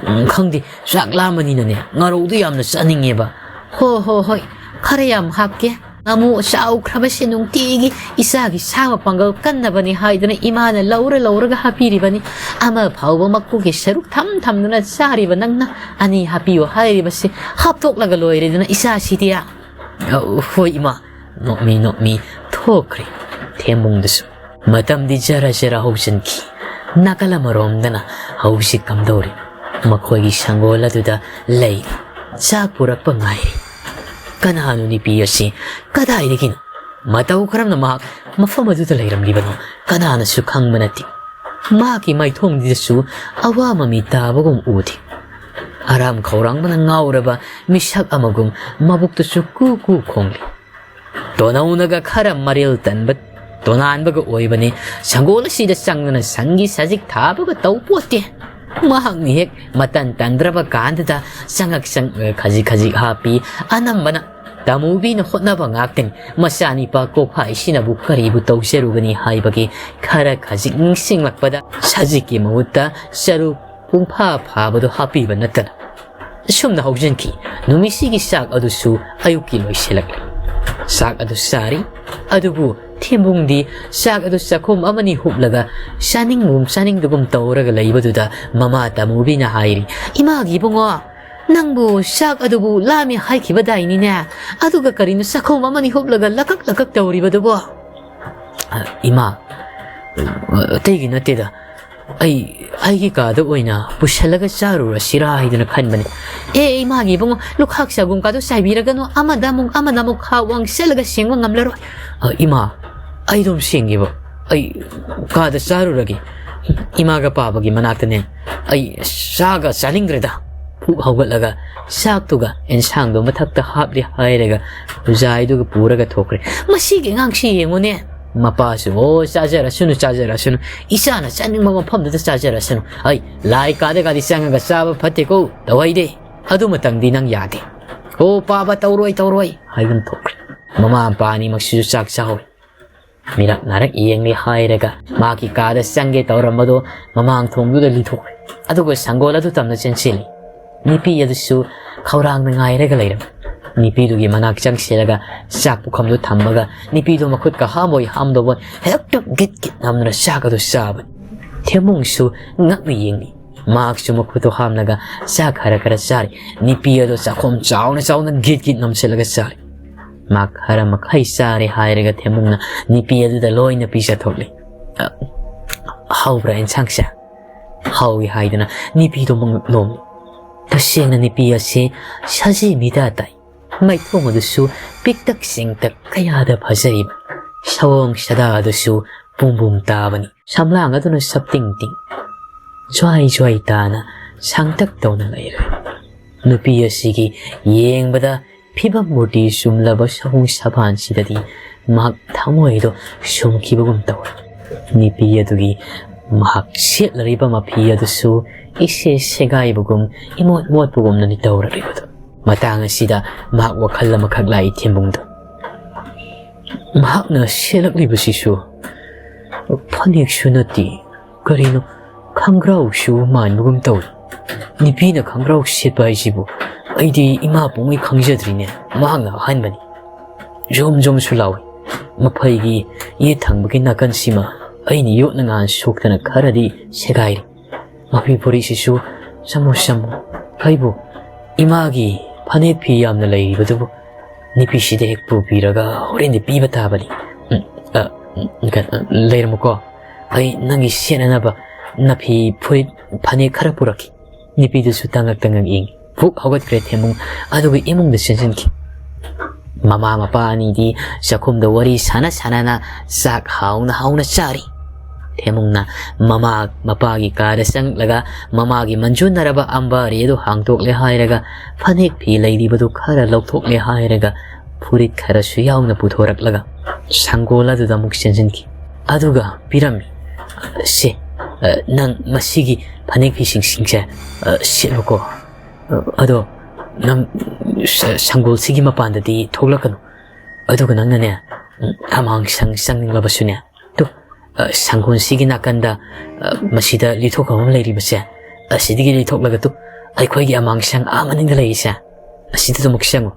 ꯎꯝ, ꯈꯪꯗꯦ, ꯆꯥꯛ ꯂꯥꯝꯃꯅꯤꯅꯅꯦ, ꯉꯥꯔꯧꯗꯣ ꯌꯥꯝꯅ ꯆꯥꯅꯤꯡꯉꯦꯕ꯫" "ꯍꯣ, ꯍꯣ, ꯍꯣꯏ, ꯈꯔ ꯌꯥꯝ ꯍꯥꯞꯀꯦ꯫ ꯉꯥꯃꯨ ꯆꯥꯎꯈ꯭ꯔꯕꯁꯦ ꯅꯨꯡꯇꯤꯒꯤ ꯏꯆꯥꯒꯤ ꯁꯥ ꯃꯄꯥꯡꯒꯜ ꯀꯟꯅꯕꯅꯤ ꯍꯥꯏꯗꯨꯅ ꯏꯃꯥꯅ ꯂꯧꯔ ꯂꯧꯔꯒ ꯍꯥꯞꯄꯤꯔꯤꯕꯅꯤ꯫ ꯑꯃ ꯐꯥꯎꯕ ꯃꯀꯨꯒꯤ ꯁꯔꯨꯛ ꯊꯝ ꯊꯝꯗꯨꯅ ꯆꯥꯔꯤꯕ ꯅꯪꯅ ꯑꯅꯤ ꯍꯥꯞꯄꯤꯌꯨ ꯍꯥꯏꯔꯤꯕꯁꯤ ꯍꯥꯞꯇꯣꯛꯂꯒ ꯂꯣꯏꯔꯦꯗꯅ ꯏꯆꯥꯁꯤꯗꯤ꯫ "ꯑ, ꯍꯣꯏ ꯏꯃꯥ"꯫ ꯅꯣꯛꯃꯤ ꯅꯣꯛꯃꯤ ꯊꯣꯛꯈ꯭ꯔꯦ ꯊꯦꯝꯕꯨꯡꯗꯨꯁꯨ꯫ ꯃꯇꯝꯗꯤ ꯖꯔ ꯖꯔ ꯍꯧꯖꯤꯟꯈꯤ꯫ ꯅꯥꯀꯜ ꯑꯃꯔꯣꯝꯗꯅ ꯍꯧꯖꯤꯛ ꯀꯝꯗꯧꯔꯤ? ꯃꯈꯣꯏꯒꯤ ꯁꯪꯒꯣꯜ ꯑꯗꯨꯗ ꯂꯩ꯫ ꯆꯥꯛ ꯄꯨꯔꯛꯄ ꯉꯥꯏꯔꯤ꯫ ꯀꯅꯥꯅꯣ ꯅꯨꯄꯤ ꯑꯁꯤ? ꯀꯗꯥꯏꯗꯒꯤꯅꯣ? ꯃꯇꯧ ꯀꯔꯝꯅ ꯃꯍꯥꯛ ꯃꯐꯝ ꯑꯗꯨꯗ ꯂꯩꯔꯝꯂꯤꯕꯅꯣ? ꯀꯅꯥꯅꯁꯨ ꯈꯪꯕ ꯅꯠꯇꯦ꯫ ꯃꯍꯥꯛꯀꯤ ꯃꯥꯏꯊꯣꯡꯗꯨꯗꯁꯨ ꯑꯋꯥ ꯃꯃꯤ ꯇꯥꯕꯒꯨꯝ ꯎꯗꯦ꯫ ꯑꯔꯥꯝ ꯈꯧꯔꯥꯡꯕꯅ ꯉꯥꯎꯔꯕ ꯃꯤꯁꯛ ꯑꯃꯒꯨꯝ ꯃꯕꯨꯛꯇꯁꯨ ꯀꯨ ꯀꯨ ꯈꯣꯡꯂꯤ꯫ ꯇꯣꯅꯧꯅꯒ ꯈꯔ ꯃꯔꯤꯜ ꯇꯟꯕ ꯇꯣꯅꯥꯟꯕꯒ ꯑꯣꯏꯕꯅꯤ꯫ ꯁꯪꯒꯣꯜ ꯑꯁꯤꯗ ꯆꯪꯗꯅ ꯁꯟꯒꯤ ꯁꯖꯤꯛ ꯊꯥꯕꯒ ꯇꯧ ꯄꯣꯠꯇꯦ꯫ ꯃꯍꯥꯛꯅ ꯍꯦꯛ ꯃꯇꯟ ꯇꯟꯗ꯭ꯔꯕ ꯀꯥꯟꯗꯨꯗ ꯆꯪꯉꯛ ꯆꯪꯉꯛ ꯈꯖꯤꯛ ꯈꯖꯤꯛ ꯍꯥꯞꯄꯤ꯫ ꯑꯅꯝꯕꯅ ꯇꯥꯃꯨꯕꯤꯅ ꯍꯣꯠꯅꯕ ꯉꯥꯛꯇꯅꯤ꯫ ꯃꯆꯥꯅꯤꯄꯥ ꯀꯣꯛꯐꯥꯏꯁꯤꯅꯕꯨ ꯀꯔꯤꯕꯨ ꯇꯧꯖꯔꯨꯒꯅꯤ ꯍꯥꯏꯕꯒꯤ ꯈꯔ ꯈꯖꯤꯛ ꯅꯤꯡꯁꯤꯡꯂꯛꯄꯗ ꯁꯖꯤꯛꯀꯤ ꯃꯍꯨꯠꯇ ꯆꯔꯨ ꯄꯨꯡꯐꯥ ꯐꯥꯕꯗꯨ ꯍꯥꯞꯄꯤꯕ ꯅꯠꯇꯅ꯫ ꯑꯁꯨꯝꯅ ꯍꯧꯖꯤꯟꯈꯤ꯫ ꯅꯨꯃꯤꯠꯁꯤꯒꯤ ꯆꯥꯛ ꯑꯗꯨꯁꯨ ꯑꯌꯨꯛꯀꯤ ꯂꯣꯏꯁꯤꯜꯂꯛꯂꯦ꯫ ꯆꯥꯛ ꯑꯗꯨ ꯆꯥꯔꯤ꯫ ꯑꯗꯨꯕꯨ ꯊꯦꯝꯕꯨꯡꯗꯤ ꯆꯥꯛ ꯑꯗꯨ ꯆꯥꯛꯈꯨꯝ ꯑꯃꯅꯤ ꯍꯨꯞꯂꯒ ꯆꯥꯅꯤꯡꯒꯨꯝ ꯆꯥꯅꯤꯡꯗꯒꯨꯝ ꯇꯧꯔꯒ ꯂꯩꯕꯗꯨꯗ ꯃꯃꯥ ꯇꯥꯃꯨꯕꯤꯅ ꯍꯥꯏꯔꯤ, "ꯏꯃꯥꯒꯤ ꯏꯕꯨꯡꯉꯣ, ꯅꯪꯕꯨ ꯆꯥꯛ ꯑꯗꯨꯕꯨ ꯂꯥꯝꯃꯤ ꯍꯥꯏꯈꯤꯕꯗꯥꯏꯅꯤꯅꯦ? ꯑꯗꯨꯒ ꯀꯔꯤꯅꯣ ꯆꯥꯛꯈꯨꯝ ꯑꯃꯅꯤ ꯍꯨꯞꯂꯒ ꯂꯀꯛ ꯂꯀꯛ ꯇꯧꯔꯤꯕꯗꯨꯕꯣ?" "ꯑ, ꯏꯃꯥ, ꯑ, ꯑꯇꯩꯒꯤ ꯅꯠꯇꯦꯗ꯫ ꯑꯩ, ꯑꯩꯒꯤ ꯀꯥꯗ ꯑꯣꯏꯅ ꯄꯨꯁꯜꯂꯒ ꯆꯥꯔꯨꯔꯁꯤꯔꯥ ꯍꯥꯏꯗꯨꯅ ꯈꯟꯕꯅꯤ꯫" "ꯑꯦ, ꯏꯃꯥꯒꯤ ꯏꯕꯨꯡꯉꯣ, ꯂꯨꯈꯥꯛ ꯆꯒꯨꯝ ꯀꯥꯗꯣ ꯆꯥꯏꯕꯤꯔꯒꯅꯨ, ꯑꯃꯗ ꯑꯃꯨꯛ, ꯑꯃꯗ ꯑꯃꯨꯛ ꯈꯥꯛ ꯋꯥꯡ ꯆꯠꯂꯒ ꯁꯦꯡꯕ ꯉꯝꯂꯔꯣꯏ꯫" "ꯑ, ꯏꯃꯥ, ꯑꯩ ꯑꯗꯨꯝ ꯁꯦꯡꯒꯦꯕ꯫ ꯑꯩ ꯀꯥꯗ ꯆꯥꯔꯨꯔꯒꯦ꯫ ꯏꯃꯥꯒ ꯄꯥꯕꯒꯤ ꯃꯅꯥꯛꯇꯅꯦ꯫ ꯑꯩ ꯆꯥꯒ ꯆꯥꯅꯤꯡꯗ꯭ꯔꯦꯗ꯫" ꯐꯨꯛ ꯍꯧꯒꯠꯂꯒ ꯆꯥꯛꯇꯨꯒ ꯑꯦꯟꯁꯥꯡꯗꯣ ꯃꯊꯛꯇ ꯍꯥꯞꯂꯦ ꯍꯥꯏꯔꯒ ꯈꯨꯖꯥꯏꯗꯨꯒ ꯄꯨꯔꯒ ꯊꯣꯛꯈ꯭ꯔꯦ꯫ "ꯃꯁꯤꯒꯤ ꯑꯉꯥꯡꯁꯤ ꯌꯦꯡꯉꯨꯅꯦ꯫" ꯃꯄꯥꯁꯨ, "ꯑꯣ, ꯆꯥꯖꯔꯁꯅꯨ, ꯆꯥꯖꯔꯁꯅꯨ꯫ ꯏꯆꯥꯅ ꯆꯥꯅꯤꯡꯕ ꯃꯐꯝꯗꯨꯗ ꯆꯥꯖꯔꯁꯅꯨ꯫ ꯑꯩ ꯂꯥꯏ ꯀꯥꯗꯒꯗꯤ ꯆꯪꯉꯒ ꯆꯥꯕ ꯐꯠꯇꯦꯀꯣ, ꯇꯧꯍꯩꯗꯦ꯫ ꯑꯗꯨꯃꯇꯪꯗꯤ ꯅꯪ ꯌꯥꯗꯦ꯫ ꯑꯣ, ꯄꯥꯕ ꯇꯧꯔꯣꯏ, ꯇꯧꯔꯣꯏ," ꯍꯥꯏꯗꯨꯅ ꯊꯣꯛꯈ꯭ꯔꯦ꯫ ꯃꯃꯥ ꯃꯄꯥ ꯑꯅꯤꯃꯛꯁꯤꯁꯨ ꯆꯥꯛ ꯆꯥꯍꯧꯔꯦ꯫ ꯃꯤꯔꯛ ꯅꯥꯔꯛ ꯌꯦꯡꯂꯦ ꯍꯥꯏꯔꯒ ꯃꯥꯒꯤ ꯀꯥꯗ ꯆꯪꯒꯦ ꯇꯧꯔꯝꯕꯗꯣ ꯃꯃꯥꯡ ꯊꯣꯡꯗꯨꯗ ꯂꯤꯊꯣꯛꯈ꯭ꯔꯦ꯫ ꯑꯗꯨꯒ ꯁꯪꯒꯣꯜ ꯑꯗꯨ ꯇꯝꯅ ꯆꯦꯟꯁꯤꯜꯂꯤ꯫ ꯅꯨꯄꯤ ꯑꯗꯨꯁꯨ ꯈꯧꯔꯥꯡꯅ ꯉꯥꯏꯔꯒ ꯂꯩꯔꯝꯃꯤ꯫ ꯅꯨꯄꯤꯗꯨꯒꯤ ꯃꯅꯥꯛ ꯆꯪꯁꯤꯜꯂꯒ ꯆꯥꯛ ꯄꯨꯈꯝꯗꯨ ꯊꯝꯃꯒ ꯅꯨꯄꯤꯗꯨ ꯃꯈꯨꯠꯀ ꯍꯥꯝꯕꯣꯏ ꯍꯥꯝꯗꯕꯣꯏ ꯍꯦꯛꯇ ꯒꯤꯠ ꯒꯤꯠ ꯅꯝꯗꯅ ꯆꯥꯛ ꯑꯗꯨ ꯆꯥꯕꯅꯤ꯫ ꯊꯦꯝꯃꯨꯡꯁꯨ ꯉꯛꯅ ꯌꯦꯡꯂꯤ꯫ ꯃꯍꯥꯛꯁꯨ ꯃꯈꯨꯠꯇꯨ ꯍꯥꯝꯂꯒ ꯆꯥꯛ ꯈꯔ ꯈꯔ ꯆꯥꯔꯤ꯫ ꯅꯨꯄꯤ ꯑꯗꯨ ꯆꯥꯛꯈꯣꯝ ꯆꯥꯎꯅ ꯆꯥꯎꯅ ꯒꯤꯠ ꯒꯤꯠ ꯅꯝꯁꯤꯜꯂꯒ ꯆꯥꯔꯤ꯫ ꯃꯍꯥꯛ ꯈꯔ ꯃꯈꯩ ꯆꯥꯔꯦ ꯍꯥꯏꯔꯒ ꯊꯦꯝꯃꯨꯡꯅ ꯅꯨꯄꯤ ꯑꯗꯨꯗ ꯂꯣꯏꯅ ꯄꯤꯖꯊꯣꯛꯂꯤ꯫ "ꯑ, ꯍꯥꯎꯕ꯭ꯔꯥ ꯏꯟꯁꯥꯡꯁꯦ?" "ꯍꯥꯎꯏ" ꯍꯥꯏꯗꯨꯅ ꯅꯨꯄꯤꯗꯨ ꯃꯉꯛ ꯂꯣꯝꯂꯤ꯫ ꯇꯁꯦꯡꯅ ꯅꯨꯄꯤ ꯑꯁꯤ ꯁꯖꯤ ꯃꯤꯗꯥ ꯇꯥꯏ꯫ ꯃꯥꯏꯊꯣꯡ ꯑꯗꯨꯁꯨ ꯄꯤꯛꯇꯛ ꯆꯤꯡꯇꯛ ꯀꯌꯥꯗ ꯐꯖꯔꯤꯕ꯫ ꯁꯑꯣꯡ ꯁꯥꯗꯥ ꯑꯗꯨꯁꯨ ꯄꯨꯝ ꯄꯨꯝ ꯇꯥꯕꯅꯤ꯫ ꯁꯝꯂꯥꯡ ꯑꯗꯨꯅ ꯁꯞꯇꯤꯡ ꯇꯤꯡ ꯖ꯭ꯋꯥꯏ ꯖ꯭ꯋꯥꯏ ꯇꯥꯅ ꯁꯥꯡꯇꯛ ꯇꯧꯅ ꯂꯩꯔꯦ꯫ ꯅꯨꯄꯤ ꯑꯁꯤꯒꯤ ꯌꯦꯡꯕꯗ ꯐꯤꯕꯝ ꯃꯨꯔꯇꯤ ꯆꯨꯝꯂꯕ ꯁꯑꯣꯡ ꯁꯥꯗꯥꯁꯤꯗꯗꯤ ꯃꯍꯥꯛ ꯊꯃꯣꯏꯗꯣ ꯁꯨꯝꯈꯤꯕꯒꯨꯝ ꯇꯧꯔꯦ꯫ ꯅꯨꯄꯤ ꯑꯗꯨꯒꯤ ꯃꯍꯥꯛ ꯁꯦꯠꯂꯔꯤꯕ ꯃꯐꯤ ꯑꯗꯨꯁꯨ ꯏꯁꯦ ꯁꯦꯒꯥꯏꯕꯒꯨꯝ, ꯏꯃꯣꯠ ꯃꯣꯠꯄꯒꯨꯝꯅꯅꯤ ꯇꯧꯔꯛꯂꯤꯕꯗꯨ꯫ ꯃꯇꯥꯡ ꯑꯁꯤꯗ ꯃꯍꯥꯛ ꯋꯥꯈꯜ ꯑꯃꯈꯛ ꯂꯥꯛꯏ ꯊꯦꯝꯕꯨꯡꯗ꯫ ꯃꯍꯥꯛꯅ ꯁꯦꯠꯂꯛꯂꯤꯕꯁꯤꯁꯨ ꯐꯅꯦꯛꯁꯨ ꯅꯠꯇꯦ, ꯀꯔꯤꯅꯣ, ꯈꯪꯒ꯭ꯔꯥꯎꯁꯨ ꯃꯥꯟꯕꯒꯨꯝ ꯇꯧꯏ꯫ ꯅꯨꯄꯤꯅ ꯈꯪꯒ꯭ꯔꯥꯎ ꯁꯦꯠꯄ ꯍꯥꯏꯁꯤꯕꯨ ꯑꯩꯗꯤ ꯏꯃꯥ ꯄꯣꯛꯉꯩ ꯈꯪꯖꯗ꯭ꯔꯤꯅꯦ꯫ ꯃꯍꯥꯛꯅ ꯑꯍꯥꯟꯕꯅꯤ꯫ ꯖꯣꯝ ꯖꯣꯝꯁꯨ ꯂꯥꯎꯏ꯫ ꯃꯐꯩꯒꯤ ꯌꯦꯠ ꯊꯪꯕꯒꯤ ꯅꯥꯀꯟꯁꯤꯃ ꯑꯩꯅ ꯌꯣꯠꯅ ꯉꯥꯟ ꯁꯣꯛꯇꯅ ꯈꯔꯗꯤ ꯁꯦꯒꯥꯏꯔꯤ꯫ ꯃꯐꯤ ꯐꯨꯔꯤꯠꯁꯤꯁꯨ ꯆꯃꯨ ꯆꯃꯨ꯫ ꯑꯩꯕꯨ ꯏꯃꯥꯒꯤ ꯐꯅꯦꯛ ꯐꯤ ꯌꯥꯝꯅ ꯂꯩꯔꯤꯕꯗꯨꯕꯨ ꯅꯨꯄꯤꯁꯤꯗ ꯍꯦꯛ ꯄꯨꯕꯤꯔꯒ ꯍꯣꯔꯦꯟꯗꯤ ꯄꯤꯕ ꯇꯥꯕꯅꯤ꯫ ꯎꯝ, ꯑ, ꯎꯝ, ꯀ-, ꯂꯩꯔꯝꯃꯨꯀꯣ꯫ ꯑꯩ ꯅꯪꯒꯤ ꯁꯦꯠꯅꯅꯕ ꯅꯐꯤ ꯐꯨꯔꯤꯠ ꯐꯅꯦꯛ ꯈꯔ ꯄꯨꯔꯛꯈꯤ꯫ ꯅꯨꯄꯤꯗꯨꯁꯨ ꯇꯉꯛ ꯇꯉꯛ ꯌꯦꯡꯉꯤ꯫ ꯐꯨꯛ ꯍꯧꯒꯠꯈ꯭ꯔꯦ ꯊꯦꯝꯃꯨꯡ, ꯑꯗꯨꯒ ꯏꯃꯨꯡꯗ ꯆꯦꯟꯁꯤꯟꯈꯤ꯫ ꯃꯃꯥ ꯃꯄꯥ ꯑꯅꯤꯗꯤ ꯆꯥꯛꯈꯨꯝꯗ ꯋꯥꯔꯤ ꯁꯥꯟꯅ ꯁꯥꯟꯅꯅ ꯆꯥꯛ ꯍꯥꯎꯅ ꯍꯥꯎꯅ ꯆꯥꯔꯤ꯫ ꯊꯦꯝꯃꯨꯡꯅ ꯃꯃꯥ ꯃꯄꯥꯒꯤ ꯀꯥꯗ ꯆꯪꯂꯒ ꯃꯃꯥꯒꯤ ꯃꯟꯖꯨꯟꯅꯔꯕ ꯑꯝꯕꯥꯔꯤ ꯑꯗꯨ ꯍꯥꯡꯗꯣꯛꯂꯦ ꯍꯥꯏꯔꯒ ꯐꯅꯦꯛ ꯐꯤ ꯂꯩꯔꯤꯕꯗꯨ ꯈꯔ ꯂꯧꯊꯣꯛꯂꯦ ꯍꯥꯏꯔꯒ ꯐꯨꯔꯤꯠ ꯈꯔꯁꯨ ꯌꯥꯎꯅ ꯄꯨꯊꯣꯔꯛꯂꯒ ꯁꯪꯒꯣꯜ ꯑꯗꯨꯗ ꯑꯃꯨꯛ ꯆꯦꯟꯁꯤꯟꯈꯤ꯫ ꯑꯗꯨꯒ ꯄꯤꯔꯝꯃꯤ꯫ "ꯁꯦ, ꯑ, ꯅꯪ ꯃꯁꯤꯒꯤ ꯐꯅꯦꯛ ꯐꯤꯁꯤꯡꯁꯤꯡꯁꯦ, ꯑ, ꯁꯦꯠꯂꯨꯀꯣ꯫ ꯑ, ꯑꯗꯣ ꯅꯪ ꯁ-, ꯁꯪꯒꯣꯜꯁꯤꯒꯤ ꯃꯄꯥꯟꯗꯗꯤ ꯊꯣꯛꯂꯛꯀꯅꯨ꯫ ꯑꯗꯨꯒ ꯅꯪꯅꯅꯦ, ꯎꯝ, ꯑꯃꯥꯡꯁꯪ ꯆꯪꯅꯤꯡꯂꯕꯁꯨꯅꯦ, ꯇꯨ, ꯑ, ꯁꯪꯒꯣꯜꯁꯤꯒꯤ ꯅꯥꯀꯟꯗ, ꯑ, ꯃꯁꯤꯗ ꯂꯤꯊꯣꯛꯐꯝ ꯑꯃ ꯂꯩꯔꯤꯕꯁꯦ, ꯑꯁꯤꯗꯒꯤ ꯂꯤꯊꯣꯛꯂꯒ ꯇꯨ, ꯑꯩꯈꯣꯏꯒꯤ ꯑꯃꯥꯡꯁꯪ ꯑꯥ ꯃꯅꯤꯡꯗ ꯂꯩꯔꯤꯁꯦ, ꯑꯁꯤꯗ ꯑꯃꯨꯛ ꯆꯪꯉꯨ꯫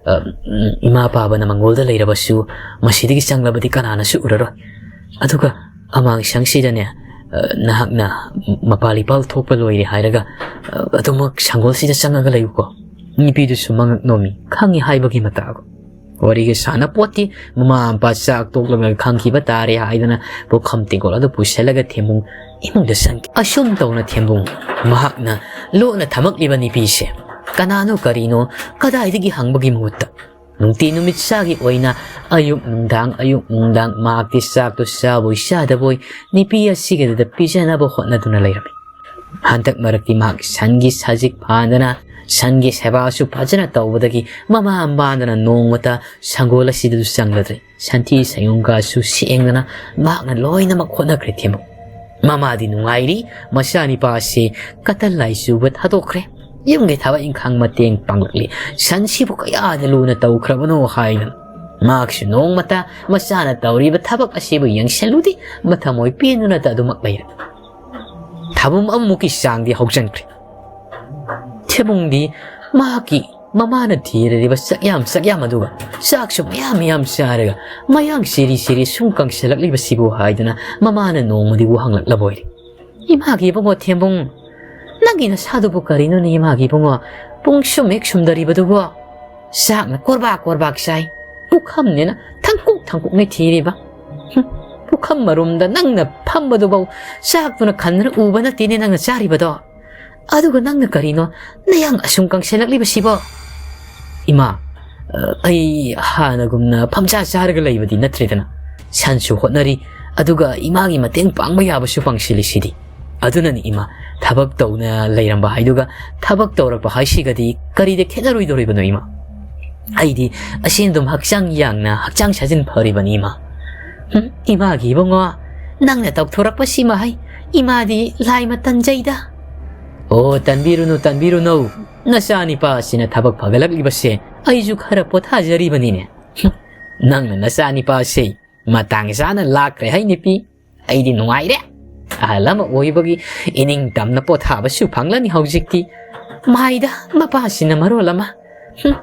"ꯑ, ꯎꯝ, ꯏꯃꯥ ꯄꯥꯕꯅ ꯃꯪꯒꯣꯜꯗ ꯂꯩꯔꯕꯁꯨ ꯃꯁꯤꯗꯒꯤ ꯆꯪꯂꯕꯗꯤ ꯀꯅꯥꯅꯁꯨ ꯎꯔꯔꯣꯏ꯫ ꯑꯗꯨꯒ ꯑꯃꯥꯡꯁꯪꯁꯤꯗꯅꯦ, ꯑ, ꯅꯍꯥꯛꯅ ꯃꯄꯥꯜ ꯏꯄꯥꯜ ꯊꯣꯛꯄ ꯂꯣꯏꯔꯦ ꯍꯥꯏꯔꯒ, ꯑ, ꯑꯗꯨꯃꯛ ꯁꯪꯒꯣꯜꯁꯤꯗ ꯆꯪꯉꯒ ꯂꯩꯌꯨꯀꯣ꯫" ꯅꯨꯄꯤꯗꯨꯁꯨ ꯃꯉꯛ ꯅꯣꯝꯃꯤ, ꯈꯪꯉꯤ ꯍꯥꯏꯕꯒꯤ ꯃꯇꯥꯒꯨꯝ꯫ ꯋꯥꯔꯤꯒ ꯁꯥꯟꯅꯄꯣꯠꯇꯦ, ꯃꯃꯥ ꯃꯄꯥ ꯆꯥꯛ ꯇꯣꯛꯂꯒ ꯈꯪꯈꯤꯕ ꯇꯥꯔꯦ ꯍꯥꯏꯗꯅ ꯄꯨꯈꯝ ꯇꯦꯡꯀꯣꯠ ꯑꯗꯨ ꯄꯨꯁꯤꯜꯂꯒ ꯊꯦꯝꯕꯨꯡ ꯏꯃꯨꯡꯗ ꯆꯪꯈꯤ꯫ ꯑꯁꯨꯝ ꯇꯧꯅ ꯊꯦꯝꯕꯨꯡ ꯃꯍꯥꯛꯅ ꯂꯣꯠꯅ ꯊꯝꯃꯛꯂꯤꯕ ꯅꯨꯄꯤꯁꯦ ꯀꯅꯥꯅꯣ ꯀꯔꯤꯅꯣ ꯀꯗꯥꯏꯗꯒꯤ ꯍꯪꯕꯒꯤ ꯃꯍꯨꯠꯇ ꯅꯨꯡꯇꯤ ꯅꯨꯃꯤꯠ ꯆꯥꯒꯤ ꯑꯣꯏꯅ ꯑꯌꯨꯛ ꯅꯨꯡꯗꯥꯡ, ꯑꯌꯨꯛ ꯅꯨꯡꯗꯥꯡ ꯃꯍꯥꯛꯇꯤ ꯆꯥꯛꯇꯨ ꯆꯥꯕꯣꯏ ꯆꯥꯗꯕꯣꯏ ꯅꯨꯄꯤ ꯑꯁꯤꯒꯤꯗꯨꯗ ꯄꯤꯖꯅꯕ ꯍꯣꯠꯅꯗꯨꯅ ꯂꯩꯔꯝꯃꯤ꯫ ꯍꯟꯗꯛ ꯃꯔꯛꯇꯤ ꯃꯍꯥꯛ ꯁꯟꯒꯤ ꯁꯖꯤꯛ ꯐꯥꯟꯗꯅ, ꯁꯟꯒꯤ ꯁꯦꯕꯥꯁꯨ ꯐꯖꯅ ꯇꯧꯕꯗꯒꯤ ꯃꯃꯥ ꯃꯄꯥꯗꯅ ꯅꯣꯡꯃꯇ ꯁꯪꯒꯣꯜ ꯑꯁꯤꯗꯁꯨ ꯆꯪꯂꯗ꯭ꯔꯦ꯫ ꯁꯟꯊꯤ ꯁꯟꯌꯨꯡꯒꯁꯨ ꯁꯦꯡꯗꯅ ꯃꯍꯥꯛꯅ ꯂꯣꯏꯅꯃꯛ ꯍꯣꯠꯅꯈ꯭ꯔꯦ ꯊꯦꯝꯕꯨꯡ꯫ ꯃꯃꯥꯗꯤ ꯅꯨꯡꯉꯥꯏꯔꯤ, ꯃꯆꯥꯅꯤꯄꯥ ꯑꯁꯤ ꯀꯇꯟ ꯂꯥꯏ ꯆꯨꯕ ꯊꯥꯗꯣꯛꯈ꯭ꯔꯦ꯫ ꯌꯨꯝꯒꯤ ꯊꯕꯛ ꯏꯪꯈꯥꯡ ꯃꯇꯦꯡ ꯄꯥꯡꯂꯛꯂꯤ꯫ ꯁꯟꯁꯤꯕꯨ ꯀꯌꯥꯗ ꯂꯨꯅ ꯇꯧꯈ꯭ꯔꯕꯅꯣ ꯍꯥꯏꯗꯅ꯫ ꯃꯍꯥꯛꯁꯨ ꯅꯣꯡꯃꯇ ꯃꯆꯥꯅ ꯇꯧꯔꯤꯕ ꯊꯕꯛ ꯑꯁꯤꯕꯨ ꯌꯦꯡꯁꯤꯜꯂꯨꯗꯦ, ꯃꯊꯃꯣꯏ ꯄꯦꯟꯗꯨꯅꯇ ꯑꯗꯨꯃꯛ ꯂꯩꯔꯦ꯫ ꯊꯥꯕꯨꯝ ꯑꯃꯃꯨꯛꯀꯤ ꯆꯥꯡꯗꯤ ꯍꯧꯖꯤꯟꯈ꯭ꯔꯦ꯫ ꯊꯦꯝꯕꯨꯡꯗꯤ ꯃꯍꯥꯛꯀꯤ ꯃꯃꯥꯅ ꯊꯤꯔꯤꯕ ꯆꯥꯛꯌꯥꯝ ꯆꯥꯛꯌꯥꯝ ꯑꯗꯨꯒ ꯆꯥꯛꯁꯨ ꯃꯌꯥꯝ ꯃꯌꯥꯝ ꯆꯥꯔꯒ ꯃꯌꯥꯡ ꯁꯤꯔꯤ ꯁꯤꯔꯤ ꯁꯨꯝ ꯀꯪꯁꯤꯜꯂꯛꯂꯤꯕꯁꯤꯕꯨ ꯍꯥꯏꯗꯨꯅ ꯃꯃꯥꯅ ꯅꯣꯡꯃꯗꯤ ꯋꯥꯍꯪꯂꯛꯂꯕ ꯑꯣꯏꯔꯦ꯫ "ꯏꯃꯥꯒꯤ ꯏꯕꯨꯡꯉꯣ ꯊꯦꯝꯕꯨꯡ, ꯅꯪꯒꯤ ꯅꯁꯥꯗꯨꯕꯨ ꯀꯔꯤꯅꯣꯅꯦ ꯏꯃꯥꯒꯤ ꯏꯕꯨꯡꯉꯣ? ꯄꯨꯡ ꯁꯨꯝ ꯍꯦꯛ ꯁꯨꯝꯗꯔꯤꯕꯗꯨꯕꯨ? ꯆꯥꯛꯅ ꯀꯣꯔꯕꯥꯛ ꯀꯣꯔꯕꯥꯛ ꯆꯥꯏ, ꯄꯨꯈꯝꯅꯤꯅ ꯊꯪꯀꯨꯛ ꯊꯪꯀꯨꯛꯅꯦ ꯊꯤꯔꯤꯕ꯫ ꯍꯨꯝ, ꯄꯨꯈꯝ ꯃꯔꯨꯝꯗ ꯅꯪꯅ ꯐꯝꯕꯗꯨꯐꯥꯎ ꯆꯥꯛꯇꯨꯅ ꯈꯟꯗꯅ ꯎꯕ ꯅꯠꯇꯦꯅꯦ ꯅꯪꯅ ꯆꯥꯔꯤꯕꯗꯣ꯫ ꯑꯗꯨꯒ ꯅꯪꯅ ꯀꯔꯤꯅꯣ ꯅꯌꯥꯡ ꯑꯁꯨꯝ ꯀꯪꯁꯤꯜꯂꯛꯂꯤꯕꯁꯤꯕꯣ?" "ꯏꯃꯥ, ꯑ, ꯑꯩ ꯍꯥꯟꯅꯒꯨꯝꯅ ꯐꯝꯆꯥ ꯆꯥꯔꯒ ꯂꯩꯕꯗꯤ ꯅꯠꯇ꯭ꯔꯦꯗꯅ꯫ ꯁꯟꯁꯨ ꯍꯣꯠꯅꯔꯤ, ꯑꯗꯨꯒ ꯏꯃꯥꯒꯤ ꯃꯇꯦꯡ ꯄꯥꯡꯕ ꯌꯥꯕꯁꯨ ꯄꯥꯡꯁꯤꯜꯂꯤꯁꯤꯗꯤ꯫ ꯑꯗꯨꯅꯅꯤ ꯏꯃꯥ, ꯊꯕꯛ ꯇꯧꯅ ꯂꯩꯔꯝꯕ ꯍꯥꯏꯗꯨꯒ ꯊꯕꯛ ꯇꯧꯔꯛꯄ ꯍꯥꯏꯁꯤꯒꯗꯤ ꯀꯔꯤꯗ ꯈꯦꯠꯅꯔꯣꯏꯗꯧꯔꯤꯕꯅꯣ ꯏꯃꯥ? ꯑꯩꯗꯤ ꯑꯁꯦꯡꯗꯨꯝ ꯍꯛꯆꯥꯡ ꯌꯥꯡꯅ ꯍꯛꯆꯥꯡ ꯁꯥꯖꯦꯜ ꯐꯔꯤꯕꯅꯤ ꯏꯃꯥ꯫" "ꯍꯨꯝ, ꯏꯃꯥꯒꯤ ꯏꯕꯨꯡꯉꯣ, ꯅꯪꯅ ꯇꯧꯊꯣꯔꯛꯄꯁꯤꯃ ꯍꯩ, ꯏꯃꯥꯗꯤ ꯂꯥꯏꯃ ꯇꯟꯖꯩꯗ꯫" "ꯑꯣ, ꯇꯟꯕꯤꯔꯨꯅꯨ, ꯇꯟꯕꯤꯔꯨꯅꯨ꯫ ꯅꯆꯥꯅꯤꯄꯥ ꯑꯁꯤꯅ ꯊꯕꯛ ꯐꯒꯠꯂꯛꯂꯤꯕꯁꯦ ꯑꯩꯁꯨ ꯈꯔ ꯄꯣꯊꯥꯖꯔꯤꯕꯅꯤꯅꯦ꯫" "ꯍꯨꯝ, ꯅꯪꯅ ꯅꯆꯥꯅꯤꯄꯥꯁꯦ ꯃꯇꯥꯡ ꯆꯥꯅ ꯂꯥꯛꯈ꯭ꯔꯦ ꯍꯥꯏ ꯅꯨꯄꯤ꯫ ꯑꯩꯗꯤ ꯅꯨꯡꯉꯥꯏꯔꯦ꯫ ꯑꯍꯜ ꯑꯃ ꯑꯣꯏꯕꯒꯤ ꯏꯅꯤꯡ ꯇꯝꯅ ꯄꯣꯊꯥꯕꯁꯨ ꯐꯪꯂꯅꯤ ꯍꯧꯖꯤꯛꯇꯤ꯫ ꯃꯥꯏꯗ ꯃꯄꯥꯁꯤꯅ ꯃꯔꯣꯜ ꯑꯃ꯫ ꯍꯨꯝ,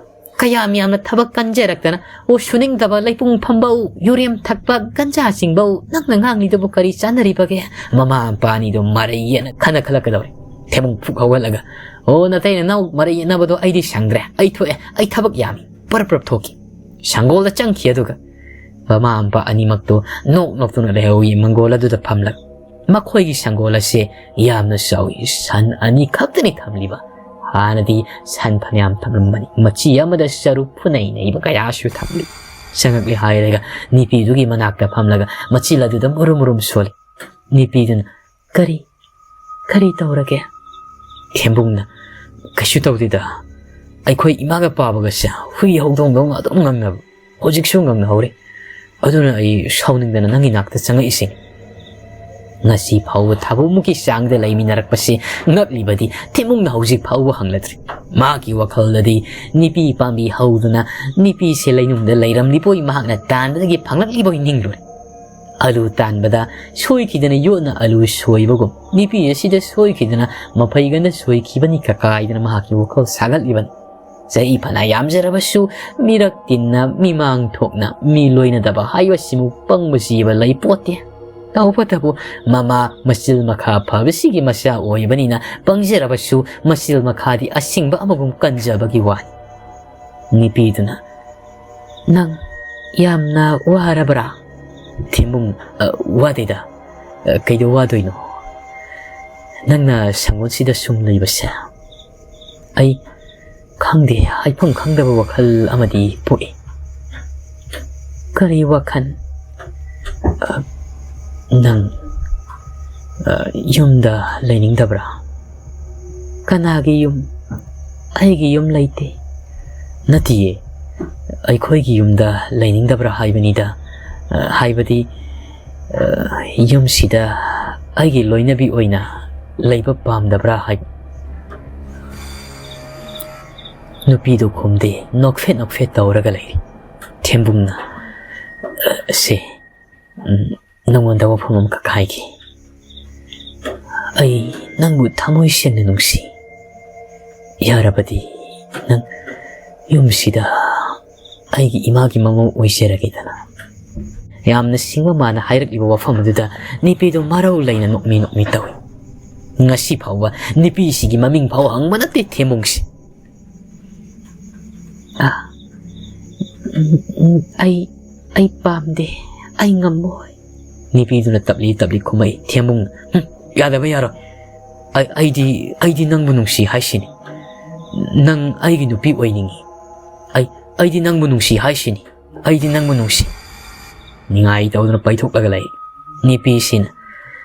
ꯀꯌꯥꯝ ꯌꯥꯝꯅ ꯊꯕꯛ ꯀꯟꯖꯔꯛꯇꯅ, ꯑꯣ, ꯁꯨꯅꯤꯡꯗꯕ ꯂꯩꯄꯨꯡ ꯐꯝꯕ, ꯎ, ꯌꯨꯔꯦꯝ ꯊꯛꯄ, ꯒꯟꯖꯥ ꯆꯤꯡꯕ, ꯎ, ꯅꯪꯅ ꯉꯥꯡꯂꯤꯗꯨꯕꯨ ꯀꯔꯤ ꯆꯥꯟꯅꯔꯤꯕꯒꯦ? ꯃꯃꯥ ꯃꯄꯥ ꯑꯅꯤꯗꯣ ꯃꯔꯩ ꯌꯦꯠꯅ ꯈꯟꯅ ꯈꯜꯂꯛꯀꯗꯧꯔꯦ꯫ ꯊꯦꯝꯕꯨꯡ ꯐꯨꯛ ꯍꯧꯒꯠꯂꯒ, "ꯑꯣ, ꯅꯇꯩ ꯅꯅꯥꯎ ꯃꯔꯩ ꯌꯦꯠꯅꯕꯗꯣ ꯑꯩꯗꯤ ꯁꯪꯗ꯭ꯔꯦ, ꯑꯩ ꯊꯣꯛꯑꯦ, ꯑꯩ ꯊꯕꯛ ꯌꯥꯝꯃꯤ", ꯄꯔꯞ ꯄꯔꯞ ꯊꯣꯛꯈꯤ꯫ ꯁꯪꯒꯣꯜꯗ ꯆꯪꯈꯤ꯫ ꯑꯗꯨꯒ ꯃꯃꯥ ꯃꯄꯥ ꯑꯅꯤꯃꯛꯇꯣ ꯅꯣꯛ ꯅꯣꯛꯇꯨꯅ ꯂꯩꯍꯧꯏ ꯃꯪꯒꯣꯜ ꯑꯗꯨꯗ ꯐꯝꯂꯒ꯫ ꯃꯈꯣꯏꯒꯤ ꯁꯪꯒꯣꯜ ꯑꯁꯦ ꯌꯥꯝꯅ ꯆꯥꯎꯏ, ꯁꯟ ꯑꯅꯤ ꯈꯛꯇꯅꯤ ꯊꯝꯂꯤꯕ꯫ ꯍꯥꯟꯅꯗꯤ ꯁꯟ ꯐꯅꯌꯥꯝ ꯊꯝꯂꯝꯕꯅꯤ, ꯃꯆꯤ ꯑꯃꯗ ꯆꯔꯨ ꯐꯨꯅꯩ ꯅꯩꯕ ꯀꯌꯥꯁꯨ ꯊꯝꯂꯤ꯫ ꯆꯪꯉꯛꯂꯦ ꯍꯥꯏꯔꯒ ꯅꯤꯄꯤꯗꯨꯒꯤ ꯃꯅꯥꯛꯇ ꯐꯝꯂꯒ ꯃꯆꯤꯜ ꯑꯗꯨꯗ ꯃꯨꯔꯨꯝ ꯃꯨꯔꯨꯝ ꯁꯣꯜꯂꯤ꯫ ꯅꯤꯄꯤꯗꯨꯅ, "ꯀꯔꯤ, ꯀꯔꯤ ꯇꯧꯔꯒꯦ?" ꯊꯦꯝꯕꯨꯡꯅ, "ꯀꯩꯁꯨ ꯇꯧꯗꯦꯗ, ꯑꯩꯈꯣꯏ ꯏꯃꯥꯒ ꯄꯥꯕꯒꯁꯦ ꯍꯨꯏ ꯍꯧꯗꯣꯡꯗꯧꯅ ꯑꯗꯨꯝ ꯉꯪꯅꯕ, ꯍꯧꯖꯤꯛꯁꯨ ꯉꯪꯅꯍꯧꯔꯤ꯫ ꯑꯗꯨꯅ ꯑꯩ ꯁꯥꯎꯅꯤꯡꯗꯅ ꯅꯪꯒꯤ ꯅꯥꯛꯇ ꯆꯪꯉꯛꯏꯁꯤꯅꯤ"꯫ ꯉꯁꯤ ꯐꯥꯎꯕ ꯊꯥꯕꯨꯃꯨꯛꯀꯤ ꯆꯥꯡꯗ ꯂꯩꯃꯤꯟꯅꯔꯛꯄꯁꯤ ꯉꯛꯂꯤꯕꯗꯤ ꯊꯦꯝꯕꯨꯡꯅ ꯍꯧꯖꯤꯛ ꯐꯥꯎꯕ ꯍꯪꯂꯗ꯭ꯔꯤ꯫ ꯃꯍꯥꯛꯀꯤ ꯋꯥꯈꯜꯗꯗꯤ ꯅꯤꯄꯤ ꯄꯥꯝꯕꯤ ꯍꯧꯗꯨꯅ ꯅꯤꯄꯤꯁꯦ ꯂꯩꯅꯨꯡꯗ ꯂꯩꯔꯝꯂꯤꯕꯣꯏ, ꯃꯍꯥꯛꯅ ꯇꯥꯟꯕꯗꯒꯤ ꯐꯪꯂꯛꯂꯤꯕꯣꯏ ꯅꯤꯡꯂꯨꯔꯦ꯫ ꯑꯂꯨ ꯇꯥꯟꯕꯗ ꯁꯣꯏꯈꯤꯗꯅ ꯌꯣꯠꯅ ꯑꯂꯨ ꯁꯣꯏꯕꯒꯨꯝ, ꯅꯤꯄꯤ ꯑꯁꯤꯗ ꯁꯣꯏꯈꯤꯗꯅ ꯃꯐꯩꯒꯟꯗ ꯁꯣꯏꯈꯤꯕꯅꯤ ꯀꯀꯥꯏꯗꯅ ꯃꯍꯥꯛꯀꯤ ꯋꯥꯈꯜ ꯁꯥꯒꯠꯂꯤꯕꯅꯤ꯫ ꯆꯍꯤ ꯐꯅ ꯌꯥꯝꯖꯔꯕꯁꯨ ꯃꯤꯔꯛ ꯇꯤꯟꯅ, ꯃꯤꯃꯥꯡ ꯊꯣꯛꯅ ꯃꯤ ꯂꯣꯏꯅꯗꯕ ꯍꯥꯏꯕꯁꯤꯃꯨꯛ ꯄꯪꯕ ꯖꯤꯕ ꯂꯩ ꯄꯣꯠꯇꯦ꯫ ꯇꯧꯕꯇꯕꯨ ꯃꯃꯥ ꯃꯆꯤꯜ ꯃꯈꯥ ꯐꯕꯁꯤꯒꯤ ꯃꯆꯥ ꯑꯣꯏꯕꯅꯤꯅ ꯄꯪꯖꯔꯕꯁꯨ ꯃꯆꯤꯜ ꯃꯈꯥꯗꯤ ꯑꯁꯤꯡꯕ ꯑꯃꯒꯨꯝ ꯀꯟꯖꯕꯒꯤ ꯋꯥꯅꯤ꯫ ꯅꯤꯄꯤꯗꯨꯅ, "ꯅꯪ ꯌꯥꯝꯅ ꯋꯥꯔꯕ꯭ꯔꯥ?" ꯊꯦꯝꯕꯨꯡ, "ꯑ, ꯋꯥꯗꯦꯗ꯫ ꯑ, ꯀꯩꯗꯧ ꯋꯥꯗꯣꯏꯅꯣ? ꯅꯪꯅ ꯁꯪꯒꯣꯜꯁꯤꯗ ꯁꯨꯝ ꯂꯩꯕꯁꯦ ꯑꯩ ꯈꯪꯗꯦ, ꯍꯥꯏꯐꯝ ꯈꯪꯗꯕ ꯋꯥꯈꯜ ꯑꯃꯗꯤ ꯄꯣꯛꯏ"꯫ "ꯀꯔꯤ ꯋꯥꯈꯜ?" "ꯑ, ꯅꯪ, ꯑ, ꯌꯨꯝꯗ ꯂꯩꯅꯤꯡꯗꯕ꯭ꯔꯥ?" "ꯀꯅꯥꯒꯤ ꯌꯨꯝ? ꯑꯩꯒꯤ ꯌꯨꯝ ꯂꯩꯇꯦ"꯫ "ꯅꯠꯇꯤꯌꯦ, ꯑꯩꯈꯣꯏꯒꯤ ꯌꯨꯝꯗ ꯂꯩꯅꯤꯡꯗꯕ꯭ꯔꯥ ꯍꯥꯏꯕꯅꯤꯗ꯫ ꯑ, ꯍꯥꯏꯕꯗꯤ, ꯑ, ꯌꯨꯝꯁꯤꯗ ꯑꯩꯒꯤ ꯂꯣꯏꯅꯕꯤ ꯑꯣꯏꯅ ꯂꯩꯕ ꯄꯥꯝꯗꯕ꯭ꯔꯥ ꯍꯥꯏꯕ"꯫ ꯅꯨꯄꯤꯗꯨ ꯈꯨꯝꯗꯦ, ꯅꯣꯛꯐꯦꯠ ꯅꯣꯛꯐꯦꯠ ꯇꯧꯔꯒ ꯂꯩꯔꯤ꯫ ꯊꯦꯝꯕꯨꯡꯅ, "ꯑ, ꯁꯦ, ꯎꯝ, ꯅꯪꯉꯣꯟꯗ ꯋꯥꯐꯝ ꯑꯃꯈꯛ ꯍꯥꯏꯒꯦ꯫ ꯑꯩ ꯅꯪꯕꯨ ꯊꯃꯣꯏ ꯁꯦꯡꯅ ꯅꯨꯡꯁꯤ꯫ ꯌꯥꯔꯕꯗꯤ ꯅꯪ ꯌꯨꯝꯁꯤꯗ ꯑꯩꯒꯤ ꯏꯃꯥꯒꯤ ꯃꯃꯧ ꯑꯣꯏꯖꯔꯒꯦꯗꯅ꯫ ꯌꯥꯝꯅ ꯁꯤꯡꯕ ꯃꯥꯅ ꯍꯥꯏꯔꯛꯂꯤꯕ ꯋꯥꯐꯝ ꯑꯗꯨꯗ ꯅꯤꯄꯤꯗꯨ ꯃꯔꯧ ꯂꯩꯅ ꯅꯣꯛꯃꯤ ꯅꯣꯛꯃꯤ ꯇꯧꯏ꯫ ꯉꯁꯤ ꯐꯥꯎꯕ ꯅꯤꯄꯤꯁꯤꯒꯤ ꯃꯃꯤꯡ ꯐꯥꯎ ꯍꯪꯕ ꯅꯠꯇꯦ ꯊꯦꯝꯕꯨꯡꯁꯤ꯫ "ꯑ, ꯎꯝ, ꯎꯝ, ꯑꯩ, ꯑꯩ ꯄꯥꯝꯗꯦ, ꯑꯩ ꯉꯝꯃꯣꯏ", ꯅꯤꯄꯤꯗꯨꯅ ꯇꯞꯂꯤ ꯇꯞꯂꯤ ꯈꯨꯝꯃꯛꯏ꯫ ꯊꯦꯝꯕꯨꯡꯅ, "ꯍꯨꯝ, ꯌꯥꯗꯕ ꯌꯥꯔꯣꯏ꯫ ꯑꯩ, ꯑꯩꯗꯤ, ꯑꯩꯗꯤ ꯅꯪꯕꯨ ꯅꯨꯡꯁꯤ ꯍꯥꯏꯁꯤꯅꯤ꯫ ꯅꯪ ꯑꯩꯒꯤ ꯅꯨꯄꯤ ꯑꯣꯏꯅꯤꯡꯉꯤ꯫ ꯑꯩ, ꯑꯩꯗꯤ ꯅꯪꯕꯨ ꯅꯨꯡꯁꯤ ꯍꯥꯏꯁꯤꯅꯤ꯫ ꯑꯩꯗꯤ ꯅꯪꯕꯨ ꯅꯨꯡꯁꯤ"꯫ ꯅꯤꯡꯉꯥꯏ ꯇꯧꯗꯨꯅ ꯄꯩꯊꯣꯛꯂꯒ ꯂꯩ꯫ ꯅꯤꯄꯤꯁꯤꯅ,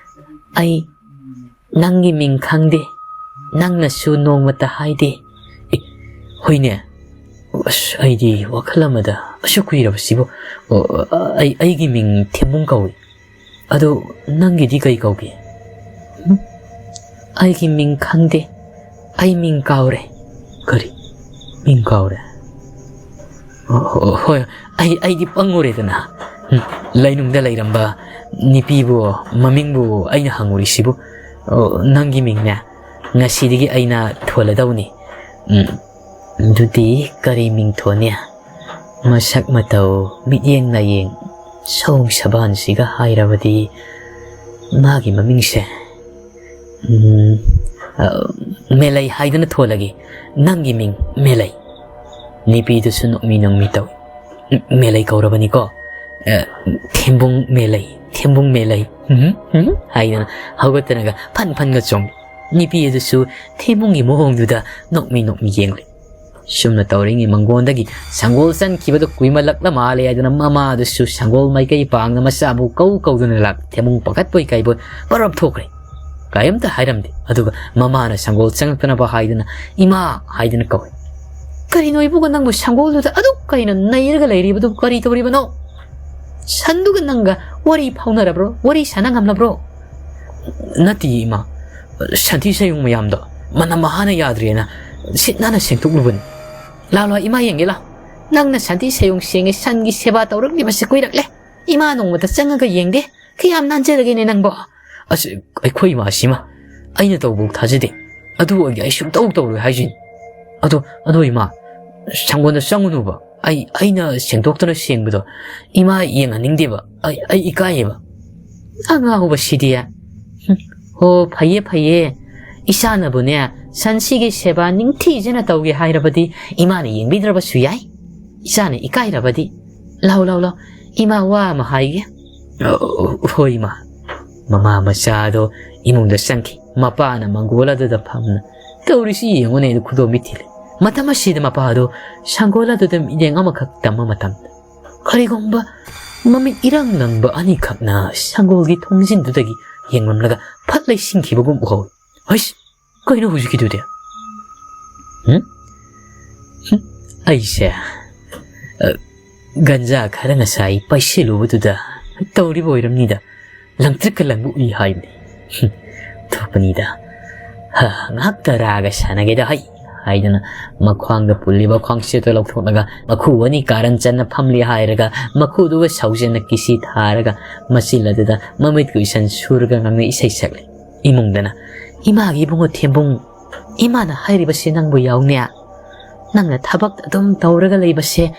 "ꯑꯩ ꯅꯪꯒꯤ ꯃꯤꯡ ꯈꯪꯗꯦ, ꯅꯪꯅꯁꯨ ꯅꯣꯡꯃꯇ ꯍꯥꯏꯗꯦ"꯫ "ꯑꯦ, ꯍꯣꯏꯅꯦ꯫ ꯑꯁ, ꯑꯩꯗꯤ ꯋꯥꯈꯜ ꯑꯃꯗ ꯑꯁꯨꯛ ꯀꯨꯏꯔꯕꯁꯤꯕꯨ꯫ ꯑꯣ, ꯑꯩ, ꯑꯩꯒꯤ ꯃꯤꯡ ꯊꯦꯝꯕꯨꯡ ꯀꯧꯏ꯫ ꯑꯗꯣ ꯅꯪꯒꯤꯗꯤ ꯀꯩ ꯀꯧꯒꯦ?" "ꯎꯝ? ꯑꯩꯒꯤ ꯃꯤꯡ ꯈꯪꯗꯦ꯫ ꯑꯩ ꯃꯤꯡ ꯀꯥꯎꯔꯦ"꯫ "ꯀꯔꯤ? ꯃꯤꯡ ꯀꯥꯎꯔꯦ? ꯑꯣ, ꯍꯣꯏ, ꯑꯩ, ꯑꯩꯗꯤ ꯄꯪꯉꯨꯔꯦꯗꯅ꯫ ꯎꯝ, ꯂꯩꯅꯨꯡꯗ ꯂꯩꯔꯝꯕ ꯅꯤꯄꯤꯕꯨ, ꯃꯃꯤꯡꯕꯨ ꯑꯩꯅ ꯍꯪꯉꯨꯔꯤꯁꯤꯕꯨ꯫ ꯑꯣ, ꯅꯪꯒꯤ ꯃꯤꯡꯅꯦ, ꯉꯁꯤꯗꯒꯤ ꯑꯩꯅ ꯊꯣꯜꯂꯗꯧꯅꯤ꯫ ꯎꯝ, ꯑꯗꯨꯗꯤ ꯀꯔꯤ ꯃꯤꯡ ꯊꯣꯟꯅꯤ?" ꯃꯁꯛ ꯃꯇꯧ, ꯃꯤꯠꯌꯦꯡ ꯅꯥꯌꯦꯡ, ꯁꯑꯣꯡ ꯁꯕꯥꯟꯁꯤꯒ ꯍꯥꯏꯔꯕꯗꯤ ꯃꯥꯒꯤ ꯃꯃꯤꯡꯁꯦ, ꯎꯝ, ꯑ, ꯃꯦꯂꯩ ꯍꯥꯏꯗꯅ ꯊꯣꯜꯂꯒꯦ꯫ ꯅꯪꯒꯤ ꯃꯤꯡ ꯃꯦꯂꯩ꯫ ꯅꯤꯄꯤꯗꯨꯁꯨ ꯅꯣꯛꯃꯤ ꯅꯣꯛꯃꯤ ꯇꯧꯏ꯫ "ꯎꯝ, ꯃꯦꯂꯩ ꯀꯧꯔꯕꯅꯤꯀꯣ꯫ ꯑ, ꯊꯦꯝꯕꯨꯡ ꯃꯦꯂꯩ, ꯊꯦꯝꯕꯨꯡ ꯃꯦꯂꯩ꯫ ꯎꯝ, ꯎꯝ," ꯍꯥꯏꯗꯅ ꯍꯧꯒꯠꯇꯅꯒ ꯐꯟ ꯐꯟꯒ ꯆꯣꯡꯏ꯫ ꯅꯤꯄꯤ ꯑꯗꯨꯁꯨ ꯊꯦꯝꯕꯨꯡꯒꯤ ꯃꯑꯣꯡꯗꯨꯗ ꯅꯣꯛꯃꯤ ꯅꯣꯛꯃꯤ ꯌꯦꯡꯂꯤ꯫ ꯁꯨꯝꯅ ꯇꯧꯔꯤꯉꯩ ꯃꯪꯒꯣꯟꯗꯒꯤ ꯁꯪꯒꯣꯜ ꯆꯪꯈꯤꯕꯗ ꯀꯨꯏꯃꯜꯂꯛꯂ ꯃꯥꯜꯂꯦ ꯍꯥꯏꯗꯨꯅ ꯃꯃꯥꯗꯨꯁꯨ ꯁꯪꯒꯣꯜ ꯃꯥꯏꯀꯩ ꯄꯥꯡꯅ ꯃꯆꯥꯕꯨ ꯀꯧ ꯀꯧꯗꯨꯅ ꯂꯥꯛ ꯊꯦꯝꯕꯨꯡ ꯄꯥꯈꯠꯄꯣꯏ ꯀꯩꯕꯣꯏ ꯄꯔꯞ ꯊꯣꯛꯈ꯭ꯔꯦ꯫ ꯀꯔꯤꯝꯇ ꯍꯥꯏꯔꯝꯗꯦ꯫ ꯑꯗꯨꯒ ꯃꯃꯥꯅ ꯁꯪꯒꯣꯜ ꯆꯪꯉꯛꯇꯅꯕ ꯍꯥꯏꯗꯨꯅ "ꯏꯃꯥ" ꯍꯥꯏꯗꯨꯅ ꯀꯧꯏ꯫ "ꯀꯔꯤꯅꯣ ꯏꯕꯨꯡꯉꯣ, ꯅꯪꯕꯨ ꯁꯪꯒꯣꯜꯗꯨꯗ ꯑꯗꯨꯛ ꯀꯩꯅ ꯅꯩꯔꯒ ꯂꯩꯔꯤꯕꯗꯨꯕꯨ ꯀꯔꯤ ꯇꯧꯔꯤꯕꯅꯣ? ꯁꯟꯗꯨꯒ ꯅꯪꯒ ꯋꯥꯔꯤ ꯐꯥꯎꯅꯔꯕ꯭ꯔꯣ? ꯋꯥꯔꯤ ꯁꯥꯟꯅ ꯉꯝꯂꯕ꯭ꯔꯣ?" "ꯅꯠꯇꯦ ꯏꯃꯥ, ꯁꯟꯊꯤ ꯁꯌꯨꯡ ꯃꯌꯥꯝꯗꯣ ꯃꯅꯝ ꯃꯍꯥꯅ ꯌꯥꯗ꯭ꯔꯦꯅ ꯁꯤꯠ ꯅꯥꯟꯅ ꯁꯦꯡꯗꯣꯛꯂꯨꯕꯅꯤ꯫ ꯂꯥꯎ ꯂꯥꯎ ꯏꯃꯥ ꯌꯦꯡꯒꯦ ꯂꯥꯎ꯫ ꯅꯪꯅ ꯁꯟꯊꯤ ꯁꯌꯨꯡ ꯁꯦꯡꯉꯦ, ꯁꯟꯒꯤ ꯁꯦꯕꯥ ꯇꯧꯔꯛꯂꯤꯕꯁꯦ ꯀꯨꯏꯔꯛꯂꯦ꯫ ꯏꯃꯥ ꯅꯣꯡꯃꯇ ꯆꯪꯉꯒ ꯌꯦꯡꯗꯦ꯫ ꯀꯌꯥꯝ ꯅꯥꯟꯖꯔꯒꯦꯅꯦ ꯅꯪꯕꯣ?" "ꯑꯁ, ꯑꯩꯈꯣꯏ ꯏꯃꯥꯁꯤꯃ ꯑꯩꯅ ꯇꯧꯕꯧ ꯊꯥꯖꯗꯦ꯫ ꯑꯗꯨ ꯑꯣꯏꯔꯗꯤ ꯑꯩ ꯁꯨꯡꯇꯧ ꯇꯧꯔꯣꯏ ꯍꯥꯏꯁꯤꯅꯤ꯫ ꯑꯗꯣ, ꯑꯗꯣ ꯏꯃꯥ, ꯁꯪꯒꯣꯜꯗ ꯆꯪꯉꯨꯅꯨꯕ꯫ ꯑꯩ, ꯑꯩꯅ ꯁꯦꯡꯗꯣꯛꯇꯅ ꯁꯦꯡꯕꯗꯣ ꯏꯃꯥ ꯌꯦꯡꯍꯟꯅꯤꯡꯗꯦꯕ꯫ ꯑꯩ, ꯑꯩ ꯏꯀꯥꯏꯌꯦꯕ꯫ ꯑꯉꯥꯎꯕꯁꯤꯗꯤ꯫ ꯍꯨꯝ, ꯍꯣ, ꯐꯩꯌꯦ, ꯐꯩꯌꯦ꯫ ꯏꯆꯥꯅꯕꯨꯅꯦ, ꯁꯟꯁꯤꯒꯤ ꯁꯦꯕꯥ ꯅꯤꯡꯊꯤꯖꯅ ꯇꯧꯒꯦ ꯍꯥꯏꯔꯕꯗꯤ ꯏꯃꯥꯅ ꯌꯦꯡꯕꯤꯗ꯭ꯔꯕꯁꯨ ꯌꯥꯏ꯫ ꯏꯆꯥꯅ ꯏꯀꯥꯏꯔꯕꯗꯤ꯫ ꯂꯥꯎ, ꯂꯥꯎ, ꯂꯥꯎ꯫ ꯏꯃꯥ ꯋꯥ ꯑꯃ ꯍꯥꯏꯒꯦ꯫ "ꯑꯣ, ꯍꯣꯏ, ꯏꯃꯥ"꯫ ꯃꯃꯥ ꯃꯆꯥꯗꯣ ꯏꯃꯨꯡꯗ ꯆꯪꯈꯤ꯫ ꯃꯄꯥꯅ ꯃꯪꯒꯣꯜ ꯑꯗꯨꯗ ꯐꯝꯅ ꯇꯧꯔꯤꯁꯤ ꯌꯦꯡꯉꯨꯅꯦ, ꯑꯗꯨ ꯈꯨꯗꯣꯝꯕꯤ ꯊꯤꯜꯂꯤ꯫ ꯃꯇꯝ ꯑꯁꯤꯗ ꯃꯄꯥꯗꯣ ꯁꯪꯒꯣꯜ ꯑꯗꯨꯗ ꯃꯤꯠꯌꯦꯡ ꯑꯃꯈꯛ ꯇꯝꯕ ꯃꯇꯝꯗ, ꯀꯔꯤꯒꯨꯝꯕ ꯃꯃꯤꯠ ꯏꯔꯪ ꯂꯪꯕ ꯑꯅꯤꯈꯛꯅ ꯁꯪꯒꯣꯜꯒꯤ ꯊꯣꯡꯖꯤꯟꯗꯨꯗꯒꯤ ꯌꯦꯡꯂꯝꯂꯒ ꯐꯠ ꯂꯩꯁꯤꯟꯈꯤꯕꯒꯨꯝ ꯎꯍꯧꯏ꯫ "ꯍꯩꯁ, ꯀꯩꯅꯣ ꯍꯧꯖꯤꯛꯀꯤꯗꯨꯗꯤ?" ꯍꯨꯝ? ꯍꯨꯝ? ꯑꯩꯁꯦ, ꯑ, ꯒꯟꯖꯥ ꯈꯔ ꯉꯁꯥꯏ ꯄꯩꯁꯤꯜꯂꯨꯕꯗꯨꯗ ꯇꯧꯔꯤꯕ ꯑꯣꯏꯔꯝꯅꯤꯗ꯫ ꯂꯪꯇ꯭ꯔꯤꯛꯀ ꯂꯪꯕ ꯎꯏ ꯍꯥꯏꯕꯅꯤ꯫ ꯍꯨꯝ, ꯊꯣꯛꯄꯅꯤꯗ꯫ ꯍ, ꯉꯥꯏꯍꯥꯛꯇ ꯔꯥꯒ ꯁꯥꯟꯅꯒꯦꯗ ꯍꯩ ꯍꯥꯏꯗꯅ ꯃꯈ꯭ꯋꯥꯡꯗ ꯄꯨꯜꯂꯤꯕ ꯈ꯭ꯋꯥꯡꯁꯦꯠꯇꯣ ꯂꯧꯊꯣꯛꯂꯒ ꯃꯈꯨ ꯑꯅꯤ ꯀꯥꯔꯟ ꯆꯟꯅ ꯐꯝꯂꯤ ꯍꯥꯏꯔꯒ ꯃꯈꯨꯗꯨꯒ ꯁꯥꯎꯖꯟꯅ ꯀꯤꯁꯤ ꯊꯥꯔꯒ ꯃꯆꯤꯜ ꯑꯗꯨꯗ ꯃꯃꯤꯠ ꯀꯨꯏꯁꯟ ꯁꯨꯔꯒ ꯉꯥꯡꯅ ꯏꯁꯩ ꯁꯛꯂꯤ꯫ ꯏꯃꯨꯡꯗꯅ, "ꯏꯃꯥꯒꯤ ꯏꯕꯨꯡꯉꯣ ꯊꯦꯝꯕꯨꯡ, ꯏꯃꯥꯅ ꯍꯥꯏꯔꯤꯕꯁꯤ ꯅꯪꯕꯨ ꯌꯥꯎꯅꯦ? ꯅꯪꯅ ꯊꯕꯛ ꯑꯗꯨꯝ ꯇꯧꯔꯒ ꯂꯩꯕꯁꯦ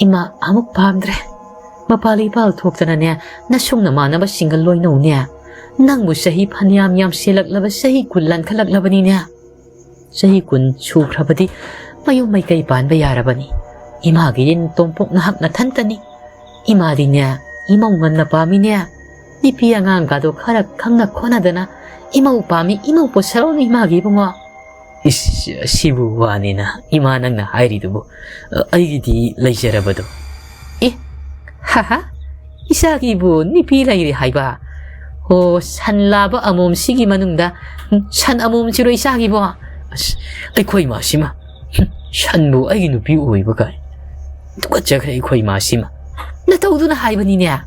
ꯏꯃꯥ ꯑꯃꯨꯛ ꯄꯥꯝꯗ꯭ꯔꯦ꯫ ꯃꯄꯥꯜ ꯏꯄꯥꯜ ꯊꯣꯛꯇꯅꯅꯦ, ꯅꯁꯨꯡ ꯅꯃꯥꯟꯅꯕꯁꯤꯡꯒ ꯂꯣꯏꯅꯧꯅꯦ꯫ ꯅꯪꯕꯨ ꯆꯍꯤ ꯐꯅꯌꯥꯝ ꯌꯥꯝꯁꯤꯜꯂꯛꯂꯕ, ꯆꯍꯤ ꯀꯨꯟ ꯂꯥꯟꯈꯠꯂꯛꯂꯕꯅꯤꯅꯦ꯫ ꯆꯍꯤ ꯀꯨꯟ ꯁꯨꯈ꯭ꯔꯕꯗꯤ ꯃꯌꯨꯝ ꯃꯩꯀꯩ ꯄꯥꯟꯕ ꯌꯥꯔꯕꯅꯤ꯫ ꯏꯃꯥꯒꯤ ꯏꯔꯤꯟ ꯇꯣꯝꯄꯣꯛ ꯅꯍꯥꯛ ꯅꯊꯟꯇꯅꯤ꯫ ꯏꯃꯥꯗꯤꯅꯦ, ꯏꯃꯧ ꯉꯟꯅ ꯄꯥꯝꯃꯤꯅꯦ꯫ ꯅꯨꯄꯤ ꯑꯉꯥꯡꯒꯗꯣ ꯈꯔ ꯈꯪꯅ ꯈꯣꯠꯅꯗꯅ ꯏꯃꯧ ꯄꯥꯝꯃꯤ, ꯏꯃꯧ ꯄꯨꯁꯜꯂꯛꯎꯅꯦ ꯏꯃꯥꯒꯤ ꯏꯕꯨꯡꯉꯣ"꯫ ꯏꯁ, ꯁꯤꯕꯨ ꯋꯥꯅꯤꯅ ꯏꯃꯥ ꯅꯪꯅ ꯍꯥꯏꯔꯤꯗꯨꯕꯨ? ꯑꯩꯒꯤꯗꯤ ꯂꯩꯖꯔꯕꯗꯣ꯫ ꯑꯦ, ꯍꯥꯍꯥ, ꯏꯆꯥꯒꯤꯕꯨ ꯅꯨꯄꯤ ꯂꯩꯔꯦ ꯍꯥꯏꯕ? ꯑꯣ, ꯁꯟ ꯂꯥꯕ ꯑꯃꯣꯝꯁꯤꯒꯤ ꯃꯅꯨꯡꯗ, ꯎꯝ, ꯁꯟ ꯑꯃꯣꯝꯁꯤꯔꯣ ꯏꯆꯥꯒꯤꯕꯣ? ꯑꯁ, ꯑꯩꯈꯣꯏ ꯏꯃꯥꯁꯤꯃ, ꯍꯨꯝ, ꯁꯟꯕꯨ ꯑꯩꯒꯤ ꯅꯨꯄꯤ ꯑꯣꯏꯕ ꯀꯥꯏ꯫ ꯇꯨꯀꯠꯆꯈ꯭ꯔꯦ ꯑꯩꯈꯣꯏ ꯏꯃꯥꯁꯤꯃ꯫ ꯅꯇꯧꯗꯨꯅ ꯍꯥꯏꯕꯅꯤꯅꯦ꯫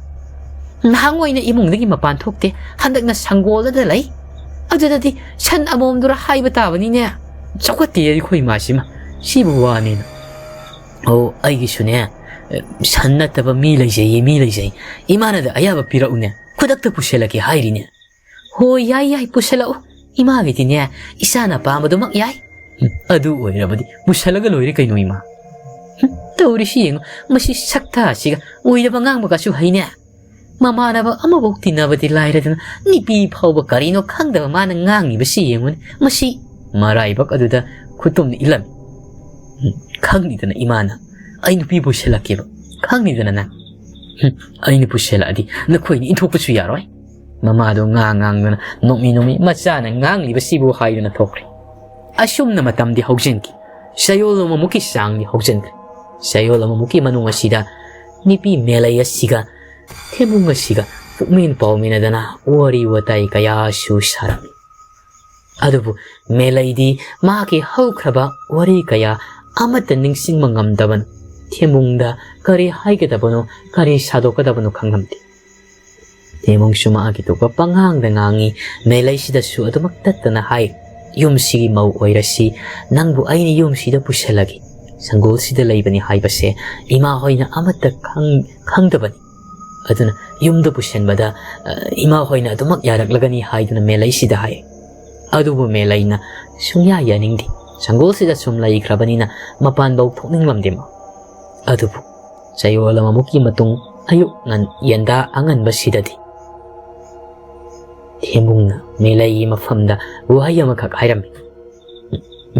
ꯅꯍꯥꯟ ꯑꯣꯏꯅ ꯏꯃꯨꯡꯗꯒꯤ ꯃꯄꯥꯟ ꯊꯣꯛꯇꯦ, ꯍꯟꯗꯛꯅ ꯁꯪꯒꯣꯜꯗꯗ ꯂꯩ꯫ ꯑꯗꯨꯗꯗꯤ ꯁꯟ ꯑꯃꯣꯝꯗꯨꯔ ꯍꯥꯏꯕ ꯇꯥꯕꯅꯤꯅꯦ꯫ ꯆꯥꯎꯈꯠꯇꯦ ꯑꯩꯈꯣꯏ ꯏꯃꯥꯁꯤꯃ꯫ ꯁꯤꯕꯨ ꯋꯥꯅꯦꯅ꯫ ꯑꯣ, ꯑꯩꯒꯤꯁꯨꯅꯦ, ꯁꯟ ꯅꯠꯇꯕ ꯃꯤ ꯂꯩꯖꯩꯌꯦ, ꯃꯤ ꯂꯩꯖꯩ꯫ ꯏꯃꯥꯅꯗ ꯑꯌꯥꯕ ꯄꯤꯔꯛꯎꯅꯦ꯫ ꯈꯨꯗꯛꯇ ꯄꯨꯁꯤꯜꯂꯛꯀꯦ ꯍꯥꯏꯔꯤꯅꯦ꯫ ꯍꯣꯏ, ꯌꯥꯏ, ꯌꯥꯏ, ꯄꯨꯁꯤꯜꯂꯛꯎ꯫ ꯏꯃꯥꯒꯤꯗꯤꯅꯦ, ꯏꯆꯥꯅ ꯄꯥꯝꯕꯗꯨꯃꯛ ꯌꯥꯏ꯫ ꯎꯝ, ꯑꯗꯨ ꯑꯣꯏꯔꯕꯗꯤ ꯄꯨꯁꯤꯜꯂꯒ ꯂꯣꯏꯔꯦ ꯀꯩꯅꯣ, ꯏꯃꯥ꯫ ꯇꯧꯔꯤꯁꯤ ꯌꯦꯡꯉꯨ, ꯃꯁꯤ ꯁꯛꯇꯥꯁꯤꯒ ꯑꯣꯏꯗꯕ ꯉꯥꯡꯕꯒꯁꯨ ꯍꯩꯅꯦ꯫ ꯃꯃꯥꯟꯅꯕ ꯑꯃꯐꯥꯎ ꯇꯤꯟꯅꯕꯗꯤ ꯂꯥꯏꯔꯗꯅ ꯅꯨꯄꯤ ꯐꯥꯎꯕ ꯀꯔꯤꯅꯣ ꯈꯪꯗꯕ ꯃꯥꯅ ꯉꯥꯡꯉꯤꯕꯁꯤ ꯌꯦꯡꯉꯨꯅꯦ꯫ ꯃꯁꯤ ꯃꯔꯥꯏꯕꯛ ꯑꯗꯨꯗ ꯈꯨꯇꯨꯝꯅ ꯏꯜꯂꯝꯃꯤ꯫ ꯎꯝ, ꯈꯪꯅꯤꯗꯅ ꯏꯃꯥꯅ ꯑꯩ ꯅꯨꯄꯤ ꯄꯨꯁꯤꯜꯂꯛꯀꯦꯕ꯫ ꯈꯪꯅꯤꯗꯅ ꯅꯪ꯫ ꯍꯨꯝ, ꯑꯩꯅ ꯄꯨꯁꯤꯜꯂꯛꯑꯗꯤ ꯅꯈꯣꯏꯅ ꯏꯟꯊꯣꯛꯄꯁꯨ ꯌꯥꯔꯣꯏ꯫ ꯃꯃꯥꯗꯣ ꯉꯥꯡ ꯉꯥꯡꯗꯨꯅ ꯅꯣꯛꯃꯤ ꯅꯣꯛꯃꯤ ꯃꯆꯥꯅ ꯉꯥꯡꯂꯤꯕꯁꯤꯕꯨ ꯍꯥꯏꯗꯨꯅ ꯊꯣꯛꯈ꯭ꯔꯦ꯫ ꯑꯁꯨꯝꯅ ꯃꯇꯝꯗꯤ ꯍꯧꯖꯤꯟꯈꯤ꯫ ꯆꯌꯣꯜ ꯑꯃꯃꯨꯛꯀꯤ ꯆꯥꯡꯗꯤ ꯍꯧꯖꯤꯟꯈ꯭ꯔꯦ꯫ ꯆꯌꯣꯜ ꯑꯃꯃꯨꯛꯀꯤ ꯃꯅꯨꯡ ꯑꯁꯤꯗ ꯅꯨꯄꯤ ꯃꯦꯂꯩ ꯑꯁꯤꯒ ꯊꯦꯝꯕꯨꯡ ꯑꯁꯤꯒ ꯄꯨꯛꯃꯦꯟ ꯄꯥꯎꯃꯤꯟꯅꯗꯅ ꯋꯥꯔꯤ ꯋꯥꯇꯥꯏ ꯀꯌꯥꯁꯨ ꯁꯥꯔꯝꯃꯤ꯫ ꯑꯗꯨꯕꯨ ꯃꯦꯂꯩꯗꯤ ꯃꯍꯥꯛꯀꯤ ꯍꯧꯈ꯭ꯔꯕ ꯋꯥꯔꯤ ꯀꯌꯥ ꯑꯃꯠꯇ ꯅꯤꯡꯁꯤꯡꯕ ꯉꯝꯗꯕꯅ ꯊꯦꯝꯕꯨꯡꯗ ꯀꯔꯤ ꯍꯥꯏꯒꯗꯕꯅꯣ, ꯀꯔꯤ ꯁꯥꯗꯣꯛꯀꯗꯕꯅꯣ ꯈꯪꯂꯝꯗꯦ꯫ ꯊꯦꯝꯕꯨꯡꯁꯨ ꯃꯍꯥꯛꯀꯤ ꯊꯣꯛꯄ ꯄꯉꯥꯡꯗ ꯉꯥꯡꯉꯤ꯫ ꯃꯦꯂꯩꯁꯤꯗꯁꯨ ꯑꯗꯨꯃꯛ ꯇꯠꯇꯅ ꯍꯥꯏ, "ꯌꯨꯝꯁꯤꯒꯤ ꯃꯧ ꯑꯣꯏꯔꯁꯤ, ꯅꯪꯕꯨ ꯑꯩꯅ ꯌꯨꯝꯁꯤꯗ ꯄꯨꯁꯤꯜꯂꯒꯦ꯫ ꯁꯪꯒꯣꯜꯁꯤꯗ ꯂꯩꯕꯅꯤ ꯍꯥꯏꯕꯁꯦ ꯏꯃꯥ ꯍꯣꯏꯅ ꯑꯃꯠꯇ ꯈꯪ-, ꯈꯪꯗꯕꯅꯤ꯫ ꯑꯗꯨꯅ ꯌꯨꯝꯗ ꯄꯨꯁꯤꯟꯕꯗ, ꯑ, ꯏꯃꯥ ꯍꯣꯏꯅ ꯑꯗꯨꯃꯛ ꯌꯥꯔꯛꯂꯒꯅꯤ" ꯍꯥꯏꯗꯨꯅ ꯃꯦꯂꯩꯁꯤꯗ ꯍꯥꯏ꯫ ꯑꯗꯨꯕꯨ ꯃꯦꯂꯩꯅ ꯁꯨꯡꯌꯥ ꯌꯥꯅꯤꯡꯗꯦ꯫ ꯁꯪꯒꯣꯜꯁꯤꯗ ꯁꯨꯝ ꯂꯩꯈ꯭ꯔꯕꯅꯤꯅ ꯃꯄꯥꯟꯐꯧ ꯊꯣꯛꯅꯤꯡꯂꯝꯗꯦ ꯃꯥ꯫ ꯑꯗꯨꯕꯨ ꯆꯌꯣꯜ ꯑꯃꯃꯨꯛꯀꯤ ꯃꯇꯨꯡ ꯑꯌꯨꯛ ꯉꯟ-, ꯌꯦꯟꯗꯥ ꯑꯉꯟꯕꯁꯤꯗꯗꯤ ꯊꯦꯝꯕꯨꯡꯅ ꯃꯦꯂꯩꯒꯤ ꯃꯐꯝꯗ ꯋꯥꯍꯩ ꯑꯃꯈꯛ ꯍꯥꯏꯔꯝꯃꯤ꯫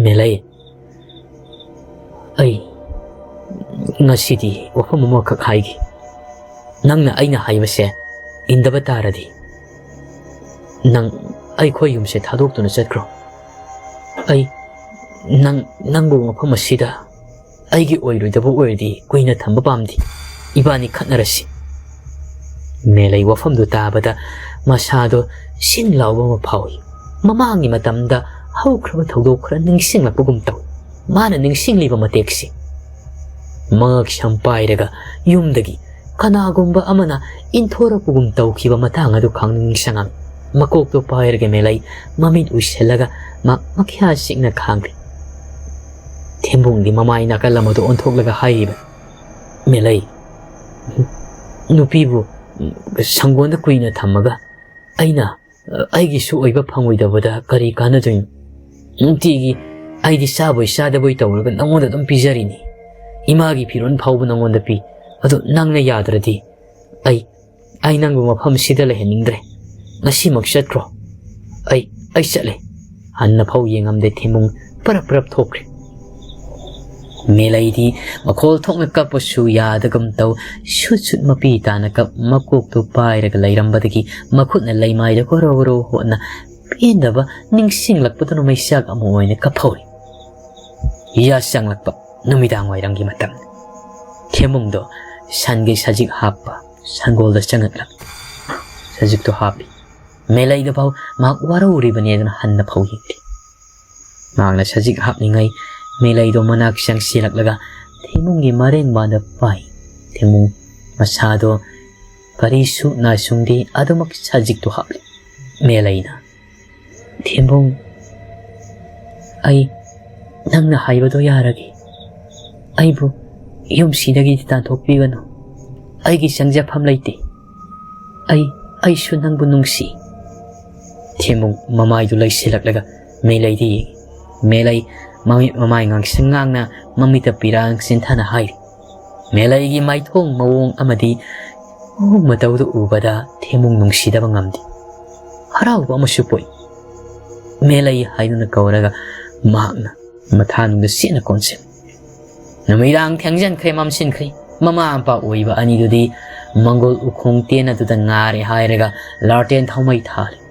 "ꯃꯦꯂꯩ, ꯑꯩ ꯉꯁꯤꯗꯤ ꯋꯥꯐꯝ ꯑꯃꯈꯛ ꯍꯥꯏꯒꯦ꯫ ꯅꯪꯅ ꯑꯩꯅ ꯍꯥꯏꯕꯁꯦ ꯏꯟꯗꯕ ꯇꯥꯔꯗꯤ ꯅꯪ ꯑꯩꯈꯣꯏ ꯌꯨꯝꯁꯦ ꯊꯥꯗꯣꯛꯇꯨꯅ ꯆꯠꯈ꯭ꯔꯣ꯫ ꯑꯩ ꯅꯪ, ꯅꯪꯕꯨ ꯃꯐꯝ ꯑꯁꯤꯗ ꯑꯩꯒꯤ ꯑꯣꯏꯔꯣꯏꯗꯕ ꯑꯣꯏꯔꯗꯤ ꯀꯨꯏꯅ ꯊꯝꯕ ꯄꯥꯝꯗꯦ꯫ ꯏꯕꯥꯅꯤ ꯈꯠꯅꯔꯁꯤ꯫" ꯃꯦꯂꯩ ꯋꯥꯐꯝꯗꯨ ꯇꯥꯕꯗ ꯃꯁꯥꯗꯣ ꯁꯤꯟ ꯂꯥꯎꯕ ꯑꯃ ꯐꯥꯎꯏ꯫ ꯃꯃꯥꯡꯒꯤ ꯃꯇꯝꯗ ꯍꯧꯈ꯭ꯔꯕ ꯊꯧꯗꯣꯛ ꯈꯔ ꯅꯤꯡꯁꯤꯡꯂꯛꯄꯒꯨꯝ ꯇꯧꯏ꯫ ꯃꯥꯅ ꯅꯤꯡꯁꯤꯡꯂꯤꯕ ꯃꯇꯦꯛꯁꯤ ꯃꯉꯛ ꯁꯝ ꯄꯥꯏꯔꯒ ꯌꯨꯝꯗꯒꯤ ꯀꯅꯥꯒꯨꯝꯕ ꯑꯃꯅ ꯏꯟꯊꯣꯔꯛꯄꯒꯨꯝ ꯇꯧꯈꯤꯕ ꯃꯇꯥꯡ ꯑꯗꯨ ꯈꯪꯅꯤꯡ ꯅꯤꯡꯁꯤꯡꯉꯛꯏ꯫ ꯃꯀꯣꯛꯇꯣ ꯄꯥꯏꯔꯒ ꯃꯦꯂꯩ ꯃꯃꯤꯠ ꯎꯏꯁꯤꯜꯂꯒ ꯃ-, ꯃꯈ꯭ꯌꯥ ꯁꯤꯛꯅ ꯈꯥꯡꯈ꯭ꯔꯦ꯫ ꯊꯦꯝꯕꯨꯡꯗꯤ ꯃꯃꯥꯏ ꯅꯥꯀꯜ ꯑꯃꯗ ꯑꯣꯟꯊꯣꯛꯂꯒ ꯍꯥꯏꯔꯤꯕ, "ꯃꯦꯂꯩ, ꯅꯨꯄꯤꯕꯨ ꯁꯪꯒꯣꯟꯗ ꯀꯨꯏꯅ ꯊꯝꯃꯒ ꯑꯩꯅ ꯑꯩꯒꯤꯁꯨ ꯑꯣꯏꯕ ꯐꯪꯉꯣꯏꯗꯕꯗ ꯀꯔꯤ ꯀꯥꯟꯅꯗꯣꯏꯅꯣ? ꯅꯨꯡꯇꯤꯒꯤ ꯑꯩꯗꯤ ꯆꯥꯕꯣꯏ ꯆꯥꯗꯕꯣꯏ ꯇꯧꯔꯒ ꯅꯉꯣꯟꯗ ꯑꯗꯨꯝ ꯄꯤꯖꯔꯤꯅꯤ꯫ ꯏꯃꯥꯒꯤ ꯐꯤꯔꯣꯜ ꯐꯥꯎꯕ ꯅꯉꯣꯟꯗ ꯄꯤ꯫ ꯑꯗꯣ ꯅꯪꯅ ꯌꯥꯗ꯭ꯔꯗꯤ ꯑꯩ, ꯑꯩ ꯅꯪꯕꯨ ꯃꯐꯝꯁꯤꯗ ꯂꯩꯍꯟꯅꯤꯡꯗ꯭ꯔꯦ꯫ ꯉꯁꯤꯃꯛ ꯆꯠꯈ꯭ꯔꯣ꯫ ꯑꯩ, ꯑꯩ ꯆꯠꯂꯦ꯫ ꯍꯟꯅ ꯐꯥꯎ ꯌꯦꯡꯉꯝꯗꯦ ꯊꯦꯝꯕꯨꯡ ꯄꯔꯞ ꯄꯔꯞ ꯊꯣꯛꯈ꯭ꯔꯦ꯫ ꯃꯦꯂꯩꯗꯤ ꯃꯈꯣꯜ ꯊꯣꯛꯅ ꯀꯞꯄꯁꯨ ꯌꯥꯗꯒꯨꯝ ꯇꯧ, ꯁꯨꯠ ꯁꯨꯠ ꯃꯄꯤ ꯇꯥꯅ ꯀꯞ, ꯃꯀꯣꯛꯇꯨ ꯄꯥꯏꯔꯒ ꯂꯩꯔꯝꯕꯗꯒꯤ ꯃꯈꯨꯠꯅ ꯂꯩꯃꯥꯏꯗ ꯒꯣꯔꯣ ꯒꯣꯔꯣ ꯍꯣꯠꯅ ꯄꯦꯟꯗꯕ ꯅꯤꯡꯁꯤꯡꯂꯛꯄꯗꯨꯅ ꯃꯩꯆꯥꯛ ꯑꯃ ꯑꯣꯏꯅ ꯀꯞꯍꯧꯔꯤ꯫ ꯌꯥ ꯆꯪꯂꯛꯄ ꯅꯨꯃꯤꯗꯥꯡ ꯋꯥꯏꯔꯝꯒꯤ ꯃꯇꯝ꯫ ꯊꯦꯝꯕꯨꯡꯗꯣ ꯁꯟꯒꯤ ꯁꯖꯤꯛ ꯍꯥꯞꯄ ꯁꯪꯒꯣꯜꯗ ꯆꯪꯉꯛꯂꯝꯃꯤ꯫ ꯁꯖꯤꯛꯇꯨ ꯍꯥꯞꯄꯤ꯫ ꯃꯦꯂꯩꯗꯨ ꯐꯥꯎ ꯃꯍꯥꯛ ꯋꯥꯔꯧꯔꯤꯕꯅꯦꯗꯅ ꯍꯟꯅ ꯐꯥꯎ ꯌꯦꯡꯗꯦ꯫ ꯃꯍꯥꯛꯅ ꯁꯖꯤꯛ ꯍꯥꯞꯂꯤꯉꯩ ꯃꯦꯂꯩꯗꯣ ꯃꯅꯥꯛ ꯆꯪꯁꯤꯜꯂꯛꯂꯒ ꯊꯦꯝꯕꯨꯡꯒꯤ ꯃꯔꯦꯡꯕꯥꯟꯗ ꯄꯥꯏ꯫ ꯊꯦꯝꯕꯨꯡ ꯃꯁꯥꯗꯣ ꯀꯔꯤꯁꯨ ꯅꯥꯁꯨꯡꯗꯦ, ꯑꯗꯨꯃꯛ ꯁꯖꯤꯛꯇꯨ ꯍꯥꯞꯂꯤ꯫ ꯃꯦꯂꯩꯅ, "ꯊꯦꯝꯕꯨꯡ, ꯑꯩ ꯅꯪꯅ ꯍꯥꯏꯕꯗꯣ ꯌꯥꯔꯒꯦ꯫ ꯑꯩꯕꯨ ꯌꯨꯝꯁꯤꯗꯒꯤꯗꯤ ꯇꯥꯟꯊꯣꯛꯄꯤꯒꯅꯨ꯫ ꯑꯩꯒꯤ ꯆꯪꯖꯐꯝ ꯂꯩꯇꯦ꯫ ꯑꯩ, ꯑꯩꯁꯨ ꯅꯪꯕꯨ ꯅꯨꯡꯁꯤ꯫" ꯊꯦꯝꯕꯨꯡ ꯃꯃꯥꯏꯗꯨ ꯂꯩꯁꯤꯜꯂꯛꯂꯒ ꯃꯦꯂꯩꯗ ꯌꯦꯡꯉꯤ꯫ ꯃꯦꯂꯩ ꯃꯃꯤꯠ ꯃꯃꯥꯏ ꯉꯥꯡꯁꯪ ꯉꯥꯡꯅ ꯃꯃꯤꯠꯇ ꯄꯤꯔꯥꯡ ꯆꯦꯟꯊꯅ ꯍꯥꯏꯔꯤ꯫ ꯃꯦꯂꯩꯒꯤ ꯃꯥꯏꯊꯣꯡ ꯃꯑꯣꯡ ꯑꯃꯗꯤ ꯃꯑꯣꯡ ꯃꯇꯧꯗꯨ ꯎꯕꯗ ꯊꯦꯝꯕꯨꯡ ꯅꯨꯡꯁꯤꯗꯕ ꯉꯝꯗꯦ꯫ ꯍꯔꯥꯎꯕ ꯑꯃꯁꯨ ꯄꯣꯛꯏ꯫ "ꯃꯦꯂꯩ" ꯍꯥꯏꯗꯨꯅ ꯀꯧꯔꯒ ꯃꯍꯥꯛꯅ ꯃꯊꯥꯅꯨꯡꯗ ꯆꯦꯠꯅ ꯀꯣꯟꯁꯤꯜꯂꯤ꯫ ꯅꯨꯃꯤꯗꯥꯡ ꯊꯦꯡꯖꯤꯟꯈ꯭ꯔꯦ, ꯃꯝꯁꯤꯟꯈ꯭ꯔꯦ꯫ ꯃꯃꯥ ꯃꯄꯥ ꯑꯣꯏꯕ ꯑꯅꯤꯗꯨꯗꯤ ꯃꯪꯒꯣꯜ ꯎꯈꯣꯡ ꯇꯦꯟ ꯑꯗꯨꯗ ꯉꯥꯔꯦ ꯍꯥꯏꯔꯒ ꯂꯥꯔꯇꯦꯟ ꯊꯥꯎꯃꯩ ꯊꯥꯜꯂꯤ꯫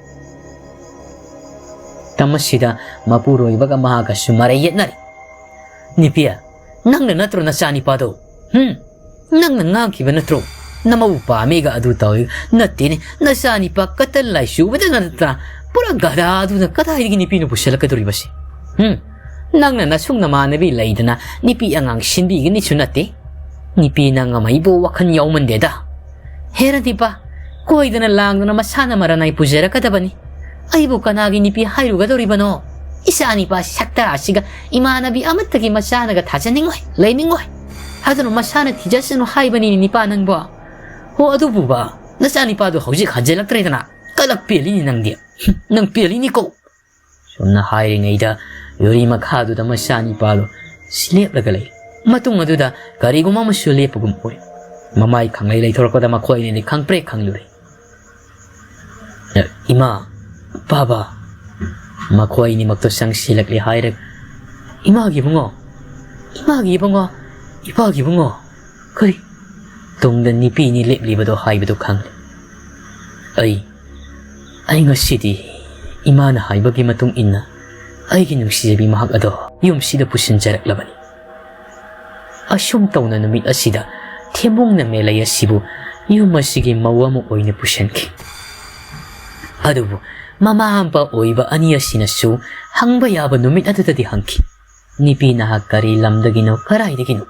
ꯇꯝ ꯑꯁꯤꯗ ꯃꯄꯨꯔꯣꯏꯕꯒ ꯃꯍꯥꯛꯀꯁꯨ ꯃꯔꯩ ꯌꯦꯠꯅꯔꯤ꯫ "ꯅꯤꯄꯤ, ꯅꯪꯅ ꯅꯠꯇ꯭ꯔꯣ ꯅꯆꯥꯅꯤꯄꯥꯗꯣ? ꯍꯨꯝ? ꯅꯪꯅ ꯉꯥꯡꯈꯤꯕ ꯅꯠꯇ꯭ꯔꯣ? ꯅꯃꯧ ꯄꯥꯝꯃꯤꯒ ꯑꯗꯨ ꯇꯧꯏ꯫ ꯅꯠꯇꯦꯅꯦ, ꯅꯆꯥꯅꯤꯄꯥ ꯀꯇꯜ ꯂꯥꯏ ꯆꯨꯕꯗ ꯅꯠꯇ꯭ꯔꯥ? ꯄꯨꯔꯥ ꯒꯙꯥ ꯑꯗꯨꯅ ꯀꯗꯥꯏꯗꯒꯤ ꯅꯤꯄꯤꯅ ꯄꯨꯁꯜꯂꯛꯀꯗꯧꯔꯤꯕꯁꯦ? ꯍꯨꯝ? ꯅꯪꯅ ꯅꯁꯨꯡ ꯅꯃꯥꯟꯅꯕꯤ ꯂꯩꯗꯅ ꯅꯤꯄꯤ ꯑꯉꯥꯡ ꯁꯤꯟꯕꯤꯒꯅꯤꯁꯨ ꯅꯠꯇꯦ꯫ ꯅꯤꯄꯤ ꯅꯪ ꯑꯃ ꯏꯕꯣ ꯋꯥꯈꯜ ꯌꯥꯎꯃꯟꯗꯦꯗ꯫ ꯍꯦꯔꯥ ꯅꯤꯄꯥ, ꯀꯣꯏꯗꯅ ꯂꯥꯡꯗꯅ ꯃꯁꯥꯅ ꯃꯔꯟ ꯑꯩ ꯄꯨꯖꯔꯛꯀꯗꯕꯅꯤ꯫ ꯑꯩꯕꯨ ꯀꯅꯥꯒꯤ ꯅꯤꯄꯤ ꯍꯥꯏꯔꯨꯒꯗꯧꯔꯤꯕꯅꯣ? ꯏꯆꯥ ꯅꯤꯄꯥ ꯁꯛꯇ ꯑꯁꯤꯒ ꯏꯃꯥꯟꯅꯕꯤ ꯑꯃꯠꯇꯒꯤ ꯃꯆꯥꯅꯒ ꯊꯥꯖꯅꯤꯡꯉꯣꯏ, ꯂꯩꯅꯤꯡꯉꯣꯏ꯫ ꯑꯗꯨꯅ ꯃꯁꯥꯅ ꯊꯤꯖꯁꯅꯨ ꯍꯥꯏꯕꯅꯤꯅꯦ ꯅꯤꯄꯥ ꯅꯪꯕꯣ꯫ ꯍꯣ ꯑꯗꯨꯕꯨꯕ, ꯅꯆꯥ ꯅꯤꯄꯥꯗꯣ ꯍꯧꯖꯤꯛ ꯍꯟꯖꯤꯜꯂꯛꯇ꯭ꯔꯦꯗꯅ꯫ ꯀꯂꯛ ꯄꯦꯜꯂꯤꯅꯤ ꯅꯪꯗꯤ꯫ ꯅꯪ ꯄꯦꯜꯂꯤꯅꯤꯀꯣ꯫ ꯁꯨꯝꯅ ꯍꯥꯏꯔꯤꯉꯩꯗ ꯌꯨꯔꯤ ꯃꯈꯥꯗꯨꯗ ꯃꯆꯥ ꯅꯤꯄꯥꯗꯣ ꯂꯦꯞꯂꯒ ꯂꯩ꯫ ꯃꯇꯨꯡ ꯑꯗꯨꯗ ꯀꯔꯤꯒꯨꯝꯕ ꯑꯃꯁꯨ ꯂꯦꯞꯄꯒꯨꯝ ꯑꯣꯏ꯫ ꯃꯃꯥꯏ ꯈꯪꯂꯩ ꯂꯩꯊꯣꯔꯛꯄꯗ ꯃꯈꯣꯏ ꯑꯅꯤꯗꯤ ꯈꯪꯄ꯭ꯔꯦꯛ ꯈꯪꯂꯨꯔꯦ꯫ "ꯏꯃꯥ, ꯕꯥꯕꯥ!" ꯃꯈꯣꯏ ꯑꯅꯤꯃꯛꯇꯣ ꯆꯪꯁꯤꯜꯂꯛꯂꯦ ꯍꯥꯏꯔꯒ, "ꯏꯃꯥꯒꯤ ꯏꯕꯨꯡꯉꯣ, ꯏꯃꯥꯒꯤ ꯏꯕꯨꯡꯉꯣ, ꯏꯄꯥꯒꯤ ꯏꯕꯨꯡꯉꯣ!" ꯀꯔꯤ? ꯇꯨꯡꯗ ꯅꯨꯄꯤꯅꯤ ꯂꯦꯞꯂꯤꯕꯗꯣ ꯍꯥꯏꯕꯗꯨ ꯈꯪꯂꯦ꯫ ꯑꯩ, ꯑꯩ ꯉꯁꯤꯗꯤ ꯏꯃꯥꯅ ꯍꯥꯏꯕꯒꯤ ꯃꯇꯨꯡ ꯏꯟꯅ ꯑꯩꯒꯤ ꯅꯨꯡꯁꯤꯖꯕꯤ ꯃꯍꯥꯛ ꯑꯗꯣ ꯌꯨꯝꯁꯤꯗ ꯄꯨꯁꯤꯟꯖꯔꯛꯂꯕꯅꯤ꯫ ꯑꯁꯨꯝ ꯇꯧꯅ ꯅꯨꯃꯤꯠ ꯑꯁꯤꯗ ꯊꯦꯝꯕꯨꯡꯅ ꯃꯦꯂꯩ ꯑꯁꯤꯕꯨ ꯌꯨꯝ ꯑꯁꯤꯒꯤ ꯃꯧ ꯑꯃ ꯑꯣꯏꯅ ꯄꯨꯁꯤꯟꯈꯤ꯫ ꯑꯗꯨꯕꯨ ꯃꯃꯥ ꯃꯄꯥ ꯑꯣꯏꯕ ꯑꯅꯤ ꯑꯁꯤꯅꯁꯨ ꯍꯪꯕ ꯌꯥꯕ ꯅꯨꯃꯤꯠ ꯑꯗꯨꯗꯗꯤ ꯍꯪꯈꯤ, "ꯅꯨꯄꯤ ꯅꯍꯥꯛ ꯀꯔꯤ ꯂꯝꯗꯒꯤꯅꯣ, ꯀꯗꯥꯏꯗꯒꯤꯅꯣ?